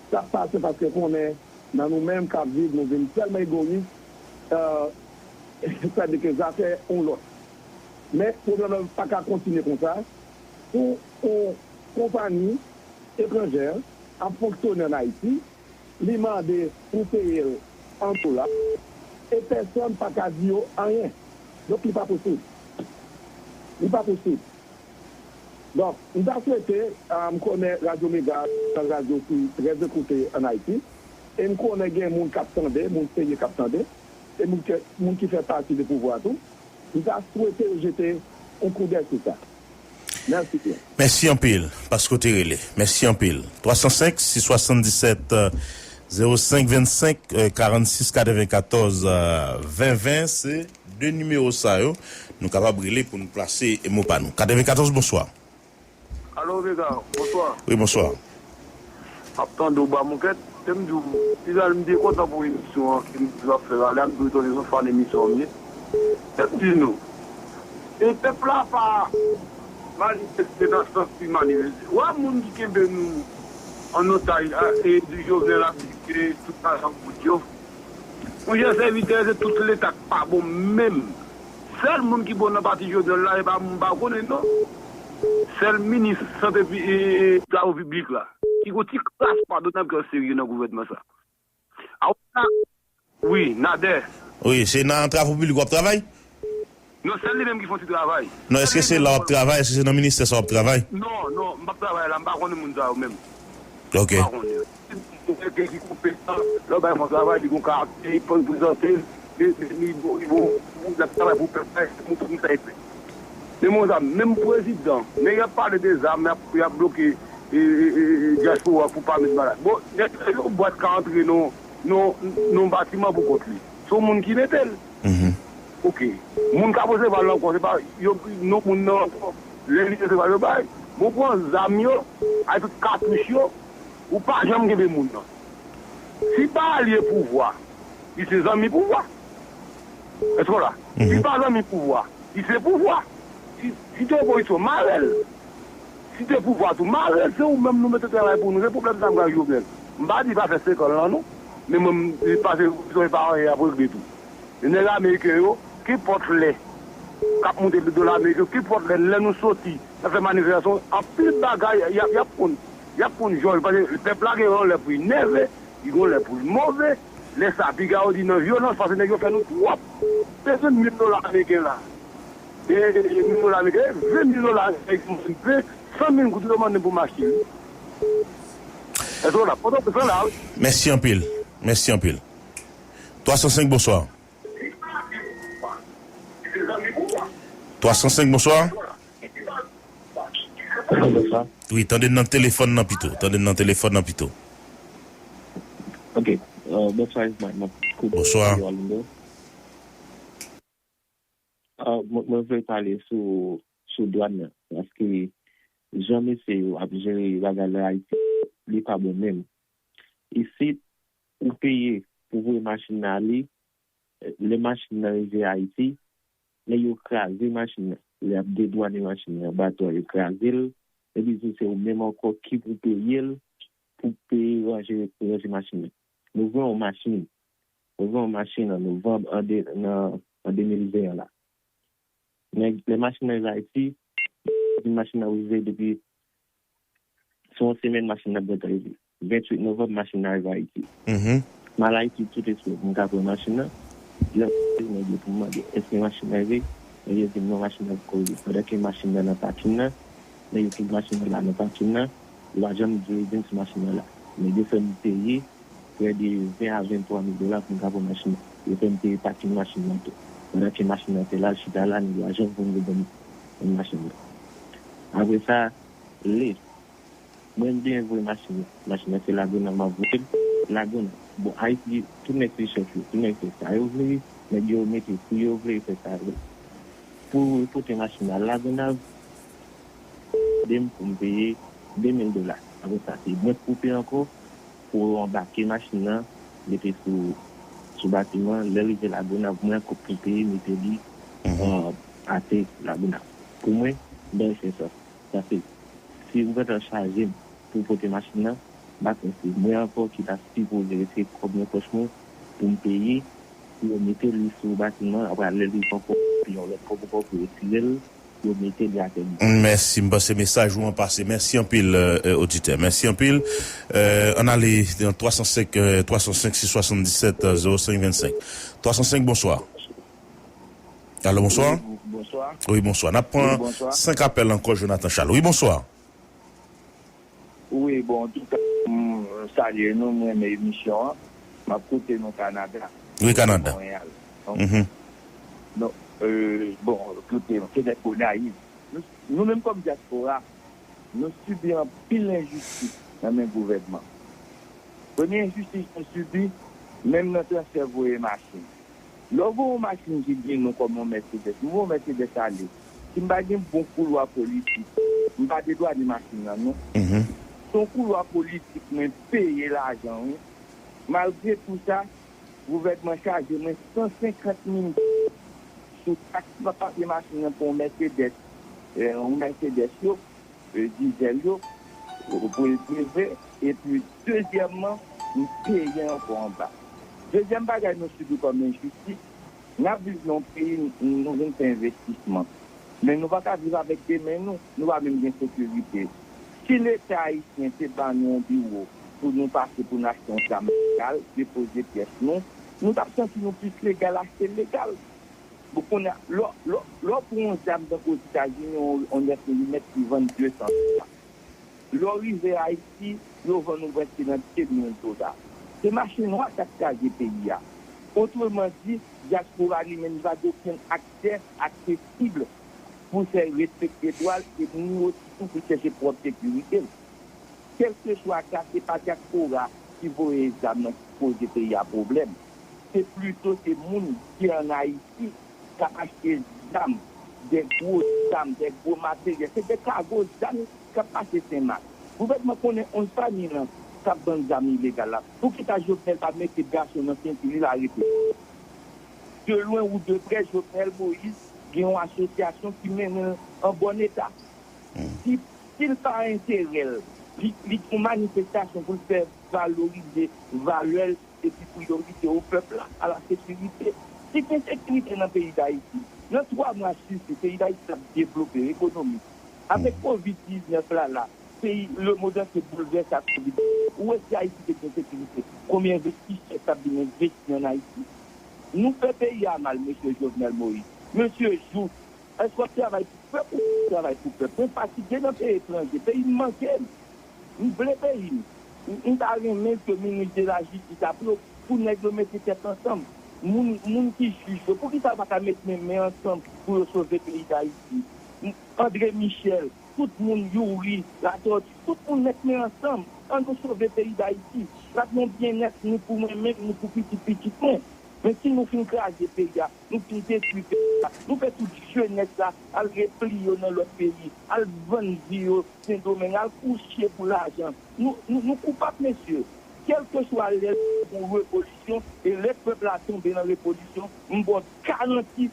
Sa pase paske konnen nan nou menm k ap viv, nou vin tèlman egoyis, euh, sètadi ke zafè yon lòt. Men pwoblèm nan pa ka kontinye konsa. Pou yon konpayi etranjè ap fonksyone ann Ayiti, li mande pou peye l an dola, e pèsonn pa ka di yo anyen. Donk, li pa posib. Li pa posib. Donk, m ta swete, ah, m konnen Radyo Mega se yon radyo ki trè ekoute ann Ayiti, e m konnen gen moun k ap tande, moun serye k ap tande, e moun ke, moun ki fè pati de pouvwa tou. M ta swete yo jete yon koudèy sou sa. Mèsi byen. Mèsi anpil, paske w te rele. Mèsi anpil. Twa san senk, sis swasanndisèt, zewo senk vennsenk, karannsis katrevenkatòz, ven ven, se de nimewo sa yo. Nou kapab rele pou n plase mo pa nou. Katrevenkatòz, bonswa. Alo, Vega, bonswa. Wi, bonswa. M ap tande w ba monkèt. Te m di w, Izal, m byen kontan pou emisyon an ke m di w ap fè la. Lè m di w, se yon fan emisyon an m ye. Te m di nou, e pèp la pa manifeste nan sans li manifeste. Ou wè moun ki kenbe nou an otaj, a, e di Jovenel ap di ke tout lajan pou yo. Monchè, sèvitè, se tout Leta k pa bon menm. Sèl moun ki bon nan pati Jovenel la, e pa, m pa konnen non. Sèl minis sante pi-, e, e, travo piblik la. Ki gon ti kras padonab ki serye nan gouvènman sa. A, w ap Wi, Nadè. Wi, se nan travo piblik w ap travay? Non, sèl li menm ki fè yon ti travay. Non, èske se la w ap travay? Èske se nan ministè sa w ap travay? Non, non, m p ap travay la, m pa konnen moun sa yo menm. Ok. M pa konnen. Yon nèg ki konpetan, lè w bay yon travay, li gon karaktè, li konn prezante l, li, li, li bon, li bon, li ap travay pou pèp la, se moun sa l fè. Men moun sa, menm prezidan, men y ap pale de zam, y ap, y ap bloke, e, e, e, e, dyaspora pou pa met bagay. Bon, nèg, yon bwat ka antre nan, nan, nan batiman pou kont li. Se yon moun ki mete l. Ok. Moun k ap resevwa l ankò, se pa yo, non moun nan ankò. Lè li resevwa l, yo bay. Bon, pran zam yo, ak tout katouch yo, ou pa janm kenbe moun nan. Si pa alye pouvwa, li se zanmi pouvwa. Èske w la? Li pa zanmi pouvwa, li se pouvwa. Si, si te opozisyon, mare l. Si te pouvwa tou, mare l, se ou menm nou mete travay pou nou. Se pwoblèm sa m gen ak Jovenel. M pa di pa fè senk an lan non. Men mwen, m pase opozisyon, e pa anyen y ap regle tou. E nèg ameriken yo, kenpòt lè, k ap moute dola ameriken, kenpòt lè, lè nou soti, n ap fè manifestasyon, anpil bagay, y ap, y ap konn, y ap konn jòj, paske pèp la gen yon lè pou l nève, li gen yon lè pou l move. Lè sa, piga yo di nan vyolans, paske nèg yo fè nou twòp. Bezwen mil dola ameriken la. E, e, e, mil dola ameriken, ven mil dola ameriken, ven, san mil goud yo mande pou m achte. Èske w la? Pòtoprens la, wi. Mèsi anpil. Mèsi anpil. Twa san senk, bonswa. Twa san senk, bonswa. Bonswa. Wi, tande n nan telefòn nan pito. Tande n nan telefòn nan pito. Ok. Uh, bonswa, Ismail. M ap koute Bonswa. Orlando. Uh, mwen, mwen vle pale sou, sou dwàn nan. Paske jan mesye yo ap jere bagay la Ayiti, li pa bon menm. Isit, ou peye pou voye machin nan ale, lè machin nan rive Ayiti, lè yo kraze machin nan, lè y ap dedwane machin nan, bato a yo kraze l, epi se se ou menm ankò ki pou peye l, pou peye ranje, ranje machin nan. Nou vann yon machin, nou vann yon machin an novanm an de, nan, an de mil ven an la. Men lè machin nan rive Ayiti, di machin nan rive depi se yon semèn machin nan ap gentan rive. Venntuit novanm, machin nan rive Ayiti. M al Ayiti tout espre pou m ka pran machin nan. Lè m rive, nèg yo pou m mande èske machin nan rive. Nèg yo di m non, machin nan poko rive. Pandan ke machin nan nan pakin nan, nèg yo tout machin nan la nan pakin nan. Yo pa janm di di m si machin nan la. Nèg yo fè m peye prè de ven a venntwa mil dola pou m ka pran machin nan. Yo fè m peye pakin machin nan tou. Pandan ke machin nan te la, l chita la, nèg yo pa janm voye m reponn m machin nan. Apre sa, lè mwen m byen voye machin nan. Machin nan se Lagonav m ap voye l. Lagonav. Bon, Ayiti, tout nèg se chèf yo. Tout nèg fè sa yo vle. Nèg yo mete pri yo vle, yo fè sa yo vle. Pou pote machin nan Lagonav, mande m pou m peye de mil dola. Apre sa, se mwen k pou peye ankò pou anbake machin nan, mete sou, sou batiman. Lè l rive Lagonav, mwen ankò k pou peye, mete li, euh, atè Lagonav. Pou mwen, m pa fè sa. Paske si m gentan chaje m pou pote machin nan, m pa kwè se mwen ankò ki ta sipoze retire kòb nan pòch mwen pou m peye, pou yo mete li sou batiman, apre lè l rive ankò, peye yon lòt kòb ankò pou retire l, pou yo mete li atè. Mèsi, m panse mesaj ou an pase. Mèsi anpil, euh, euh, oditè. Mèsi anpil. Euh, ann ale nan twa san senk, euh, twa san senk, sis swasanndisèt, zewo senk vennsenk. Twa san senk, bonswa. Alo, bonswa. Bonswa. Wi, bonswa. N ap pran Bonswa. Senk apèl ankò, Jonathan Charles. Wi, bonswa. Wi, bon, antouka, m salye nou, m renmen emisyon an. M ap koute nou Kanada. Wi, Kanada. Monreyal. Mhm. Donk, euh, bon, koute, petèt Gonayiv. Nou, nou menm kòm dyaspora, nou sibi anpil enjistis nan men gouvènman. Premye enjistis nou sibi, menm nan transfè voye machin. Lè w gen yon machin ki gen non kòm yon Mercedes, m voye yon Mercedes ale. Si m pa gen bon koulwa politik, m pa dedwane machin nan non. Mhm. Se yon koulwa politik mwen peye lajan wi. Malgre tou sa, gouvènman chaje mwen san senkant mil sou taks papye machin nan pou yon Mercedes, eh, yon Mercedes yo, eh, dizèl yo, pou l prive. Epi dezyèmman, m peye ankò anba. Dezyèm bagay nou sibi kòm enjistis, n ap viv nan yon peyi, n- nou vin fè envestisman. Men nou pa ka viv avèk de men nou, nou pa menm gen sekirite. Si Leta ayisyen te ba nou yon biwo pou nou pase pou n achte yon zam legal, depoze pyès nou, nou t ap santi nou plis legal achte l legal. Bon, kounye a, lè w- lè w- lè w pran yon zam tankou Ozetazini, yon, yon nèf milimèt ki vann de san dola. Lè w rive Ayiti, yo vann ou prèske nan de mil dola. Se mache nwa k ap kraze peyi a. Otreman di, dyaspora li menm li pa gen okenn aksè aksesib pou l fè respekte dwa l e ni osi tou pou l chèche pwòp sekirite l. Kèlkeswa ka, se pa dyaspora ki voye zam nan ki poze peyi a pwoblèm. Se plito se moun ki ann Ayiti k ap achte zam, de gwo zam, de gwo materyèl. Se de kago zam k ap pase Senmak. Gouvènman konnen onz fanmi lan k ap vann zam ilegal la. Poukisa Jovenel pa mete gason nan senti li l arete? De lwen ou de prè, Jovenel Moïse gen yon asosyasyon ki mennen l an bòn eta. Si, si l pa enterè l, li, li gen yon manifestasyon pou l fè valorize valè l epi priyorite o pèp la, a la sekirite. Si gen sekirite nan peyi Dayiti, nan twa mwa sisi, peyi Dayiti t ap devlope ekonomi. Avèk kovid diznèf la la, peyi, lemond antye boulvèse ak kovid. Ou wè si Ayiti te gen sekirite, konbyen envestisè t ap vin envesti ann Ayiti? Nou fè peyi a mal, mesye Jovenel Moïse. Mesye Jouthe, èske w ap travay pou pèp ou travay pou pèp? Mwen fatige nan peyi etranje. Peyi m manke m. M vle peyi m. M, m ta renmen ke minis de la jistis ap yo pou nèg yo mete tèt ansanm. Moun, moun ki jij yo, poukisa yo pa ka met men, men ansanm pou yo sove peyi Dayiti? André Michel, tout moun, Youri Latortue, tout moun met men ansanm. An nou sove peyi Dayiti. N ap nan byennèt nou pou mwen menm, nou pou pitit pitit mwen. Men si nou fin kraze peyi a, nou fin detwi peyi a, nou fè tout jenès la al repliye yo nan lòt peyi, al vann vi yo Sendomeng, al kouche pou lajan. Nou, nou, nou koupab, mesye. Kèlkeswa lè yon revolisyon, e lè pèp la tonbe nan revolisyon, m ba w garanti,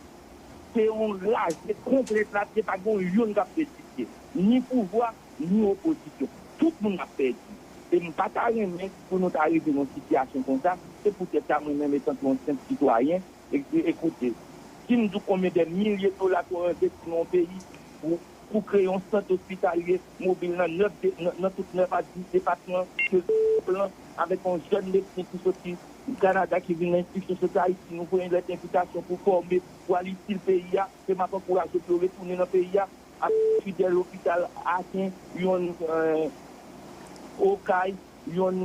se yon raje konplèt la, se pa gen youn k ap reziste. Ni pouvwa, ni opozisyon. Tout moun ap pèdi. E m pa ta renmen pou nou ta rive nan yon sitiyasyon konsa. Se poutèt sa, mwen menm, etanke yon senp sitwayen, e, e, ekoute, si m di w konbyen de milye dola ke w envesti nan yon peyi pou, pou kreye yon sant ospitalye mobil nan nèf de-, nan, nan tout nèf a dis depatman ke plan avèk yon jèn medsen ki soti Kanada ki vin nan enstitisyon sante Ayiti, nou voye lèt envitasyon pou fòme, pou al itil peyi a, e m ap ankouraje w pou yo retounen nan peyi a, ak fidèl lopital Aken, yonn, eh, Okay, yonn,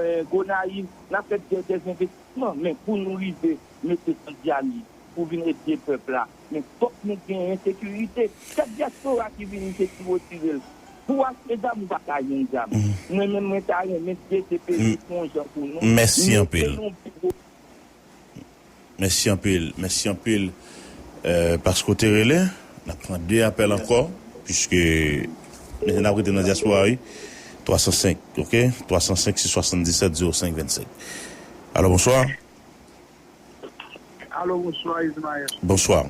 eh, Gonayiv, n ap fè dè, dè envestisman, men pou nou rive mete san dyaliz pou vin ede pèp la, men fòk nou genyen sekirite. Chèf dyaspora ki vini se ki retire l. Pou achte zam, ou pa ka jwenn zam. Mwen menm, mwen ta renmen D T P se yon jan pou nou. Mèsi anpil. Mèsi anpil, mèsi anpil, eh, paske w te rele. N ap pran de apèl ankò, piske n ap rete nan dyaspora, wi. Twa san senk, ok? Twa san senk, sis swasanndisèt, zewo senk vennsenk. Alo, bonswa. Alo, bonswa, Ismaël. Bonswa.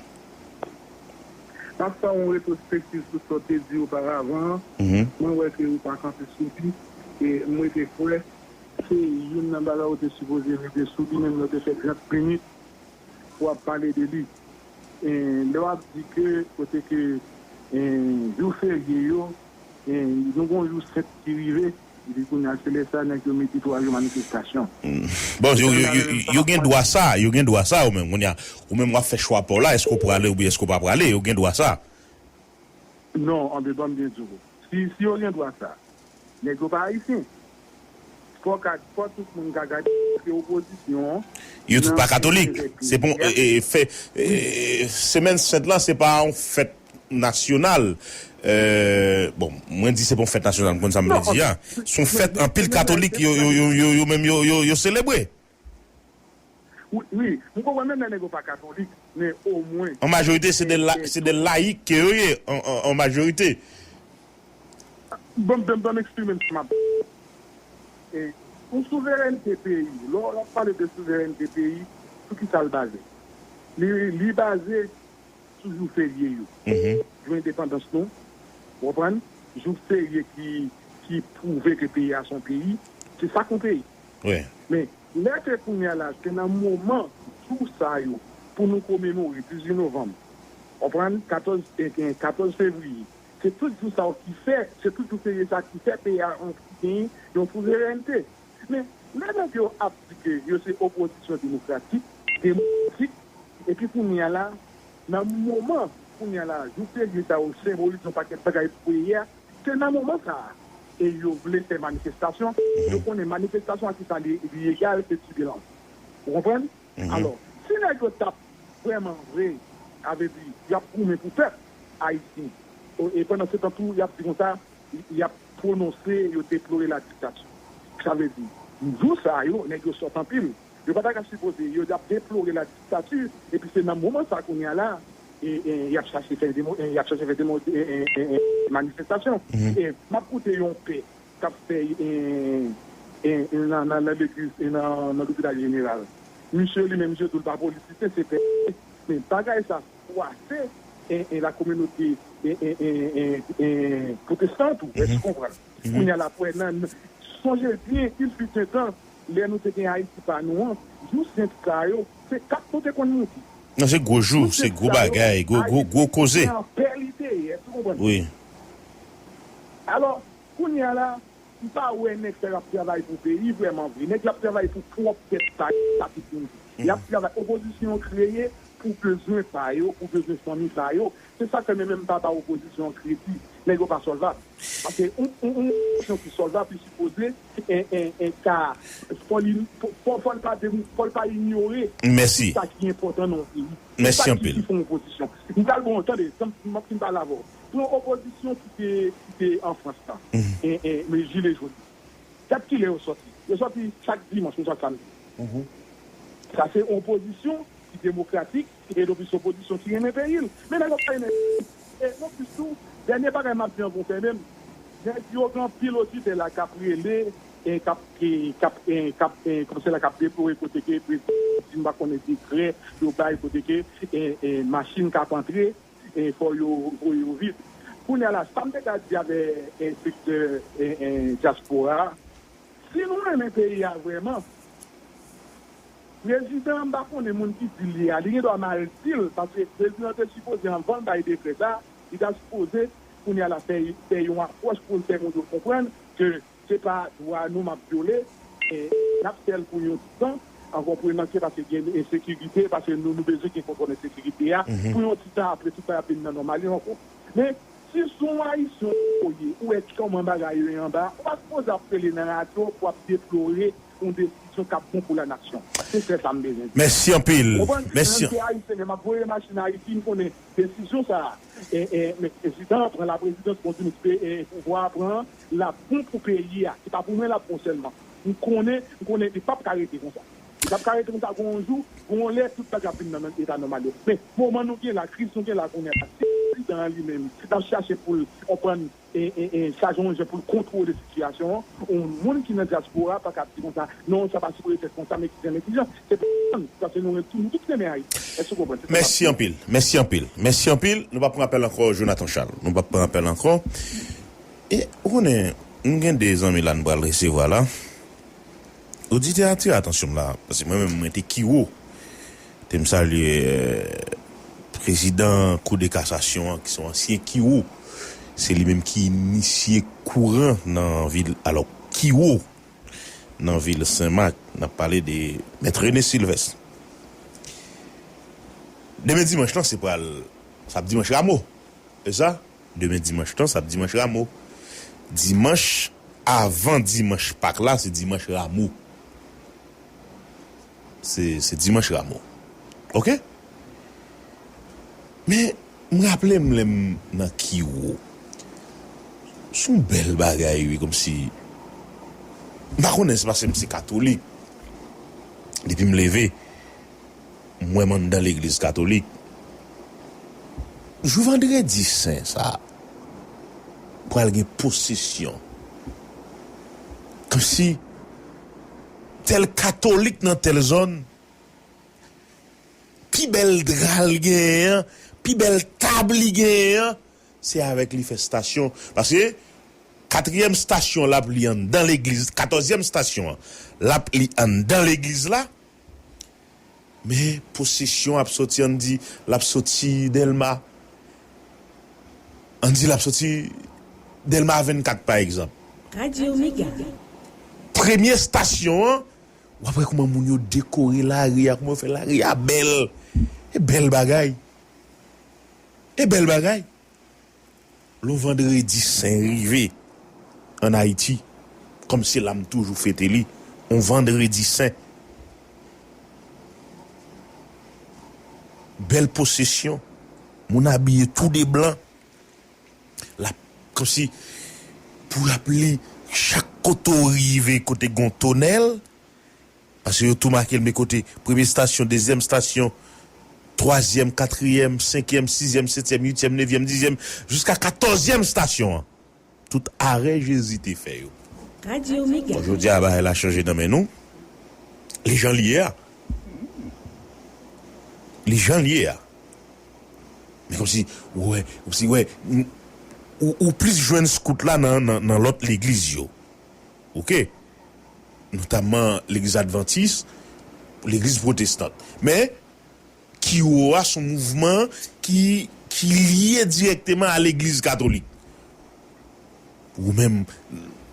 M ap fè yon retwospektiv sou sa w te di oparavan. Mwen wè ke ou pa kanpe sou li. E mwen te kwè se youn nan bagay ou te sipoze rete sou li, menm lè w te fè trant minit pou w ap pale de li. E lè w ap di ke kote ke, e, jou ferye yo, e, nou gon jou senp ki rive, epi kounye a se lè sa nèg yo mete twa jou manifestasyon. Bon, yo, yo, yo, yo gen dwa sa, yo gen dwa sa, ou menm, kounye a, ou menm w ap fè chwa pa w la, èske w prale oubyen èske w pa prale, yo gen dwa sa. Non, anben, ban m byen di w. Si, si yo gen dwa sa, nèg yo pa ayisyen. Fò ka, fò tout moun ka gade ke opozisyon an. Yo tout pa katolik. Se bon, e, e, fè, e, semèn sent lan, se pa yon fèt nasyonal. E, bon, mwen di se pa yon fèt nasyonal, m konn sa m vle di a. Se yon fèt anpil katolik, yo, yo, yo, yo, yo menm, yo, yo, yo selebre. Wi, wi, m konprann menm lè nèg yo pa katolik, men omwen. An majorite, se de la, se de layik ke yo ye, an, an, an majorite. Ban m, ban m, ban m eksprime m sa m ap. E, pou souverènte peyi, lè w ap pale de souverènte peyi, sou ki sa l baze? Li, li baze sou jou ferye yo. Jou endepandans nou, w konprann? Jou ferye ki, ki pwouve ke peyi a se yon peyi, se sa k yon peyi. Men, lè ke kounye a la, se nan moman jou sa yo, pou nou komemore dizuit novanm, w konprann? Katòz, e, e, katòz fevriye, se tout jou sa yo ki fè, se tout jou ferye sa ki fè peyi a gen yon souverènte. Men, lè nèg yo ap di ke yo se opozisyon demokratik, demokratik, epi kounye a la, nan moman kounye a la, jou ferye sa yo senbolize yon pakèt bagay pou peyi a, se nan moman sa a, e yo vle fè manifestasyon, yo konnen manifestasyon a ki sa li, li egal, se tibilans. Ou konprann? Alò, si nèg yo t ap vrèman vre, sa vle di, y ap goumen pou pèp ayisyen, e pandan se tan tou, y ap di konsa, y ap pwononse, yo deplore ladiktati. Sa vle di, jou sa yo, nèg yo sòt anpil. Yo pa ta ka sipoze, yo ap deplore ladiktati, epi se nan moman sa kounye a la, e, e, y ap chache fè demo-, e, y ap chache fè demo-, e, e, e, e, manifestasyon. E m ap koute yon pè k ap fè, e, e, e, nan, nan, nan legliz, e nan, nan lopital jeneral. Misye li menm, misye tou l pa politisyen, se pè. Men bagay sa fwase, e, e, la kominote, e, e, e, e, e, pwotestan tou, èske w konprann? Kounye a la, pou wè nan, nan, sonje byen, il fut un temps, lè nou te gen Ayiti pa nou an, jou sent sa yo, se kat nou te konn moute. Non, se gwo jou, se gwo bagay, gwo, gwo, gwo koze. Se an pè li te ye, èske w konprann? Wi. Alò, kounye a la, m pa wè nèg sa yo ap travay pou peyi vrèman vre. Nèg yo ap travay pou pwòp tèt pa yo, sa ki pou di. Y ap travay, opozisyon an kreye pou bezwen pa yo, pou bezwen fanmi pa yo. Se sa k fè mwen menm m pa ba opozisyon an kredi. Nèg yo pa sòlvab. Paske yon, yon, yon opozisyon ki sòlvab, li sipoze, en, en, en, ka, fò li, fò, fò, fò l pa de-, fò l pa inyore tout sa ki enpòtan nan yon peyi. Se sa ki, ki fè yon opozisyon. M pral bon, tande, m ap fin pale avè w. Pou yon opozisyon ki te, ki te an Frans la, en, en, men jilè jòn. Dat kilè yo sòti? Yo sòti chak dimanch ou chak samdi. Sa se yon opozisyon ki demokratik, e donk se opozisyon ki renmen peyi l. Men nèg yo pa renmen peyi l. E non plis tou, dènye bagay m ap di anvan w fèmen m, nèg yo gen anpil oditè la k ap rele, e k ap, e k ap, e k ap, e kòmsi la k ap deplore kote ke prezidan di m pa konnen dekrè yo bay kote ke, e, e machin k ap antre, e fò yo voye yo vit. Kounye a la, sa m te ka di avè, e, sektè, e, e dyaspora a, si nou renmen peyi a vrèman, prezidan an, m pa konnen moun ki di l ye a, li gen dwa mal di l, paske prezidan te sipoze, anvan l bay dekrè sa, li ta sipoze, kounye a la, fè, fè yon apwòch pou l fè moun yo konprann ke se pa dwa nou m ap vyole, e n ap fè l pou yon ti tan, an konprenan ke paske gen ensekirite, paske nou, nou bezwen gen kontwòl ensekirite a, pou yon ti tan, apre tout bagay ap vin nan nòmal yo ankò. Men, si se yon Ayisyen ou ye, ou wè kòman bagay yo ye anba, ou pa sipoze ap rele nan radyo pou ap deplore yon desizyon k ap bon pou lanasyon. Se sèl sa m bezwen di. Mèsi anpil. Ou konprann? Mèsi. Menm si Ayisyen, men m ap voye machin Ayiti, m konnen desizyon sa a, e, e, men prezidan an pran laprezidans, bon, di nou, e, pouvwa a pran, l ap bon pou peyi a. Se pa pou mwen l ap bon sèlman. M konnen, m konnen li p ap ka rete konsa. Li p ap ka rete konsa, gon yon jou, gon yon lè, tout bagay ap vin nan, nan eta nòmal yo. Men, moman nou gen la, kriz nou gen la kounye a, si prezidan an li menm, l ap chache pou l konprann, e, e, e, chaje yon jan pou l kontwole sitiyasyon an, yon moun ki nan dyaspora pa ka di konsa, non, sa pa sipoze fèt konsa, men ki jan, men ki jan. Se pa, paske nou, tout, nou tout renmen Ayiti. Èske w konprann? Se sa m ap di. Mèsi anpil, mèsi anpil, mèsi anpil. Nou p ap pran apèl ankò, Jonathan Charles. Nou p ap pran apèl ankò. E, ou konnen, m gen de zanmi la n pral resevwa la. Oditè a atire atansyon m la, paske mwen menm, mwen te Kiwo. Te m salye, eh, prezidan Kou de Kasasyon an, ki se yon ansyen Kiwo. Se li menm ki inisye kouran nan vil, alò, Kiwo, nan vil Senmak. N ap pale de Mèt René Sylvestre. Demen dimanch lan, se pral, sa ap dimanch Ramo. E sa, demen dimanch lan, sa ap dimanch Ramo. Dimanch avan dimanch Pak la, se dimanch Ramo. Se, se dimanch Ramo. Oke? Men, m raple m lè m nan Kiwo. Se yon bèl bagay, wi, kòmsi. M pa konnen, se paske m se katolik. Depi m leve, m wè m anndan legliz katolik. Jou vandredi sen sa a, pral gen pwosesyon. Kòmsi tèl katolik nan tèl zòn, pi bèl dra l genyen an, pi bèl tab li genyen an, se avèk li fè stasyon. Paske katriyèm stasyon l ap li anndan legliz, katòzyèm stasyon an, l ap li anndan legliz la. Men pwosesyon ap sòti, ann di, l ap sòti Dèlma. Ann di l ap sòti Dèlma vennkat, pa egzanp. Radyo Mega. Premye stasyon an, w ap wè kòman moun yo dekore lari a, kòman yo fè lari a bèl. E bèl bagay. E bèl bagay. Lè yon vandredi sen rive ann Ayiti, kòm se la m toujou fete li, yon vandredi sen. Bèl pwosesyon, moun abiye tou de blan. L ap, kòmsi, pou l ap li chak kote w rive, kote gon tonèl, paske yo tou make l, men kote premye estasyon, dezyèm estasyon, twazyèm, katriyèm, senkyèm, sizyèm, setyèm, uityèm, nevyèm, dizyèm, jiska katòzyèm estasyon an. Tout arè Jezi te fè yo. Radyo Mega. Bon, jodi a, bagay la chanje nan men nou. Li jan l ye a. Li jan l ye a. Men kòmsi, ou wè, kòmsi, wè, m, ou, ou plis jwenn skout la nan, nan, nan lòt legliz yo. Oke? Notamman legliz advantis, legliz pwotestan. Men, Kiwo a se yon mouvman ki, ki lye dirèkteman a legliz katolik. Ou menm,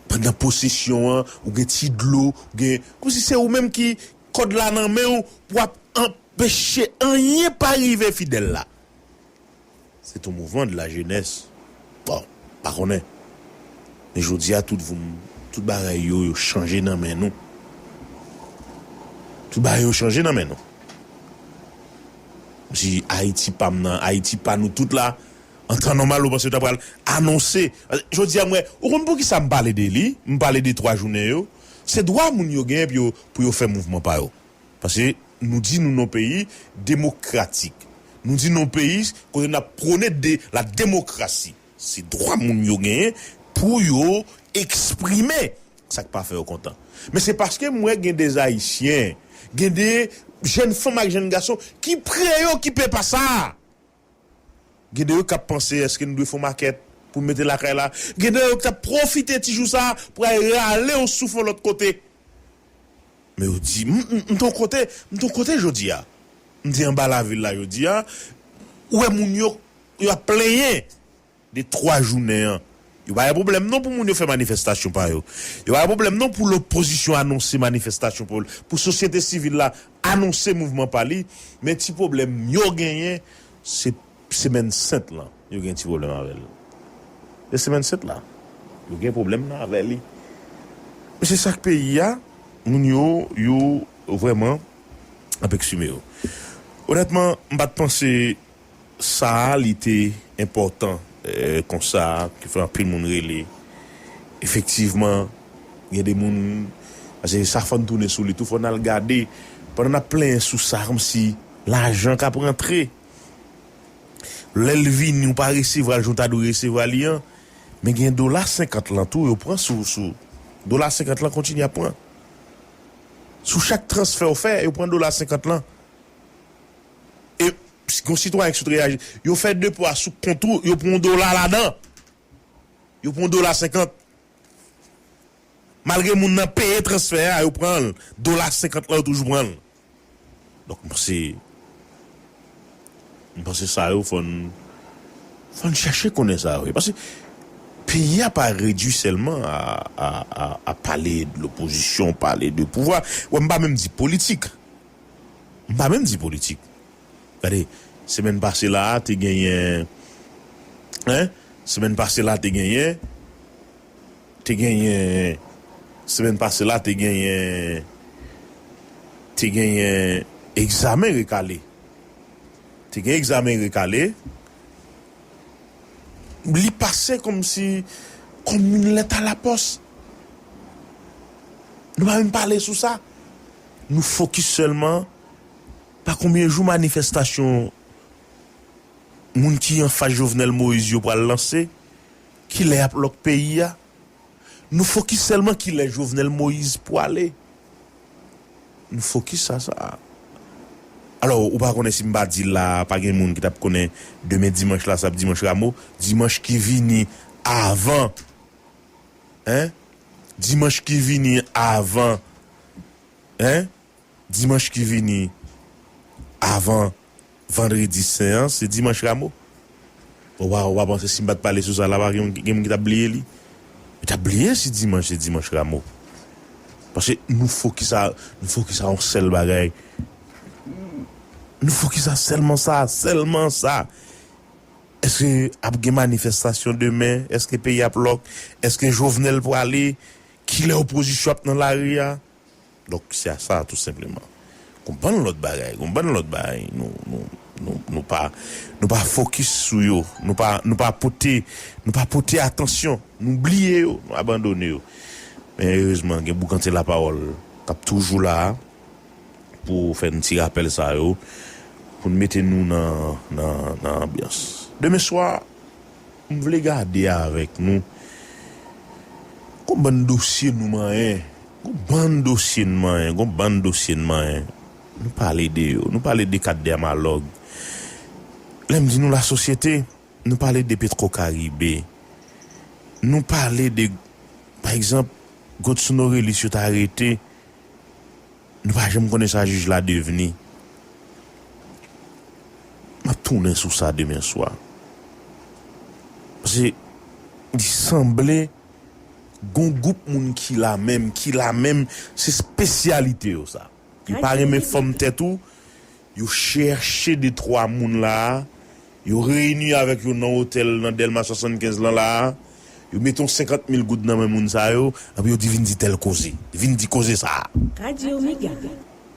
pandan pwosesyon an, ou gen ti dlo, ou gen, kòmsi se ou menm ki kòd la nan men w, w ap anpeche anyen pa rive fidèl la. C'est un mouvement de la jeunesse. Bon. Pa konnen. Men jodi a, tout voum, tout bagay yo, yo chanje nan men nou. Tout bagay yo chanje nan men nou. Si Ayiti pa m nan, Ayiti pa nou tout la, an tan nòmal, ou panse yo ta pral anonse. Jodi a, mwen, ou konn poukisa m pale de li? M pale de twa jounen yo. Se dwa moun yo genyen pou yo, pou yo fè mouvman pa yo. Paske nou di nou nan peyi demokratik. Nou di nou peyi kote n ap pwone de la demokrasi. Se dwa moun yo genyen pou yo eksprime sa k pa fè yo kontan. Men se paske m wè gen de Ayisyen, gen de jèn fanm ak jèn gason ki preyokipe pa sa. Gen de yo k ap panse, èske n dwe fè yon makèt pou mete lakay la? Gen de yo k ap pwofite ti jou sa a pou al rale yon souf yon lòt kote. Men yo di, m, m, m t yon kote, m t yon kote jodi a. M te anba lavil la jodi a. Ou wè moun yo, yo ap plenyen de twa jounen an. Yo pa gen pwoblèm non pou moun yo fè manifestasyon pa yo. Yo pa gen pwoblèm non pou lopozisyon anonse manifestasyon pa yo. Pou sosyete sivil la anonse mouvman pa li. Men ti pwoblèm yo genyen, se semèn sent lan, yo gen ti pwoblèm avè l. Se semèn sent la, yo gen pwoblèm nan avè li. Men se sa k peyi a, moun yo, yo vrèman ap eksprime yo. Onètman, m pa t panse sa a, li te enpòtan, eh, konsa, ki fè anpil moun rele. Efektivman, gen de moun, paske sa fò n tounen sou li tou, fò n al gade. Pandan n ap plenyen sou sa, kòmsi lajan k ap rantre. Lè l vini, ou pa resevwa l jan w ta dwe resevwa li an. Men gen dola senkant lan tou, yo pran sou, sou. Dola senkant lan kontinye ap pran. Sou chak transfè w fè, yo pran dola senkant lan. E si gon sitwayen ki sot reyaji, yo fè depo a sou kont ou, yo pran yon dola ladan. Yo pran yon dola senkant. Malgre moun nan peye transfè a, yo pran l. Dola senkant lan, yo toujou pran l. Donk, m panse, m panse sa yo, fò n, fò n chèche konnen sa yo. Paske peyi a pa redui sèlman a, a, a, a pale de lopozisyon, pale de pouvwa. Wè, m pa menm di politik. M pa menm di politik. Gade, semèn pase la a, te genyen, hein? Semèn pase la, te genyen, te genyen, semèn pase la, te genyen, te genyen egzamen rekale. Te gen egzamen rekale. Li pase kòmsi, comme une lettre à la poste. Nou pa menm pale sou sa. Nou fokis sèlman pa konbyen jou manifestasyon moun ki anfas Jovenel Moïse yo pral lanse, kilè y ap lòk peyi a. Nou fokis sèlman kilè Jovenel Moïse pwale. Nou fokis sa, sa. Alò, ou pa konnen si m pa di l la, pa gen moun ki t ap konnen demen dimanch la, sa ap dimanch Ramo. Dimanch ki vini avan, hein? Dimanch ki vini avan, hein? Dimanch ki vini avan Vandredi Sen an, se dimanch Ramo. Ou pa, ou pa panse si m pa t pale sou sa la, pa gen, gen moun ki t ap bliye li? Yo t ap bliye si dimanch se dimanch Ramo. Paske nou fokis a, nou fokis a yon sèl bagay. Nou fokis a sèlman sa, sèlman sa. Èske ap gen manifestasyon demen? Èske peyi ap lòk? Èske Jovenel pwale? Kilè opozisyon ap nan lari a? Donk, se a sa, tou senpleman. Gon bann lòt bagay, gon bann lòt bagay. Nou, nou, nou, nou pa, nou pa fokis sou yo. Nou pa, nou pa pote, nou pa pote atansyon. Nou bliye yo, nou abandone yo. Men erezman, gen boukante lapawòl k ap toujou la a pou fè n ti rapèl sa yo, pou n mete nou nan, nan, nan anbyans. Demen swa, m vle gade avèk nou. Gon bann dosye nou manyen. Gon bann dosye n manyen. Gon bann dosye n manyen. Nou pale de yo. Nou pale de kat Dermalog. Lè m di nou lasosyete, nou pale de Petro Caribe. Nou pale de, pa egzanp, Godson Orélus yo t arete. Nou pa janm konnen sa jij la devni. M ap tounen sou sa demen swa. Paske li sanble gon gwoup moun ki la menm, ki la menm, se espesyalite yo sa. Yo pa renmen fòm tèt ou, yo chèche de twa moun la a, yo reyini avèk yo nan otèl nan Dèlma swasannkenz lan la a, Yo mete yon senkant mil goud nan men moun sa yo, epi yo di vin di tèl koze. Vin di koze sa a. Radio Mega.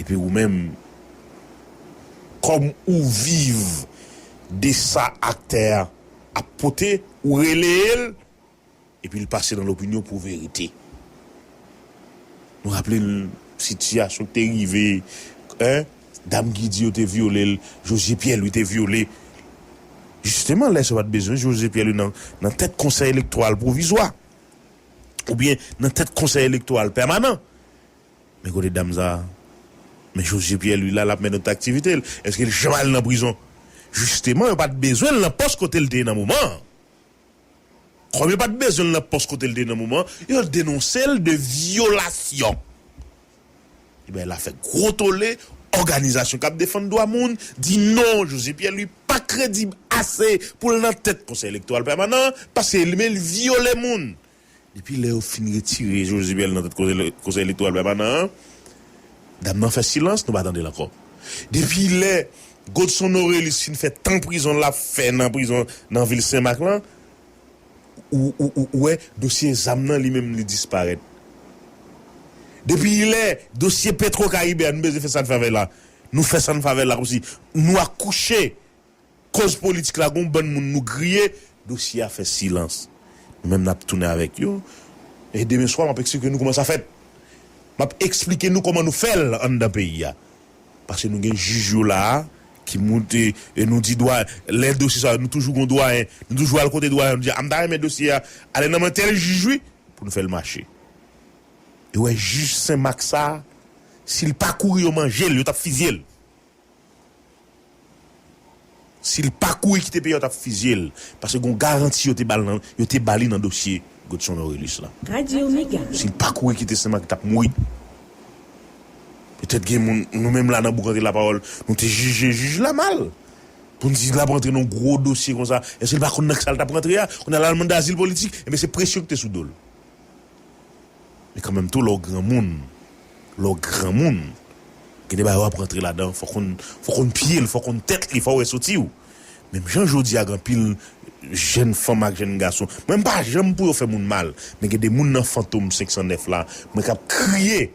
Epi ou menm, kòm ou viv de sa aktè a ap pote, ou rele l, epi l pase nan lopinyon pou verite. Nou raple n sitiyasyon ki te rive, en, Dam Guidy yo te vyole l, José Pierre Louis te vyole. Jisteman, lè sa yo pa t bezwen José Pierre Louis nan, nan tèt konsèy elektoral pwovizwa, oubyen nan tèt konsèy elektoral pèmanan. Men kote dam sa a? Men José Pierre Louis la, l ap mennen tout aktivite l. Èske l janm al nan prizon? Jisteman, yo pa t bezwen l nan pòs kote l te ye nan moman an. Kòm yo pa t bezwen l nan pòs kote l te ye nan moman an, yo denonse l de vyolasyon. Ebyen, l ap fè gwo tole, òganizasyon k ap defann dwa moun di non, José Pierre Louis pa kredib ase pou l nan tèt konsèy elektoral pèmanan an, paske li menm l vyole moun. Depi lè yo fin retire José Pierre Louis nan tèt konsèy, konsèy elektoral pèmanan an, dam nan fè silans, nou pa tande l ankò. Depi lè Godson Orelus fin fè tan prizon l ap fè nan prizon nan vil Senmak lan, ou, ou, ou, ou wè dosye zam nan li menm li disparèt. Depi lè dosye Petro Caribe a, nou bezwen fè sa n favè la, nou fè sa n favè la, kòmsi nou akouche koz politik la, gon bann moun nou griye, dosye a fè silans. Nou menm n ap tounen avèk yo. E demen swa, m ap eksplike nou kòman sa fèt. M ap eksplike nou kòman nou fè l anndan peyi a. Paske nou gen jij yo la a, ki moute, e nou di dwa, lè dosye sa, nou toujou gon dwayen, nou toujou al kote dwayen, nou di, a m ta renmen dosye a ale nan men tèl jij wi, pou nou fè l mache. E wè jij Senmak sa a, si l pa kouri yo manje l, yo t ap fizye l. Si l pa kouri kite peyi a, yo t ap fizye l. Paske gon garanti yo te ba l nan, yo te ba li nan dosye Godson Orelus la. Radio Mega. Si l pa kouri kite Senmak, li t ap mouri. Petèt gen moun, nou menm la nan Bouk Antre Lapawòl, nou te jije jij la mal. Pou n di l ap rantre nan gwo dosye konsa. Èske l pa konn nan kisa l t ap rantre a? Kounye a l al mande azil politik, ebyen se presyon ki te sou do l. Men kanmenm tou, lè w granmoun, lè w granmoun, gen de bagay w ap rantre ladan, fò w konn, fò w konn pye l, fò w konn tèt li, fò w wè soti w. Menm jan jodi a, gen anpil jèn fanm ak jèn gason. Mwen, m pa janm pou yo fè moun mal, men gen de moun nan Fantom senk san nèf la, mwen k ap kriye,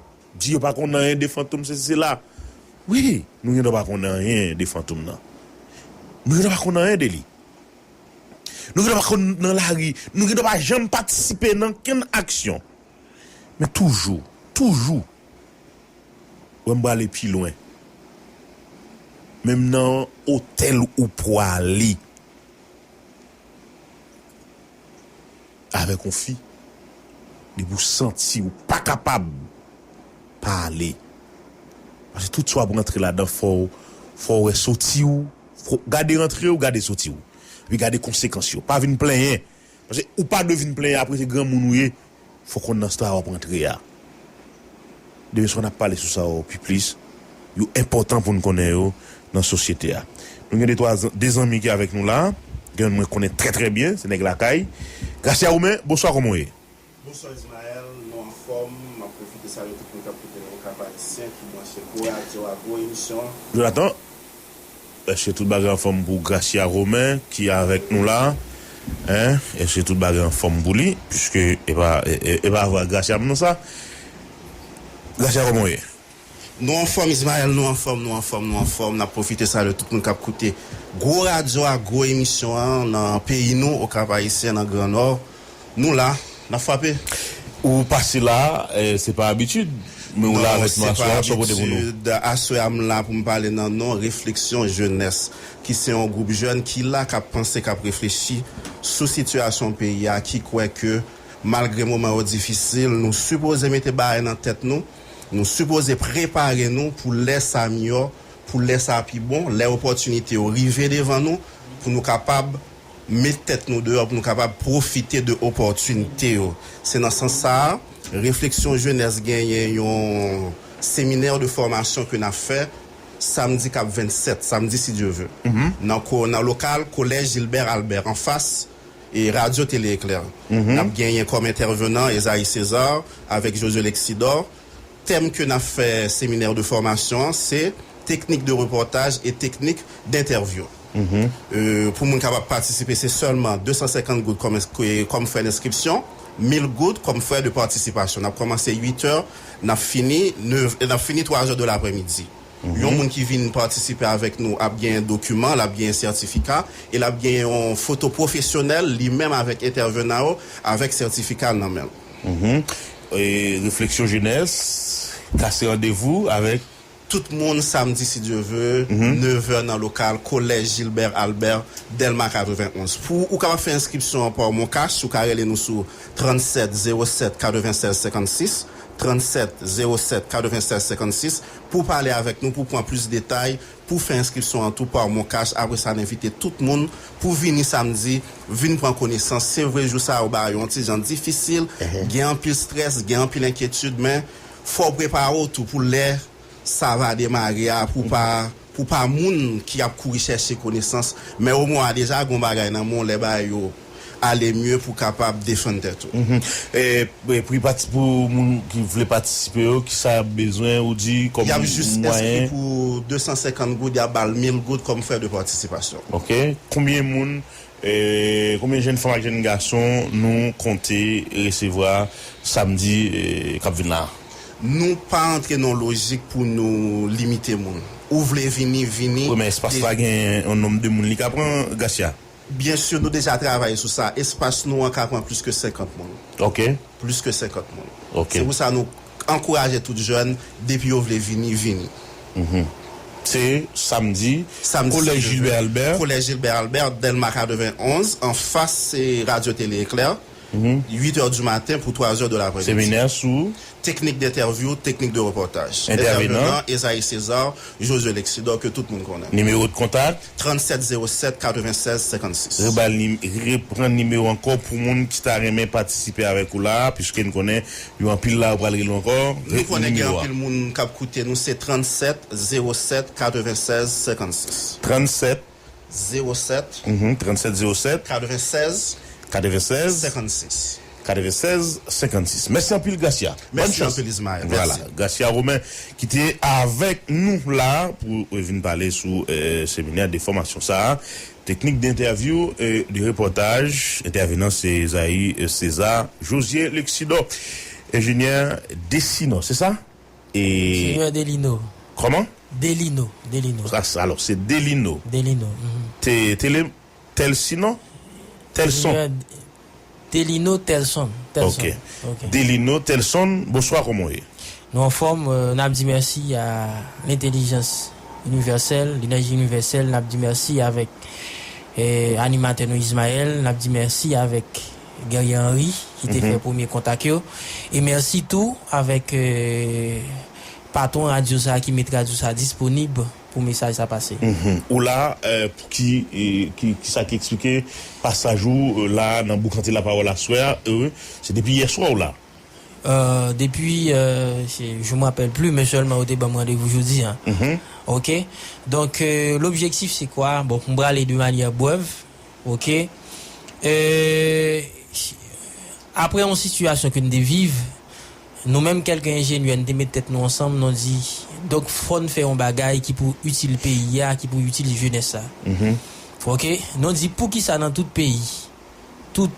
di yo pa konn anyen de Fantom, sesi, sela. Wi, nou gendwa pa konn anyen de Fantom nan. Nou gendwa pa konn anyen de li. Nou gendwa pa konn nan lari, nou gendwa pa janm patisipe nan kenn aksyon. Men toujou, toujou, wè m prale pi lwen. Menm nan otèl ou pwale avèk yon fi, depi w santi w pa kapab, pa ale. Paske tout sa w ap rantre ladan, fò w, fò w wè soti w, fò, gade rantre w, gade soti w. Epi gade konsekans yo. Pa vin plenyen. Paske ou pa dwe vin plenyen apre se granmoun ou ye. Fò w konn nan sa w ap rantre a. Demen swa n ap pale sou sa yo pi plis. Yo enpòtan pou n konnen yo nan sosyete a. Nou gen de twa zan-, de zanmi ki avèk nou la. Gen youn mwen konnen trè trè byen, se nèg lakay. Gracia Romain, bonswa, kòman w ye? Bonswa Ismaël, nou anfòm, m ap pwofite salye tout moun k ap koute nou, Okap Ayisyen ki branche Gwo Radyo a, Gwo Emisyon an. Jonathan, èske tout bagay anfòm pou Gracia Romain ki avèk nou la? Hein? Èske tout bagay anfòm pou li? Piske e pa, e, e, e pa vwa Gracia m nan sa. Gracia, kòman w ye? Nou anfòm, Ismaël, nou anfòm, nou anfòm, nou anfòm. N ap pwofite salye tout moun k ap koute Gwo Radyo a, Gwo Emisyon an nan peyi nou, Okap Ayisyen, nan Gran Nò. Nou la, n ap frape. Ou pase la, eh, se pa abitid, men ou la avèk nou aswè a, sa w pote pou nou? Non, se pa abitid. Aswè a, m la pou m pale nan non Refleksyon Jenès, ki se yon gwoup jèn ki la, k ap panse, k ap reflechi sou sitiyasyon peyi a, ki kwè ke malgre moman yo difisil, nou sipoze mete bagay nan tèt nou, nou sipoze prepare nou pou lè sa miyò, pou lè sa pi bon, lè opòtinite yo rive devan nou, pou nou kapab met tèt nou deyò, pou nou kapab pwofite de opòtinite yo. Se nan sans sa a, Refleksyon Jenès genyen yon seminè de fòmasyon ke n ap fè samdi k ap vennsèt, samdi si Dye ve. Mhm. Nan ko-, nan lokal Kolèj Gilbert Albert, anfas e Radyo Tele Eklè. Mhm. N ap genyen kòm entèvenan Esaïe César avèk Josué Lexidor. Tèm ke n ap fè seminè de fòmasyon an, se teknik de repòtaj e teknik dentèvyou. Euh, pou moun kapab patisipe, se sèlman de san senkant goud kòm, kòm frè d'enskripsyon, mil goud kòm frè de patisipasyon. N ap kòmanse uit è, n ap fini nèf, n ap fini twa è de laprèmidi. Yon moun ki vin patisipe avèk nou ap gen dokiman, l ap gen sètifika, e l ap gen yon foto pwofesyonèl, li menm avèk entèvenan yo, avèk sètifika nan men l. E refleksyon jenès, kase randevou avèk tout moun samdi, si Dye ve, nèf è nan lokal Kolèj Gilbert Albert, Dèlma katrevenn onz. Pou ou kapab fè enskripsyon an pa MonCash, ou ka rele nou sou trannsèt zewo sèt katrevennsèz senkannsis, trannsèt zewo sèt katrevennsèz senkannsis, pou pale avèk nou, pou pran plis detay, pou fè enskripsyon an tou pa MonCash. Apre sa, n envite tout moun pou vini samdi, vin pran konesans. Se vre, jou sa yo ba yo yon ti jan difisil, gen anpil strès, gen anpil enkyetid, men fò w prepare w tou pou lè sa va demare a, pou pa, pou pa moun ki ap kouri chèche konesans, men omwen w a deja gen yon bagay nan men w lè bagay yo ale mye pou w kapab defann tèt ou. E, e pou pati-, pou moun ki vle patisipe yo, ki sa y ap bezwen, ou di kòm mwayen? Y ap jis enskri pou de san senkant goud, y ap ba l mil goud kòm frè de patisipasyon. Ok. Konbyen moun, e, konbyen jèn fanm ak jèn gason nou konte resevwa samdi, e, k ap vin la a? Nou pa antre nan lojik pou nou limite moun. Ou vle vini, vini. Wi, men espas la gen yon nonb de moun li ka pran, Gracia? Byen si, nou deja travay sou sa. Espas nou an ka pran plis ke senkant moun. Ok. Plis ke senkant moun. Ok. Se pou sa nou ankouraje tout jèn, depi yo vle vini, vini. Se samdi, samdi, Kolèj Gilbert Albert. Kolèj Gilbert Albert, Dèlma katrevenn onz, anfas se Radyo Tele Eklè. Uit è di maten pou twa è de laprèmidi. Seminè sou? Teknik d'entèvyou, teknik de repòtaj. Entèvenan? Entèvenan, Esaïe César, Josué Lexidor, ke tout moun konnen. Nimewo de kontak? Trannsèt zewo sèt katrevennsèz senkannsis. Rebal nim-, reprann nimewo ankò pou moun ki ta renmen patisipe avèk ou la, piske n konnen yo anpil la, yo pral rele ankò. Nou konnen gen anpil moun k ap koute nou, se trannsèt zewo sèt katrevennsèz senkannsis. Trannsèt zewo sèt. Trannsèt zewo sèt. Katrevennsèz. Katrevennsèz. Senkannsis. Katrevennsèz senkannsis. Mèsi anpil, Gracia. Mèsi anpil, Ismaël. Vwala. Mèsi. Gracia Romain, ki te avèk nou la pou, eh, vin pale sou, eh, seminè de fòmasyon sa a. Teknik d'entèvyou, eh, de repòtaj. Entèvenan se Esaïe, eh, César, Josué Lexidor. Enjenyè Desinon, se sa? E Enjenyè Delino. Kòman? Delino, Delino. Sa, sa, alò, se Delino. Delino. Te, tele, Tèlsinon? Tèlson. Enjenyè Delino Tèlson. Tèlson. Ok. Ok. Delino Tèlson, bonswa, kòman w ye? Nou anfòm, euh, n ap di mèsi a lentèlijans inivèsèl, lenèji inivèsèl, n ap di mèsi avèk, eh, animatè nou Ismaël, n ap di mèsi avèk Guerrier Henry ki te fè premye kontak yo. E mèsi tou avèk, eh, patwon radyo sa a ki met radyo sa a disponib pou mesaj sa pase. Ou la, eh, pou ki, eh, ki, ki sa ki eksplike pasaj ou, eh, la nan Boukante Lapawòl aswè a, eh, se depi yè swa ou la? Euh, depi, euh, se, je me rappelle plus, men sèlman yo te ban m randevou jodi a. Ok? Donk, euh, lobjektif se kwa? Bon, m prale de manyè brèv. Ok? Euh, apre yon sitiyasyon ke n te viv, nou menm kèlke enjenyè, n te met tèt nou ansanm, nou di, donk, fò n fè yon bagay ki pou itil peyi a, ki pou itil jenès la. Ok? Nou di, poukisa nan tout peyi, tout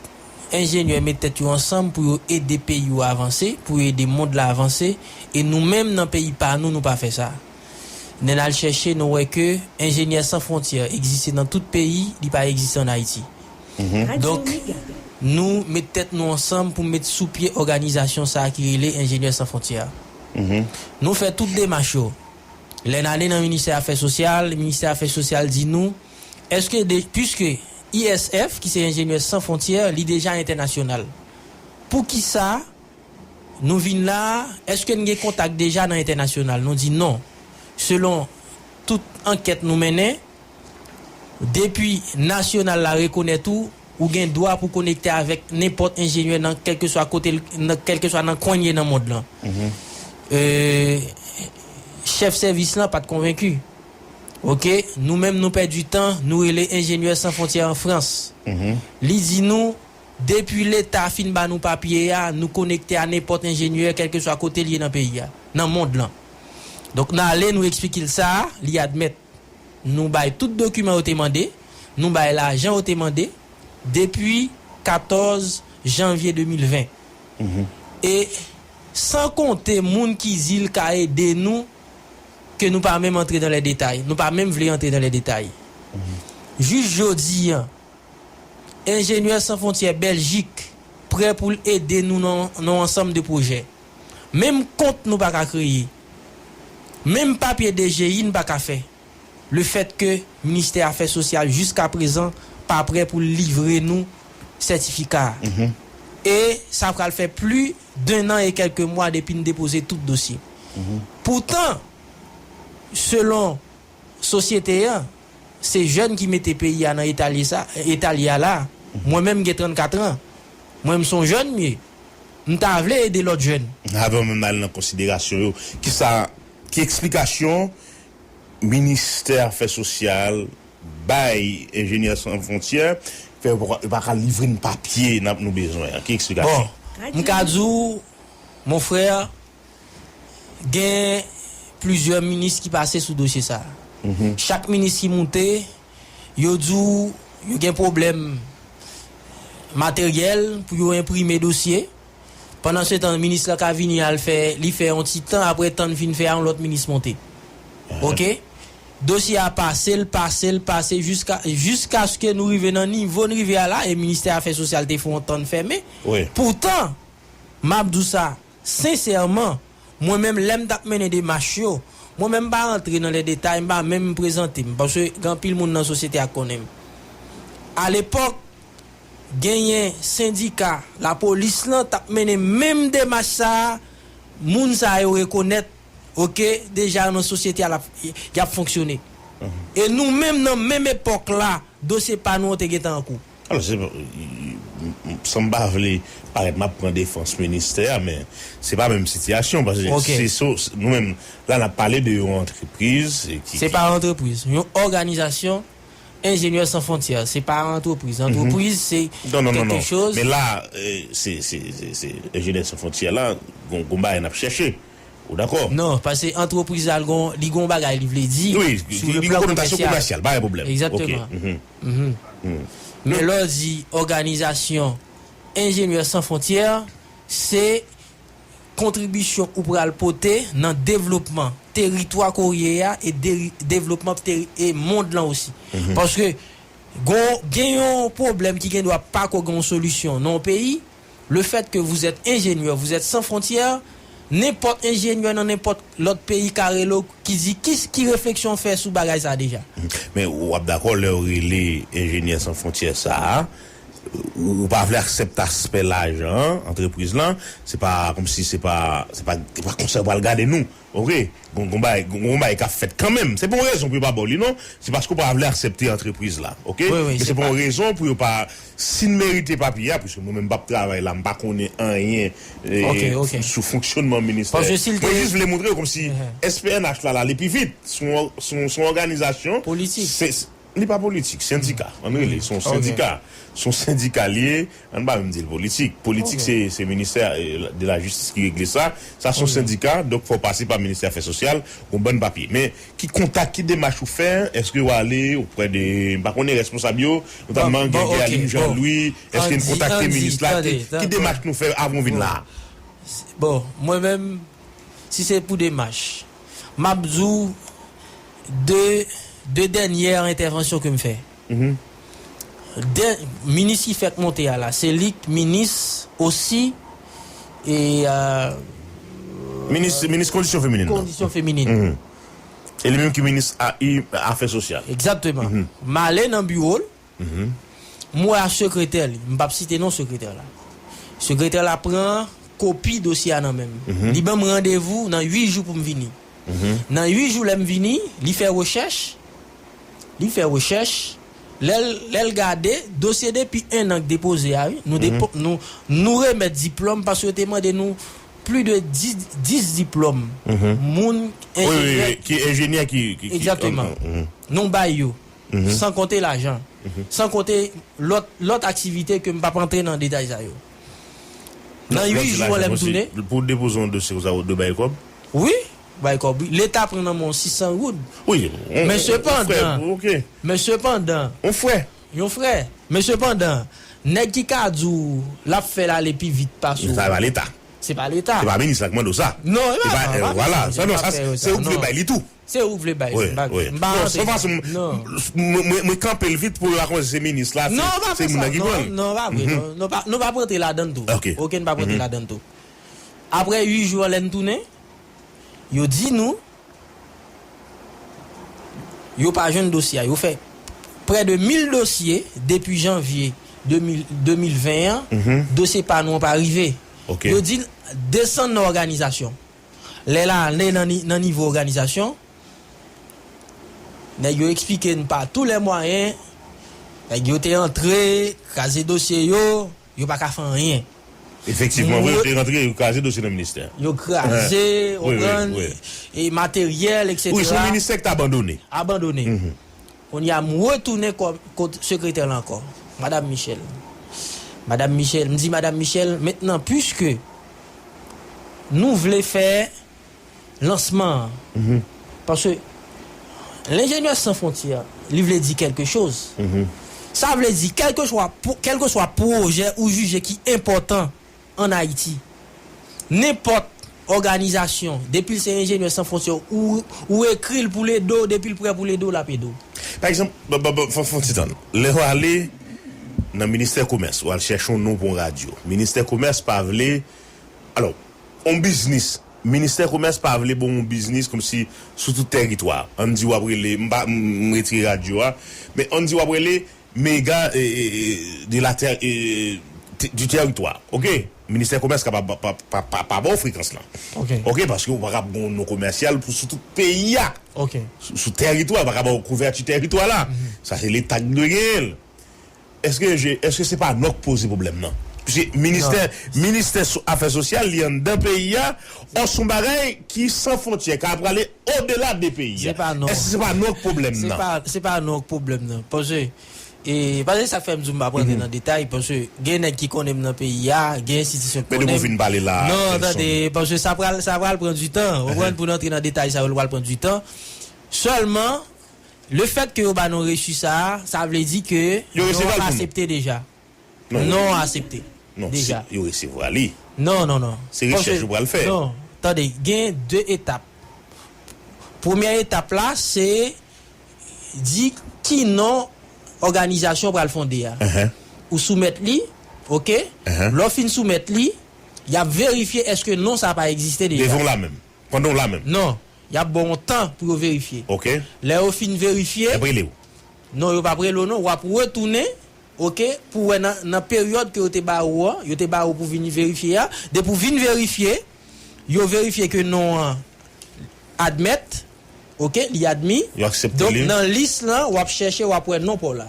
enjenyè met tèt yo ansanm pou yo ede peyi yo avanse, pou yo ede mond la avanse, e nou menm nan peyi pa nou, nou pa fè sa. Lè n al chèche, nou wè ke Enjenyè San Fwontyè egziste nan tout peyi, li pa egziste ann Ayiti. Donk, nou met tèt nou ansanm pou met sou pye òganizasyon sa a ki rele Enjenyè San Fwontyè a. Nou fè tout demach yo. Lè n ale nan ministè afè sosyal, ministè afè sosyal di nou, èske de, piske I S F, ki se Enjenyè San Fwontyè, li deja entènasyonal, poukisa nou vin la a, èske n gen kontak deja nan entènasyonal? Nou di non. Selon tout ankèt nou mennen, depi nasyonal la rekonèt ou, ou gen dwa pou konekte avèk nenpòt enjenyè nan kèlkeswa kote l, nan kèlkeswa nan kwen l ye nan mond lan. Euh, chèf sèvis lan pa t konvenki. Ok, nou menm nou pèdi tan, nou rele Enjenyè San Fwontyè an Frans. Li di nou, depi Leta fin ba nou papye a, nou konekte a nenpòt enjenyè, kèlkeswa kote l ye nan peyi a, nan mond lan. Donk, n ale, nou eksplike l sa, li admèt. Nou bay tout dokiman yo te mande, nou bay lajan yo te mande, depi katòz janvye de mil ven. E san konte moun ki di l ka ede nou, ke nou pa menm antre dan lè detay. Nou pa menm vle antre dan lè detay. Jis jodi a, Enjenyè San Fwontyè Bèljik prè pou l ede nou nan, nan yon ansanm de pwojè. Menm kont nou pa ka kreye. Menm papye D G I n pa ka fè. Lefètke Ministè Afè Sosyal jiska prezan pa prè pou l livre nou sètifika a. E sa pral fè plis de nan e kèlke mwa depi n depoze tout dosye. Poutan, selon sosyete a, se jèn ki mete peyi a nan eta l ye sa, eta l ye a la. Mwen menm m gen trannkat an. Mwen m se yon jèn m ye. M ta vle ede lòt jèn. Avan menm n al nan konsiderasyon yo, kisa, ki eksplikasyon Ministè Afè Sosyal bay Enjenyè San Fwontyè, fè yo pa, yo pa ka livre n papye n ap, nou bezwen an? Ki eksplikasyon? Bon, m ka di w, mon frè, gen plizyè minis ki pase sou dosye sa a. Chak minis ki moute, yo di w yo gen pwoblèm materyèl pou yo enprime dosye. Pandan se tan, minis la ka vini al fè, li fè yon ti tan, apre tan n fin fè a, yon lòt minis monte. Oke? Dosye a pase, l pase, l pase, jiska, jiskaske nou rive nan nivo n rive a la, e Ministè Afè Sosyal te fè yon tan n fèmen. Poutan, m ap di w sa, sensèman, mwen menm, lè m t ap mennen demach yo, mwen menm, m pa rantre nan lè detay, m pa menm prezante m, paske gen anpil moun nan sosyete a k konnen m. Alepòk, genyen sendika lapolis lan t ap mennen menm demach sa a, moun sa yo rekonèt, oke, deja nan sosyete a, l ap, y ap fonksyone. E nou menm, nan menm epòk la, dosye pa nou an te gentan an kou. Alò, se, m, m, san m pa vle parèt m ap pran defans ministè a, men se pa menm sitiyasyon, paske se, se, nou menm, la, n ap pale de yon antrepriz ki, se pa yon antrepriz, yon òganizasyon, Enjenyè San Fwontyè, se pa yon antrepriz. Antrepriz, se kèlke choz. Men la, eh, se, se, se, se Enjenyè San Fwontyè la, gon, gon bagay n ap chèche. Ou dakò? Non, paske antrepriz la, li gon, li gon bagay li vle di sou le plan komèsyal. Bagay pwoblèm. Egzakteman. Men lè w di òganizasyon Enjenyè San Fwontyè, se kontribisyon ou pral pote nan devlopman teritwa ke w ye a e de-, devlopman teri-, e mond lan osi. Paske gon, gen yon pwoblèm ki gen dwa pa ko gen yon solisyon nan yon peyi, le fait que vous êtes ingénieur, vous êtes Sans Frontières, nenpòt enjenyè nan nenpòt lòt peyi ka rele w ki di ki, ki refleksyon w fè sou bagay sa a deja. Men w ap dakò lè w rele Enjenyè San Fwontyè sa a, ou, ou pa vle aksepte aspè lajan an, antrepriz lan, se pa kòmsi se pa, se pa, se pa konsa yo pral gade nou. Oke? Gon, gon bagay, gon, gon bagay k ap fèt kanmenm. Se pa yon rezon pou yo pa ba w li, non. Se paske w pa vle aksepte antrepriz la. Oke? Men se pa yon rezon pou yo pa, si n merite papye a, piske mwen menm m p ap travay la, m pa konnen anyen, eh, sou fonksyonman ministè. Mwen jis vle montre w kòmsi S P N H la, l ale pi vit. Se yon, se yon, se yon òganizasyon. Politik. Se, se, li pa politik, sendika. Ann rele, se yon sendika. Se yon sendika l ye, ann pa menm di l politik. Politik, se, se ministè, eh, de la jistis ki regle sa. Sa se yon sendika, donk fò w pase pa ministè afè sosyal, yon bann papye. Men ki kontak, ki demach ou fè, èske w ale oprè de, m pa konnen, responsab yo, notamman gen, gen Alim Jean Louis, èske n kontakte minis la, ki, ki demach nou fè avan w vin la a? Bon, mwen menm, si se pou demach, m ap di w de, de dènyè entèvansyon ke m fè. De, minis ki fèk monte a la, se li k minis osi, e, euh, minis, minis kondisyon feminin nan. Kondisyon feminin. E li menm ki minis a, afè sosyal. Egzakteman. M ale nan biwo l, m wè a sekretè li, m p ap site non sekretè la. Sekretè la pran kopi dosye a nan men m. Li ban m randevou nan uit jou pou m vini. Nan uit jou lè m vini, li fè rechèch, li fè rechèch, lè l, lè l gade, dosye depi en an k depoze a, wi, nou depo-, nou, nou remèt diplòm paske yo te mande nou plis de dis, dis diplòm. Moun, wi, wi, enjenyè, wi, ki enjenyè ki, ki, ki, egzakteman. Nou bay yo. San konte lajan. San konte lòt, lòt aktivite ke m p ap antre nan detay sa yo. Nan uit jou lè m tounen. Pou depoze yon dosye konsa, ou dwe bay kòb? Wi. bay kòb wi. Leta pran nan men w sis san goud. Wi, men sepandan, men sepandan, yon frè, yon frè, men sepandan, nèg ki ka di w l ap fè l ale pi vit pase w, se pa Leta. Se pa Leta. Se pa minis la k mande w sa. Non, e pa, e pa, vwala. Sa, non, sa, se ou k vle bay li tou. Se ou k vle bay li. Wi, wi. Non, se yon fason, mwen, mwen kanpe l vit pou yo pa konn se minis la, se, se moun nan ki pran l. Non, pa vre, non, non, pa, nou p ap rantre ladan l tou. Ok. Ok, nou p ap rantre ladan l tou. Apre uit jou an, lè n tounen, yo di nou, yo pa jwenn dosye a. Yo fè prè de mil dosye depi janvye de mil, de mil ven an, dosye pa nou an pa rive. Ok. Yo di n desann nan òganizasyon. Lè la, lè nan ni-, nan nivo òganizasyon, nèg yo eksplike n pa tou lè mwayen, nèg yo te antre, kraze dosye yo, yo pa ka fè anyen. Efektivman, vre, yo te rantre, yo kraze dosye nan ministè. Yo kraze, wi, wi, konprann, wi, e materyèl, etsetera. Wi, se yon ministè ki te abandone. Abandone. Mhm. Kounye a, m retounen kò-, kot sekretè la ankò. Madam Michel. Madam Michel, m di Madam Michel, mentnan, piske nou vle fè lansman an. Mhm. Paske Lenjenyè San Fwontyè, li vle di kèlke choz. Mhm. Sa vle di, kèlkeswa pwo-, kèlkeswa pwojè ou jije ki enpòtan ann Ayiti, nenpòt òganizasyon, depi l se Lenjenyè San Fwontyè, ou, ou ekri l pou l ede w, depi l prè pou l ede w, l ap ede w. Pa egzanp, ba, ba, ba, fò, fò ti tann. Lè w ale nan ministè komès, w al chèche yon non pou yon radyo. Ministè komès pa vle, alò, yon biznis. Ministè komès pa vle bon yon biznis kòmsi sou tout tèritwa. Ann di w ap rele, m pa, m, m retire radyo a, men ann di w ap rele Méga, e, e, e, de la tè-, e, te-, du territoire. Ok? Ministè komès ka pa, pa, pa, pa, pa ba w frekans lan. Ok. Ok, paske ou pa ka ap gen yon non komèsyal pou sou tout peyi a. Ok. Sou, sou tèritwa, ou pa ka ba w kouvèti tèritwa la. Mhm. Sa se Leta ki dwe genyen l. Èske je, èske se pa nou k poze pwoblèm nan? Piske ministè, non, ministè so-, afè sosyal, li anndan peyi a, ò, se yon bagay ki san fwontyè, ka prale odela de peyi a. Se pa nou. Èske se pa nou k pwoblèm nan? Se pa, se pa nou k pwoblèm nan. Paske, e, paske sa k fè m di w m p ap rantre nan detay, paske gen nèg ki konnen m nan peyi a, gen enstitisyon k konnen m. Men depi w vin pale la, non, tande, paske sa pral, sa pral pran du tan. Ou konprann, pou n antre nan detay sa yo, l pral pran du tan. Sèlman, le fèt ke yo ba nou resi sa a, sa vle di ke non an aksepte deja. Non, non an aksepte deja. Yo resevwa li. Non, non, non. Se rechèch ou pral fè. Non, tande, gen de etap. Premyè etap la, se di ki non òganizasyon pral fonde a. Ou soumèt li, ok? Lè w fin soumèt li, y ap verifye èske non sa pa egziste deja. Devan w la menm. Pandan w la menm. Non, y ap ba w yon tan pou yo verifye. Ok. Lè yo fin verifye, y ap rele w. Non, yo p ap rele w non, w ap retounen, ok, pou wè nan, nan peryòd ke yo te ba ou an, yo te ba ou pou vin verifye a. Depi w vin verifye, yo verifye ke non an admèt, ok, li admi. Yo aksepte li. Donk, nan lis lan, w ap chèche, w ap wè non pa w la.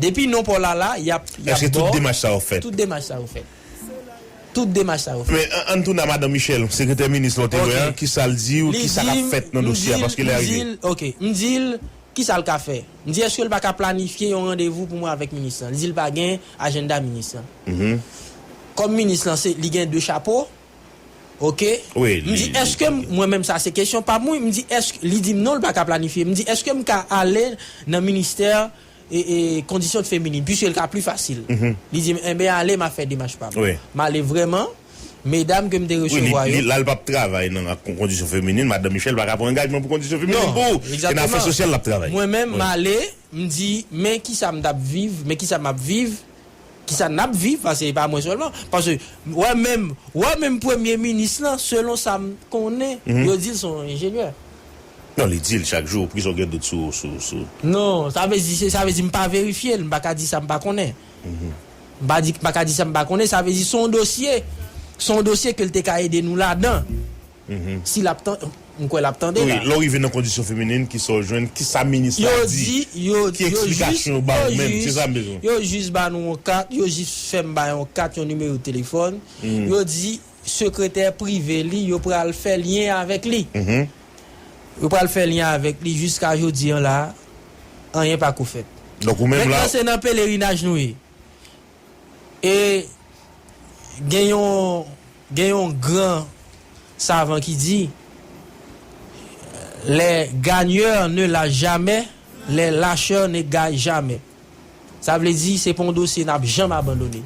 Depi non pa w la la, y ap, y ap ba w. Èske tout demach sa yo fèt? Tout demach sa yo fèt. Tout demach sa yo fèt. Men, an, ann tounen a Madan Michel, sekretè minis la w te wè a, kisa l di w, kisa k ap fèt nan dosye a, paske lè a rive. Ok, m di l, kisa l ka fè? M di, èske l pa ka planifye yon randevou pou mwen avèk minis lan? Li di l pa gen ajannda minis lan. Kòm minis lan, se, li gen de chapo, ok? M di, èske m, mwen menm sa se kesyon pa m, wi. M di, èske, li di m non, l pa ka planifye. M di, èske m ka ale nan ministè e, e, kondisyon feminin, piske l ka pli fasil. Li di m, enben, ale, m ap fè demach pa m. M ale vrèman, medam ke m te resevwa yo. Wi, li, li, la, l p ap travay nan, ak kon-, kondisyon feminin, Madan Michel pa ka pran angajman pou kondisyon feminin pou ou. Se nan afè sosyal l ap travay. Mwen menm, m ale, m di, men kisa m t ap viv, men kisa m ap viv, kisa n ap viv, paske e pa mwen sèlman. Paske, wè menm, wè menm premye minis lan, selon sa m konnen, yo di l se yon enjenyè. Non, li di l chak jou, poukisa w gen dout sou, sou, sou. Non, sa vle di, se, sa vle di m pa verifye l, m pa ka di sa m pa konnen. M pa di, m pa ka di sa m pa konnen, sa vle di se yon dosye. Se yon dosye ke l te ka ede nou ladan. Si l ap tan-, m kwè l ap tande la. Wi, lè w rive nan kondisyon feminin, kisa w jwenn, kisa minis la di? Ki eksplikasyon yo ba ou menm? Se sa m bezwen. Yo jis ba nou yon kat, yo jis fè m bay yon kat, yon nimewo telefòn. Yo di, sekretè prive li, yo pral fè lyen avèk li. Yo pral fè lyen avèk li jiska jodi an la, anyen pako fèt. Donk ou menm la. Mentnan se nan pelerinaj nou ye. E gen yon, gen yon gran savan ki di, Les gagneurs ne lâchent jamais, les lâcheurs ne gagnent jamais. Sa vle di, se pa yon dosye n ap janm abandone.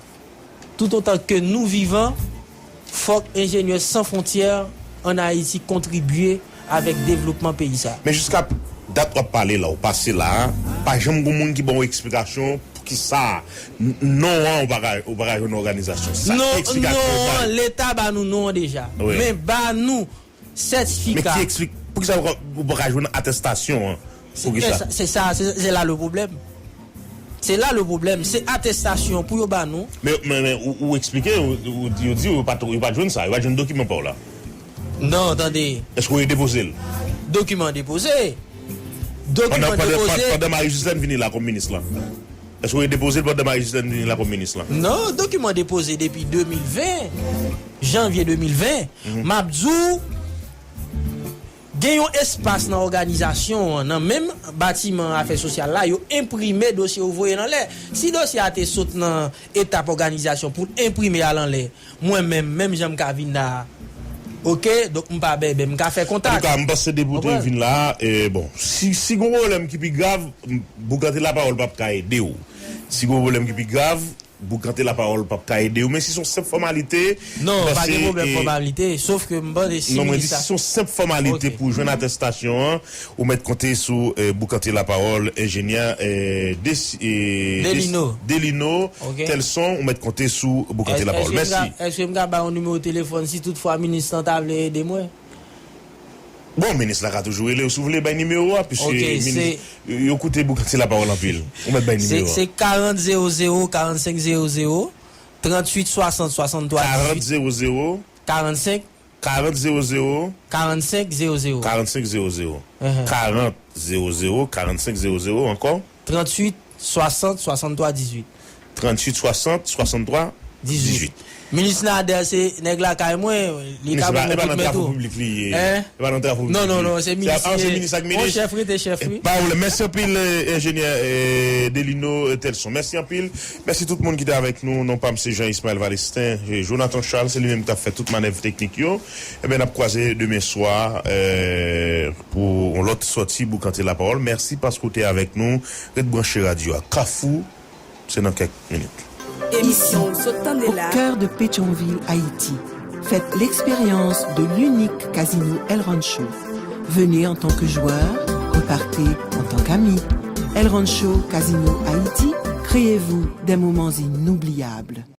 Toutotan ke nou vivan, fòk Enjenyè San Fwontyè ann Ayiti kontribye avèk devlopman peyi sa. Men jiska dat w ap pale la, ou pase la a, pa janm gen moun ki ban w eksplikasyon poukisa n- non an ou pa ka, ou pa ka jwenn òganizasyon. Sa, non, ki eksplikasyon non an, Leta ba nou non an deja. Wi. Men ba nou Men sètifika. Ki eksplik, poukisa ou pa, ou pa ka jwenn atèstasyon an? Poukisa? Se sa, se sa, se, se la le problème. Se la le problème. Se atèstasyon pou yo ba nou. Men, men, men ou, ou eksplike, ou, ou, yo di yo pa, yo pa jwenn sa, yo pa jwenn dokiman pa w la. Non, tande. Èske w depoze l? Dokiman depoze. Dokiman depoze. Pandan, pandan, pandan Marie Justine vini la kòm minis la. Èske w depoze l pandan Marie Justine vini la kòm minis la? Non, dokiman depoze depi de mil ven, janvye de mil ven. M ap di w, gen yon espas nan òganizasyon an, nan menm batiman afè sosyal la, yo enprime dosye yo voye l anlè. Si dosye a te sot nan etap òganizasyon pou l enprime al anlè, mwen menm, menm jan m ka vin la a, oke, donk m pa bèbè, m ka fè kontak. Antouka, m panse depi w te vin la a, e, bon, si, si gon pwoblèm ki pi grav, m- Boukante Lapawòl p ap ka ede w. Si gon pwoblèm ki pi grav, Boukante Lapawòl p ap ka ede w. Men si se yon senp fòmalite, non, pa gen pwoblèm fòmalite, sof ke m panse si non, mwen di minis la, si se yon senp fòmalite pou jwenn atèstasyon an, ou mèt konte sou, eh, Boukante Lapawòl, enjenyè, eh, Desi- eh, Delino. Delino Telson, ou mèt konte sou Boukante Lapawòl. Mèsi. Èske m ka ba yon nimewo telefòn si toutfwa minis lan ta vle ede mwen? Bon, minis la ka toujou rele w si w vle bay nimewo a, piske minis, yo koute Boukante Lapawòl anpil. Ou mèt bay nimewo a. Se karant zewo zewo, karannsenk zewo zewo, tranntuit swasant swasanntwa dizuit. Karant zewo zewo. Karannsenk. Karant zewo zewo. Karannsenk zewo zewo. Karannsenk zewo zewo. Karant zewo zewo, karannsenk zewo zewo ankò. Tranntuit swasant swasanntwa dizuit. Tranntuit swasant swasanntwa dizuit. Minis Nader se nèg lakay mwen, li ka ban mwen kout men tou. Hein? E pa nan travo piblik li ye. Non, non, non, se minis li ye. Yon chèf rete chèf, wi. Pa pwoblèm. Mèsi anpil, eh, enjenyè, eh, Delino, eh, Telson. Mèsi anpil. Mèsi tout moun ki te avèk nou. Non pa m se Jean Ismaël Valestin, eh, Jonathan Charles, se li menm ki t ap fè tout manèv teknik yo. Ebyen, n ap kwaze demen swa, eh, pou yon lòt sòti Boukante Lapawòl. Mèsi paske w te avèk nou. Ret branche radyo a. Kafou, se nan kèk minit. Ici, au cœur de Pétionville, Haïti, faites l'expérience de l'unique casino El Rancho. Venez en tant que joueur, repartez en tant qu'ami. El Rancho Casino Haïti, créez-vous des moments inoubliables.